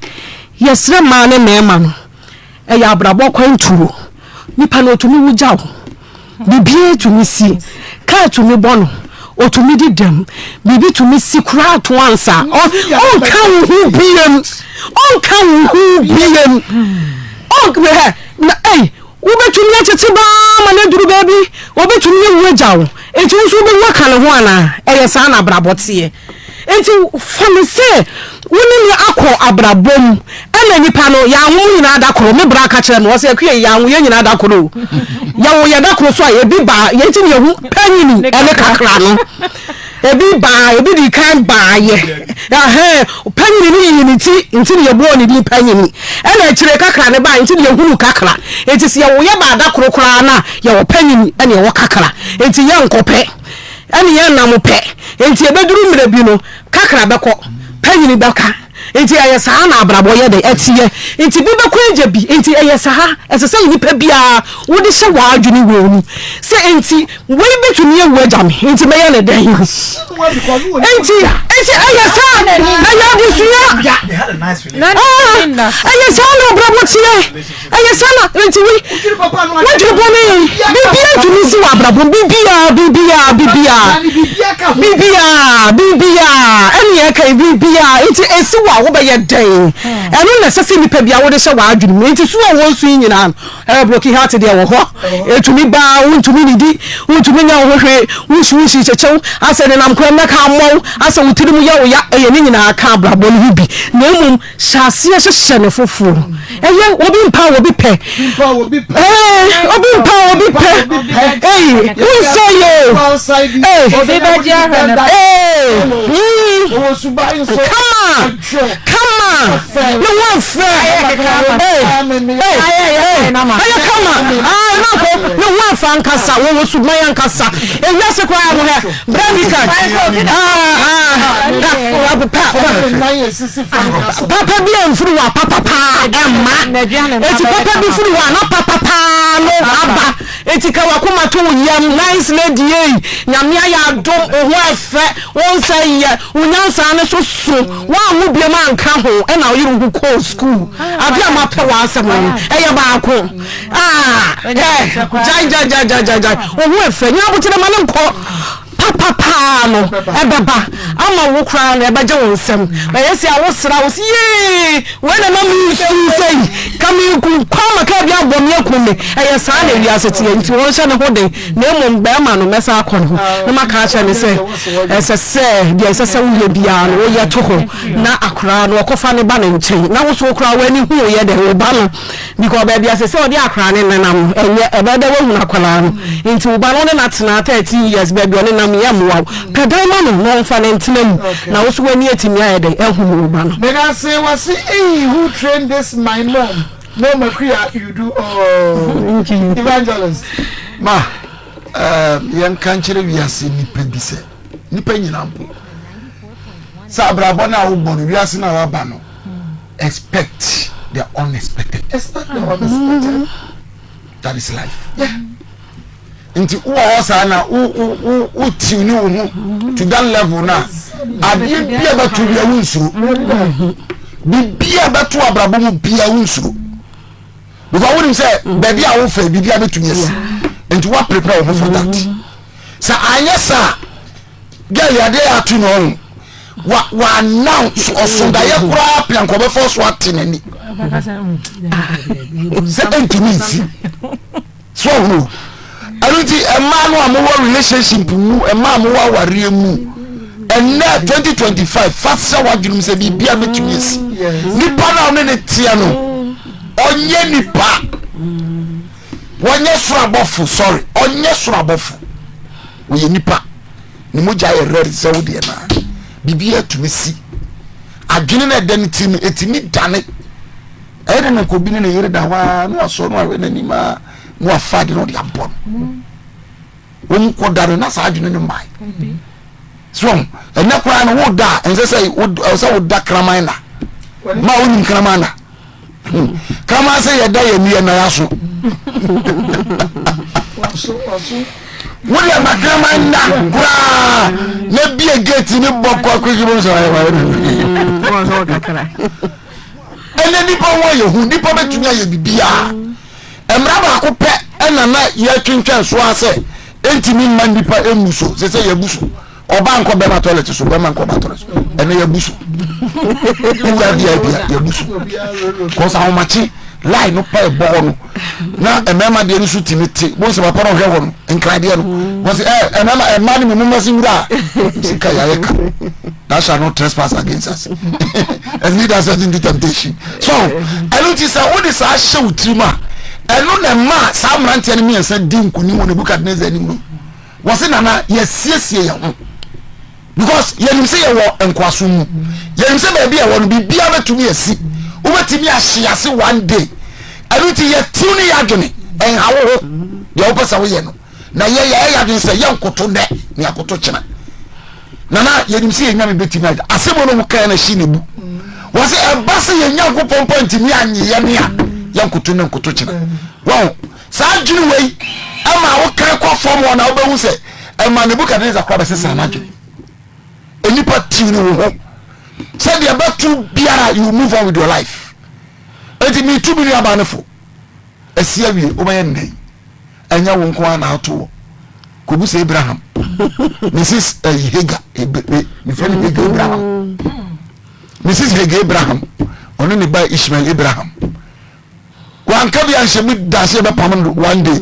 yɛsrɛ mmaa ne mmarima no, ɛyɛ abrabɔ kwantuo. Nipa no ɔtumi wu gya wo. Biribiara tumi si. Kaa tumi bɔ no. Ɔtumi di dɛm. Biribi tumi si koraa to ansa. Ɔnka wo ho biem. Ɔnka wo ho biem. Ɔnka na ei wobɛtumi akyekye baa ma no aduru baabi. Ɔbɛtumi awu agya wo. Enti wo nso wobɛwu aka ne ho anaa? Ɛyɛ saa na abrabɔ teɛ. Enti fa no sɛ wo ne no akɔ abrabɔ mu, ɛna nipa no, yɛanwo mo nyinaa da koro. Me bra ka kyerɛ me, ɔsɛ Akua yi, yɛanwo yɛn nyinaa da koro o. Yɛwo yɛ da koro so a, ebi ba, yɛn ti na yɛhu panyini ɛne kakra no. Ebi ba, ebi di kan baayɛ. Ɛhɛn, panyini no yii ne ti, nti na yɛbɔɔ ne din panyini. Ɛna akyire kakra no baeɛ, nti na yɛhunu kakra. Enti sɛ yɛwo yɛ baa da koro koraa no a, yɛwɔ panyini ɛna yɛwɔ kakra. Enti yɛnkɔpɛ. Ɛne yɛn nna mo pɛ. Enti ɛbɛduru mmerɛ bi no, kakra bɛkɔ, panyini bɛka. Enti ɛyɛ saa na abrabɔ yɛ dɛn? Ɛteɛ. Enti bi bɛkɔ agya bi. Enti ɛyɛ saa. Ɛsɛ sɛ nipa biara wode hyɛ w'adwene wei mu sɛ enti wei bɛtumi awu agya me, enti mɛyɛ no dɛn? Enti, enti ɛyɛ saa. Ɛyɛ adesua. Ah, ɛyɛ saa na abrabɔ teɛ. Ɛyɛ saa na nti wi wadwene bɔne biribiara ntumi nsi wɔ abrabɔ mu biribiara biribiara biribiara biribiara biribiara ɛne ɛka yi biribiara nti esi wɔ a wobɛyɛ dɛn ɛno na ɛsɛ sɛ nipa bi a wode hyɛ w'adwene mu nti su a wɔn su yi nyinaa no ɛyɛ broken heart deɛ wɔ hɔ etumi baa wontumi nidi wontumi nyɛ wo ho hwee wusu wusu kyekyɛw asɛ nenam kwan na ka mmɔw asɛ wo tirim yɛ wo ya ɛyɛ ne nyinaa ka abrabɔ no ho bi na mmom Hyɛ aseɛ hyehyɛ no foforɔ. Ɛyɛ obi mpa a obi pɛ. Ɛɛ obi mpa a obi pɛ. Ee wonsɛ yɛ o. Ee obi bɛgye ahwɛ no. Ee kama kama ne ho afɛ. Ee ee ɛyɛ kama aa nanko ne ho afɛ ankasa wɔwɔ suban ankasa. Ewiase koraa no hɛ brɛ mi kan. Aa aa pa pa. Papa bi amfiri hɔ a papa paa ɛmma. Eti papa bi firi hɔ a na papa paa no aba. Eti ka wakoma to wo yam nice lady ei Nyame ayɛ adom wo ho ɛfɛ wo nsa yɛ wo nyansa no so so woanwo biom anka ho ɛna wo yere wo ho kɔɔ school adeɛ a mapɛ w'asɛm no no ɛyɛ baako ah ɛ gyae gyae gyae gyae gyae wo ho ɛfɛ nya aboterɛ ma no nkɔ. Papa paa no ɛbɛba ama wo koraa no ɛbɛgye wo nsam. Ɛyɛ sɛ a wosra wo sɛ yee wei na na mensu sɛ yi ka meku kwa ma kaa bi abɔ me aku me. Ɛyɛ saa na wiase teɛ nti wɔnhyɛ ne ho den na mmom bɛrima no mɛsan akɔ ne ho na maka akyerɛ no sɛ ɛsɛ sɛ deɛ ɛsɛ sɛ woyɛ biara no woyɛ to hɔ na akoraa no ɔkɔfa ne ba ne nkyɛn na wo so koraa w'ani hu yɛ dɛn wo ba no. Because baabi a sese ɔde akwadaa no nenam no ɛnyɛ ɛbɛyɛ dɛ woahunu akwadaa no nti wo ba no wo ne no atena 13 years baabi a ɔnenam yɛ mmoa wo pɛ dan ma no na ɔmfa no ntena mu na wo so w'ani atumi ayɛ dɛn ahunu wo ba no. Medase wase eii who train this my mom no Makuya you do oh evangelist. Ma ehm yɛnka nkyerɛ wiase nipa bi sɛ nipa nyina mpo sɛ abrabɔ no a wobɔ no wiase no a waba no Expect the unexpected. Expect the unexpected. That is life. Yeah. Nti wowɔ hɔ saa na wo wo wo wo tiw ne wo ho to that level na adeɛ bi a bɛto bia wo nsuro. Biribi a bɛto abrabɔ mu bia wo nsuro. Because wonim sɛ baabi a wofɛ biribi a bɛtumi asi. Nti wa prepare wo ho for that. Sɛ anyɛ saa Girl yi adeɛ yɛ ato no ɔho wa wa announce ɔsondaeɛ koraa pia nka ɔbɛfa so ate n'ani sɛ ɛntumi nsi so ɔhono ɛno nti mmaa no a mowɔ relationship mu mmaa a mowɔ awareɛ mu ɛnɛ 2025 fa sɛ w'adwenem sɛ biribia bɛtumi asi nipa no a ɔne ne teɛ no ɔnyɛ nipa wɔnyɛ soro abɔfo sorry ɔnyɛ soro abɔfo Ɔyɛ nipa, ne mogya yɛ red sɛ wo deɛ naa. Biribiara tumi si. Adwene no ɛda ne tirim ɛtumi dane. Ɛyɛ de na nka obi ne ne yere da hɔ ara na wasɔ no ahwɛ n'anim a na wafa ade na ɔde abɔ no. Wɔn kɔ da no na saa adwene no mmae. So ɛnɛ koraa no woda a ɛnsɛ sɛ sɛ woda kraman na ma wonim kraman na. Kraman sɛ yɛda yɛn ni yɛn nan aso. Wode ama kraman nna koraa na bie gate ne bɔ kɔ akɔyi mu sɛ ɛnɛ nipa ho ayɛ hu nipa bɛtumi ayɛ biribiaa mmara baako pɛ ɛna na yɛtwentwɛn so a sɛ ɛntumi mma nipa ɛmu so sɛ sɛ yɛbu so. Ɔbaa nkɔ bɛrima toilet so, bɛrima nkɔ ɔbaa toilet so. Ɛnɛ yɛbu so. Wura VIP a yɛbu so. Kɔsa ahomakye line no pa ɛbɔ hɔ no na mmarima deɛ no so tumi te. Bo nsɛ papa no ɔhwɛ hɔ no nkradeɛ no. Wɔsi ɛ mmarima mmaa no mu mmɛsi wura a sika yɛayɛ ka. That shall not trespass against us and lead us not into temptation. So ɛno ti sɛ wode saa hyɛ wo tirim a ɛno na ɛma saa mmeranteɛ no mmiɛnsa di nkonim wɔ Nebukadnezar anim no. Wɔse nana yɛsiesie yɛn ho because yɛnim sɛ yɛwɔ nkoasom mu yɛnim sɛ baabi a ɛwɔ no biribiara bɛtumi asi wobɛtumi ahye ase one day ɛno nti yɛtiw ne yɛadwene ɛnha wo ho deɛ wopɛ sɛ woyɛ no na yɛyɛ ɛyɛ adwene sɛ yɛnkoto nnɛ ne akoto kyena nana yɛnim sɛ yɛn nyame bɛtumi agya asɛm no mu kan na hyi ne bu wɔ sɛ ɛba sɛ yɛn nyankopɔn mpo ntumi anyeyɛ ne a yɛnkoto ne nkoto kyena wɔn Saa adwene wei ma wokan kɔ fam hɔ na wobɛhu sɛ ɛma Nebukadnesar koraa bɛsesa n'adwene. Nnipa tiw ne wo ho sɛdeɛ ɛbɛto biara you move on with your life. Enti metu me nuabaa no fo asi awie wobɛyɛ nnɛn ɛnyɛ wo nko ara na ato wɔ kɔbu sɛ Abraham Mrs. Eh, Hagar mefrɛ no Hagar Abraham Mrs. Hagar Abraham ɔne ne ba Ishmael Abraham wanka bi anhyɛ mu da sɛ yɛbɛpam no one day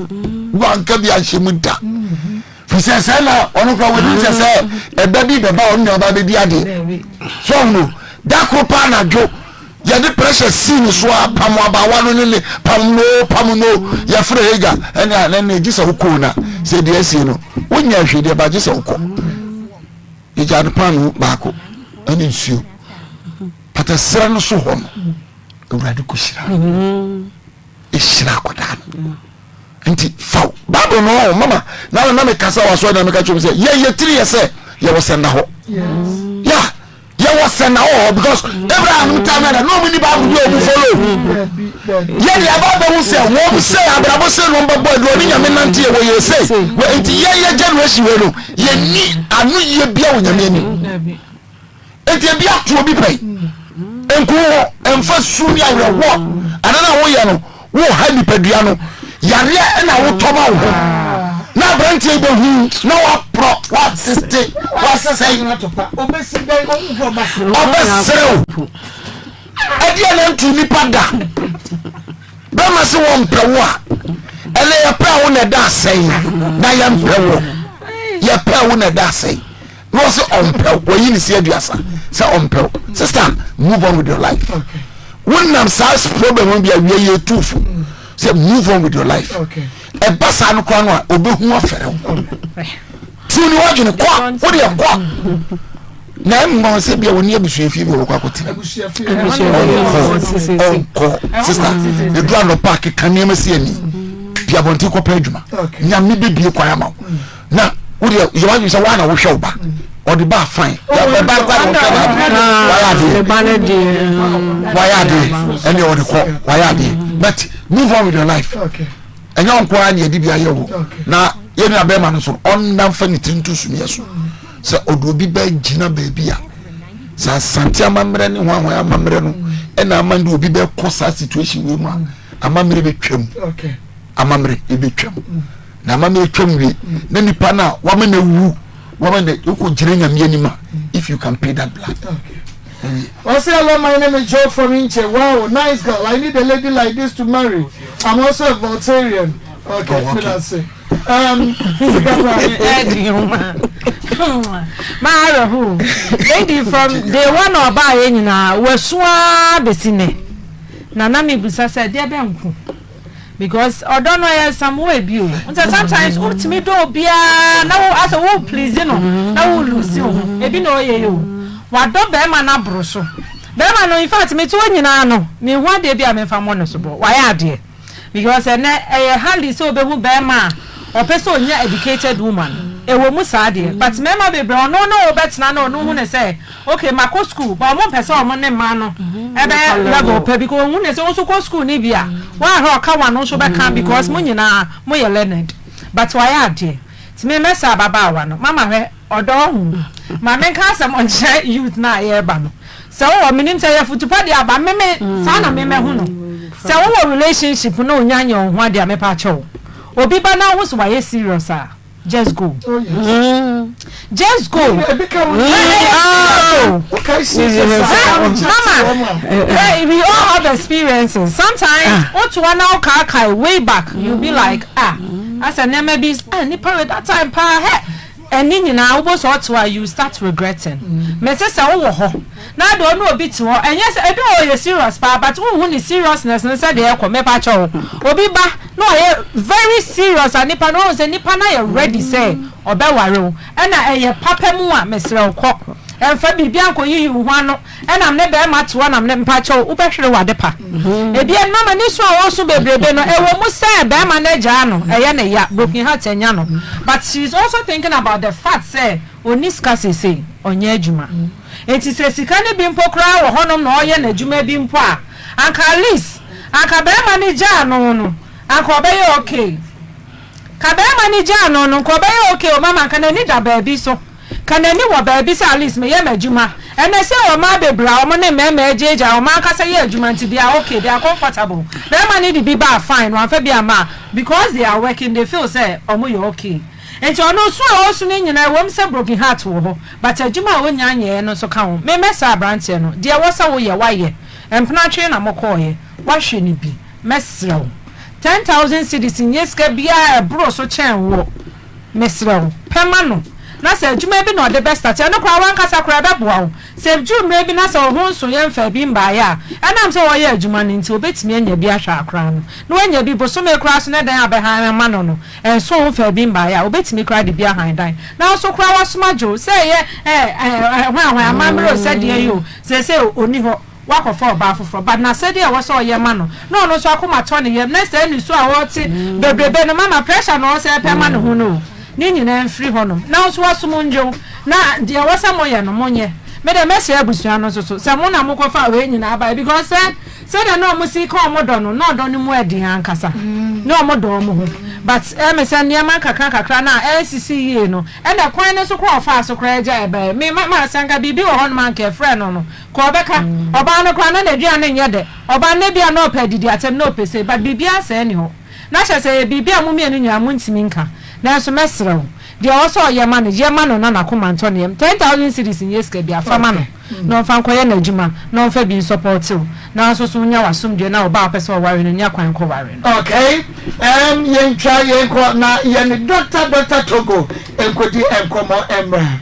wanka bi anhyɛ mu da fi sɛ sɛ na ɔno kora wɔnim sɛ sɛ ɛda bi bɛba ɔno nuaba bɛdi adeɛ so ɔhono da koro paa nadwo yɛde pressure sii ne so a pam abawa no ne ne pam no pam no yɛfrɛ Hagar ɛne a ne gye sɛ wokɔɔ na sɛ deɛ asie no wonyɛ hwee deɛ ba gye sɛ wokɔ yɛgya no paano baako ɛne nsuo patasrɛ no so hɔ no awurade kɔhyira ɛhyira akɔdaa no nti faw bible no ɔ mama na na mekasa wɔ asɔre na meka kyerɛ m sɛ yɛ yɛtiri yɛ sɛ yɛwɔ sɛnda hɔ ya yɛwɔ sɛnda hɔ hɔ because abraham time na na ɔmu ni bible bi a ɔmu follow yɛ de aba bɛhu sɛ wɔm sɛ abrabɔ sɛ no ɔmbɛbɔ adu ɔne nyame nante yɛ wɔ yɛ sɛ nti yɛyɛ generation wei no yɛni ano yie bia wɔ nyame anim Enti ebi ato obi pɛn. Nku wo ho, mfa su ne awerɛhoɔ. Ade no a woyɛ no, woha nipadua no. Yareɛ na wotɔ ma wo ho. Na aberanteɛ yi bɛhu na waporɔ, watete, wasɛe. Ɔbɛserew. Ɛdeɛ na nto nipa da. Bɛma se wɔmpɛ wo a, ɛnɛ yɛpɛ wo na ɛda asɛe na yɛmpɛ wo. Yɛpɛ wo na ɛda asɛe. na ɔsɛ ɔmpɛw wɔyi ne si aduasa sɛ ɔmpɛw sister move on with your life wonam saa problem no bi awie yɛ tu fo sɛ move on with your life ɛba saa no koraa no a ɔbɛhu afɛrɛ wo tiw ne wadwene kɔ wo deɛ kɔ na ɛmma sɛ bia wɔne abusua fie bi wɔkɔ akɔtena ɔnkɔ ɔnkɔ sister ɛduru anɔpa keka nneɛma si ani pia abɔnten kɔpɛ adwuma nyame bɛbie kwan ama wo na wo deɛ yɛ wadwene sɛ woa na wohwɛ wo ba ɔde ba fine ɛba kora na ɔhwɛ no wayɛ adeɛ wayɛ adeɛ ɛne ɔde kɔ wayɛ adeɛ but move on with your life ɛnyɛ wo nko ara ne yɛde bi ayɛ wo na yɛn nua bɛrima no nso ɔnna nfa ne tiri nto sumiɛ so sɛ ɔde obi bɛ gyina baabi a sɛ asante amammerɛ ne ho ahoɛ amammerɛ no ɛna ama de obi bɛ kɔ saa situation wei mu a amammerɛ bɛtwam amammerɛ ɛbɛtwam na ama mi atwam wie na nipa no a wama no awu wama no wokɔ gyina nyame anim a if you can pay that blood. Okay. Say hello, my name is Joe from Inche. Wow, nice girl. I need a lady like this to marry. I'm also a Voltairean. Okay, oh, okay. say. Maawerɛho lady from day one ɔbaa yɛ nyinaa wasu ara bɛsi nɛ na na mebisa sɛ deɛ bɛnko Because ɔdɔ no ɛyɛ some way bi o. N sɛ sometimes wo tumi dɔ obiara na wo asɛ wo please no na wo lose wo ho. Ebi na ɔyɛ yi o. Wadɔ bɛrima no aboro so. Bɛrima no in fact me te hɔ nyinaa no me hu adeɛ bi a me nfa mmɔ no soboɔ. Wayɛ adeɛ. Because ɛnɛ ɛyɛ hardly sɛ obehu bɛrima a ɔpɛ sɛ onya educated woman. Ɛwɔ mu saa deɛ but mmarima bebree ɔno ne wo bɛtena na ɔno hu no sɛ Ok makɔ school but ɔmo mpɛ sɛ ɔmo ne mmaa no ɛbɛyɛ level pɛ because ohun ne sɛ wo nso kɔ school ne bi a woanhwɛ ɔka wano nso bɛka because mo nyinaa mo yɛ learned but wayɛ adeɛ nti me mɛsɛ ababaawa no mama hwɛ ɔdɔ ɔho ma menka asɛm nkyerɛ youth no a yɛreba no sɛ wowɔ menim sɛ yɛ futupa deɛ aba me me saa na me mɛhu no sɛ wowɔ relationship na onya nyɛ wo ho adeɛ a mepa akyɛw obi ba na wohu sɛ wayɛ serious a just go. Oh, yes. Just go. Oh. Mama, we all have experiences. Sometimes, wotu hɔ na wokaakae way back, you be like, ah, asɛ nneɛma bi, ah, nipa wei that time paa, hɛ, ɛne nyinaa wobɔ sɛ ɔte hɔ a, you start regretting. Mese sɛ wowɔ hɔ, na ade ɔne obi te hɔ, ɛnyɛ sɛ, ebi wɔ hɔ ɔyɛ serious paa, but wonhu ne seriousness no sɛdeɛ ɛkɔ, mepa kyɛw, obi ba na ɔyɛ very serious a nipa no, wohu sɛ nipa no ayɛ ready sɛ Ɔbɛware wo ɛna ɛyɛ papa mu a mesrɛ wo kɔ ɛnfa biribiara nkɔyiyi wo ho ano ɛnam ne bɛɛma te hɔ nam ne mpakyɛw wobɛhwere w'adepa ebia no mama ne su a ɔresu bebrebe no ɛwɔ mu sɛ bɛɛma no agyaa no ɛyɛ ne ya broken heart anya no but she is also thinking about the fact sɛ ɔnni sika seesei ɔnyɛ adwuma enti sɛ sika no bi mpo koraa wɔ hɔnom na ɔreyɛ n'adwuma bi mpo a anka at least anka bɛɛma no gyaa no no anka ɔbɛyɛ okay. Ka bɛɛma no gyaa no no nka ɔbɛyɛ ok o mama nka n'ani da baabi so ka n'ani wɔ baabi sɛ at least meyɛ m'adwuma ɛnɛ sei wɔ mmaa bebree a ɔmo ne mmarima agyaagyaa ɔmo ankasa yɛ adwuma nti they are ok they are comfortable bɛɛma no de bi ba a fine wamfa bi amma a because they are working they feel sɛ ɔmo yɛ ok nti ɔno su a ɔsu no nyinaa ɛwom sɛ broken heart wɔ hɔ but adwuma a ɔnnya nyɛɛ no nso ka ho me mɛsrɛ abranteɛ no deɛ ɛwɔ sɛ woyɛ wayɛ mpenatwe na mokɔɔyɛ wahwɛ no bi Mɛsrɛ wo. 10,000 cedis nyɛ sika biara a ɛboro so kyɛn woɔ. Mesrɛ wo, pɛ ma no. Na sɛ adwuma bi na ɔde bɛ start, ɛno koraa w'ankasa koraa ɛbɛboa wo. Sɛ ɛduru mmerɛ bi na sɛ wo ho nsoeɛ mfaa bi mbaeɛ a, ɛnam sɛ ɔreyɛ adwuma no nti, ɔbɛtumi anya bi ahwɛ akora no. Na wanya bi bosome koraa so na dan a ɔbɛhan ama no no, ɛnso wo mfaa bi mbaeɛ a, ɔbɛtumi koraa de bi ahan dan. Na wo nso koraa w'asom agye wo. Sɛ ɛyɛ ɛɛ ɛɛ hwan hwan, amammerɛ o, sɛdeɛ yi o, seesei ɔnni hɔ. Wakɔfa ɔbaa foforɔ but n'asɛdeɛ a ɛwɔ sɛ ɔyɛ ma no na ɔno nso akoma tɔ ne yam na saa nisuo a ɔrete bebrebe no mama pressure na ɔsɛ pɛ ma ne ho no o ne nyinaa mfiri hɔnom na wo nso w'asom nnye wo na deɛ ɛwɔ sɛ moyɛ no monyɛ me deɛ mɛsrɛ abusua no nso so sɛ mo na mokɔfaa wei nyinaa baeɛ because sɛ sɛdeɛ na ɔmo si ka ɔmo dɔ no na ɔdɔ no mu ɛden ankasa na ɔmo dɔ ɔmo ho but ɛme sɛ nneɛma nkakra nkakra no a ɛnsisi yie no ɛna kwan no nso koraa ɔfaa so koraa agya ɛbaeɛ me ma ma sɛ anka biribi wɔ hɔnom anka ɛfrɛ no no Kɔ ɔbɛka. Ɔbaa no koraa na n'aduane nyɛ dɛ. Ɔbaa no ebia na ɔpɛ adidi atɛm na ɔpɛ sei but biribiara saa nni hɔ. Na kyerɛ sɛ ɛyɛ biribi a mo mmienu nyinaa montumi nka. Nanso mɛsrɛ wo, deɛ ɛwɔ sɛ ɔyɛ ma no, yɛ ma no na n'akoma ntɔ ne yam. 10,000 cedis nyɛ sika biara, fa ma no na ɔmfa nkɔyɛ n'adwuma na ɔmfa bi nsɔpɔɔte wo. Na wo nso so wonya w'asomdwoeɛ na ɔbaa a wopɛ sɛ ɔware no nya kwan kɔware no. Okay, um, yɛntwa yɛnkɔ na yɛne Doctor Doctor Togo nkɔdi nkɔmmɔ mmra.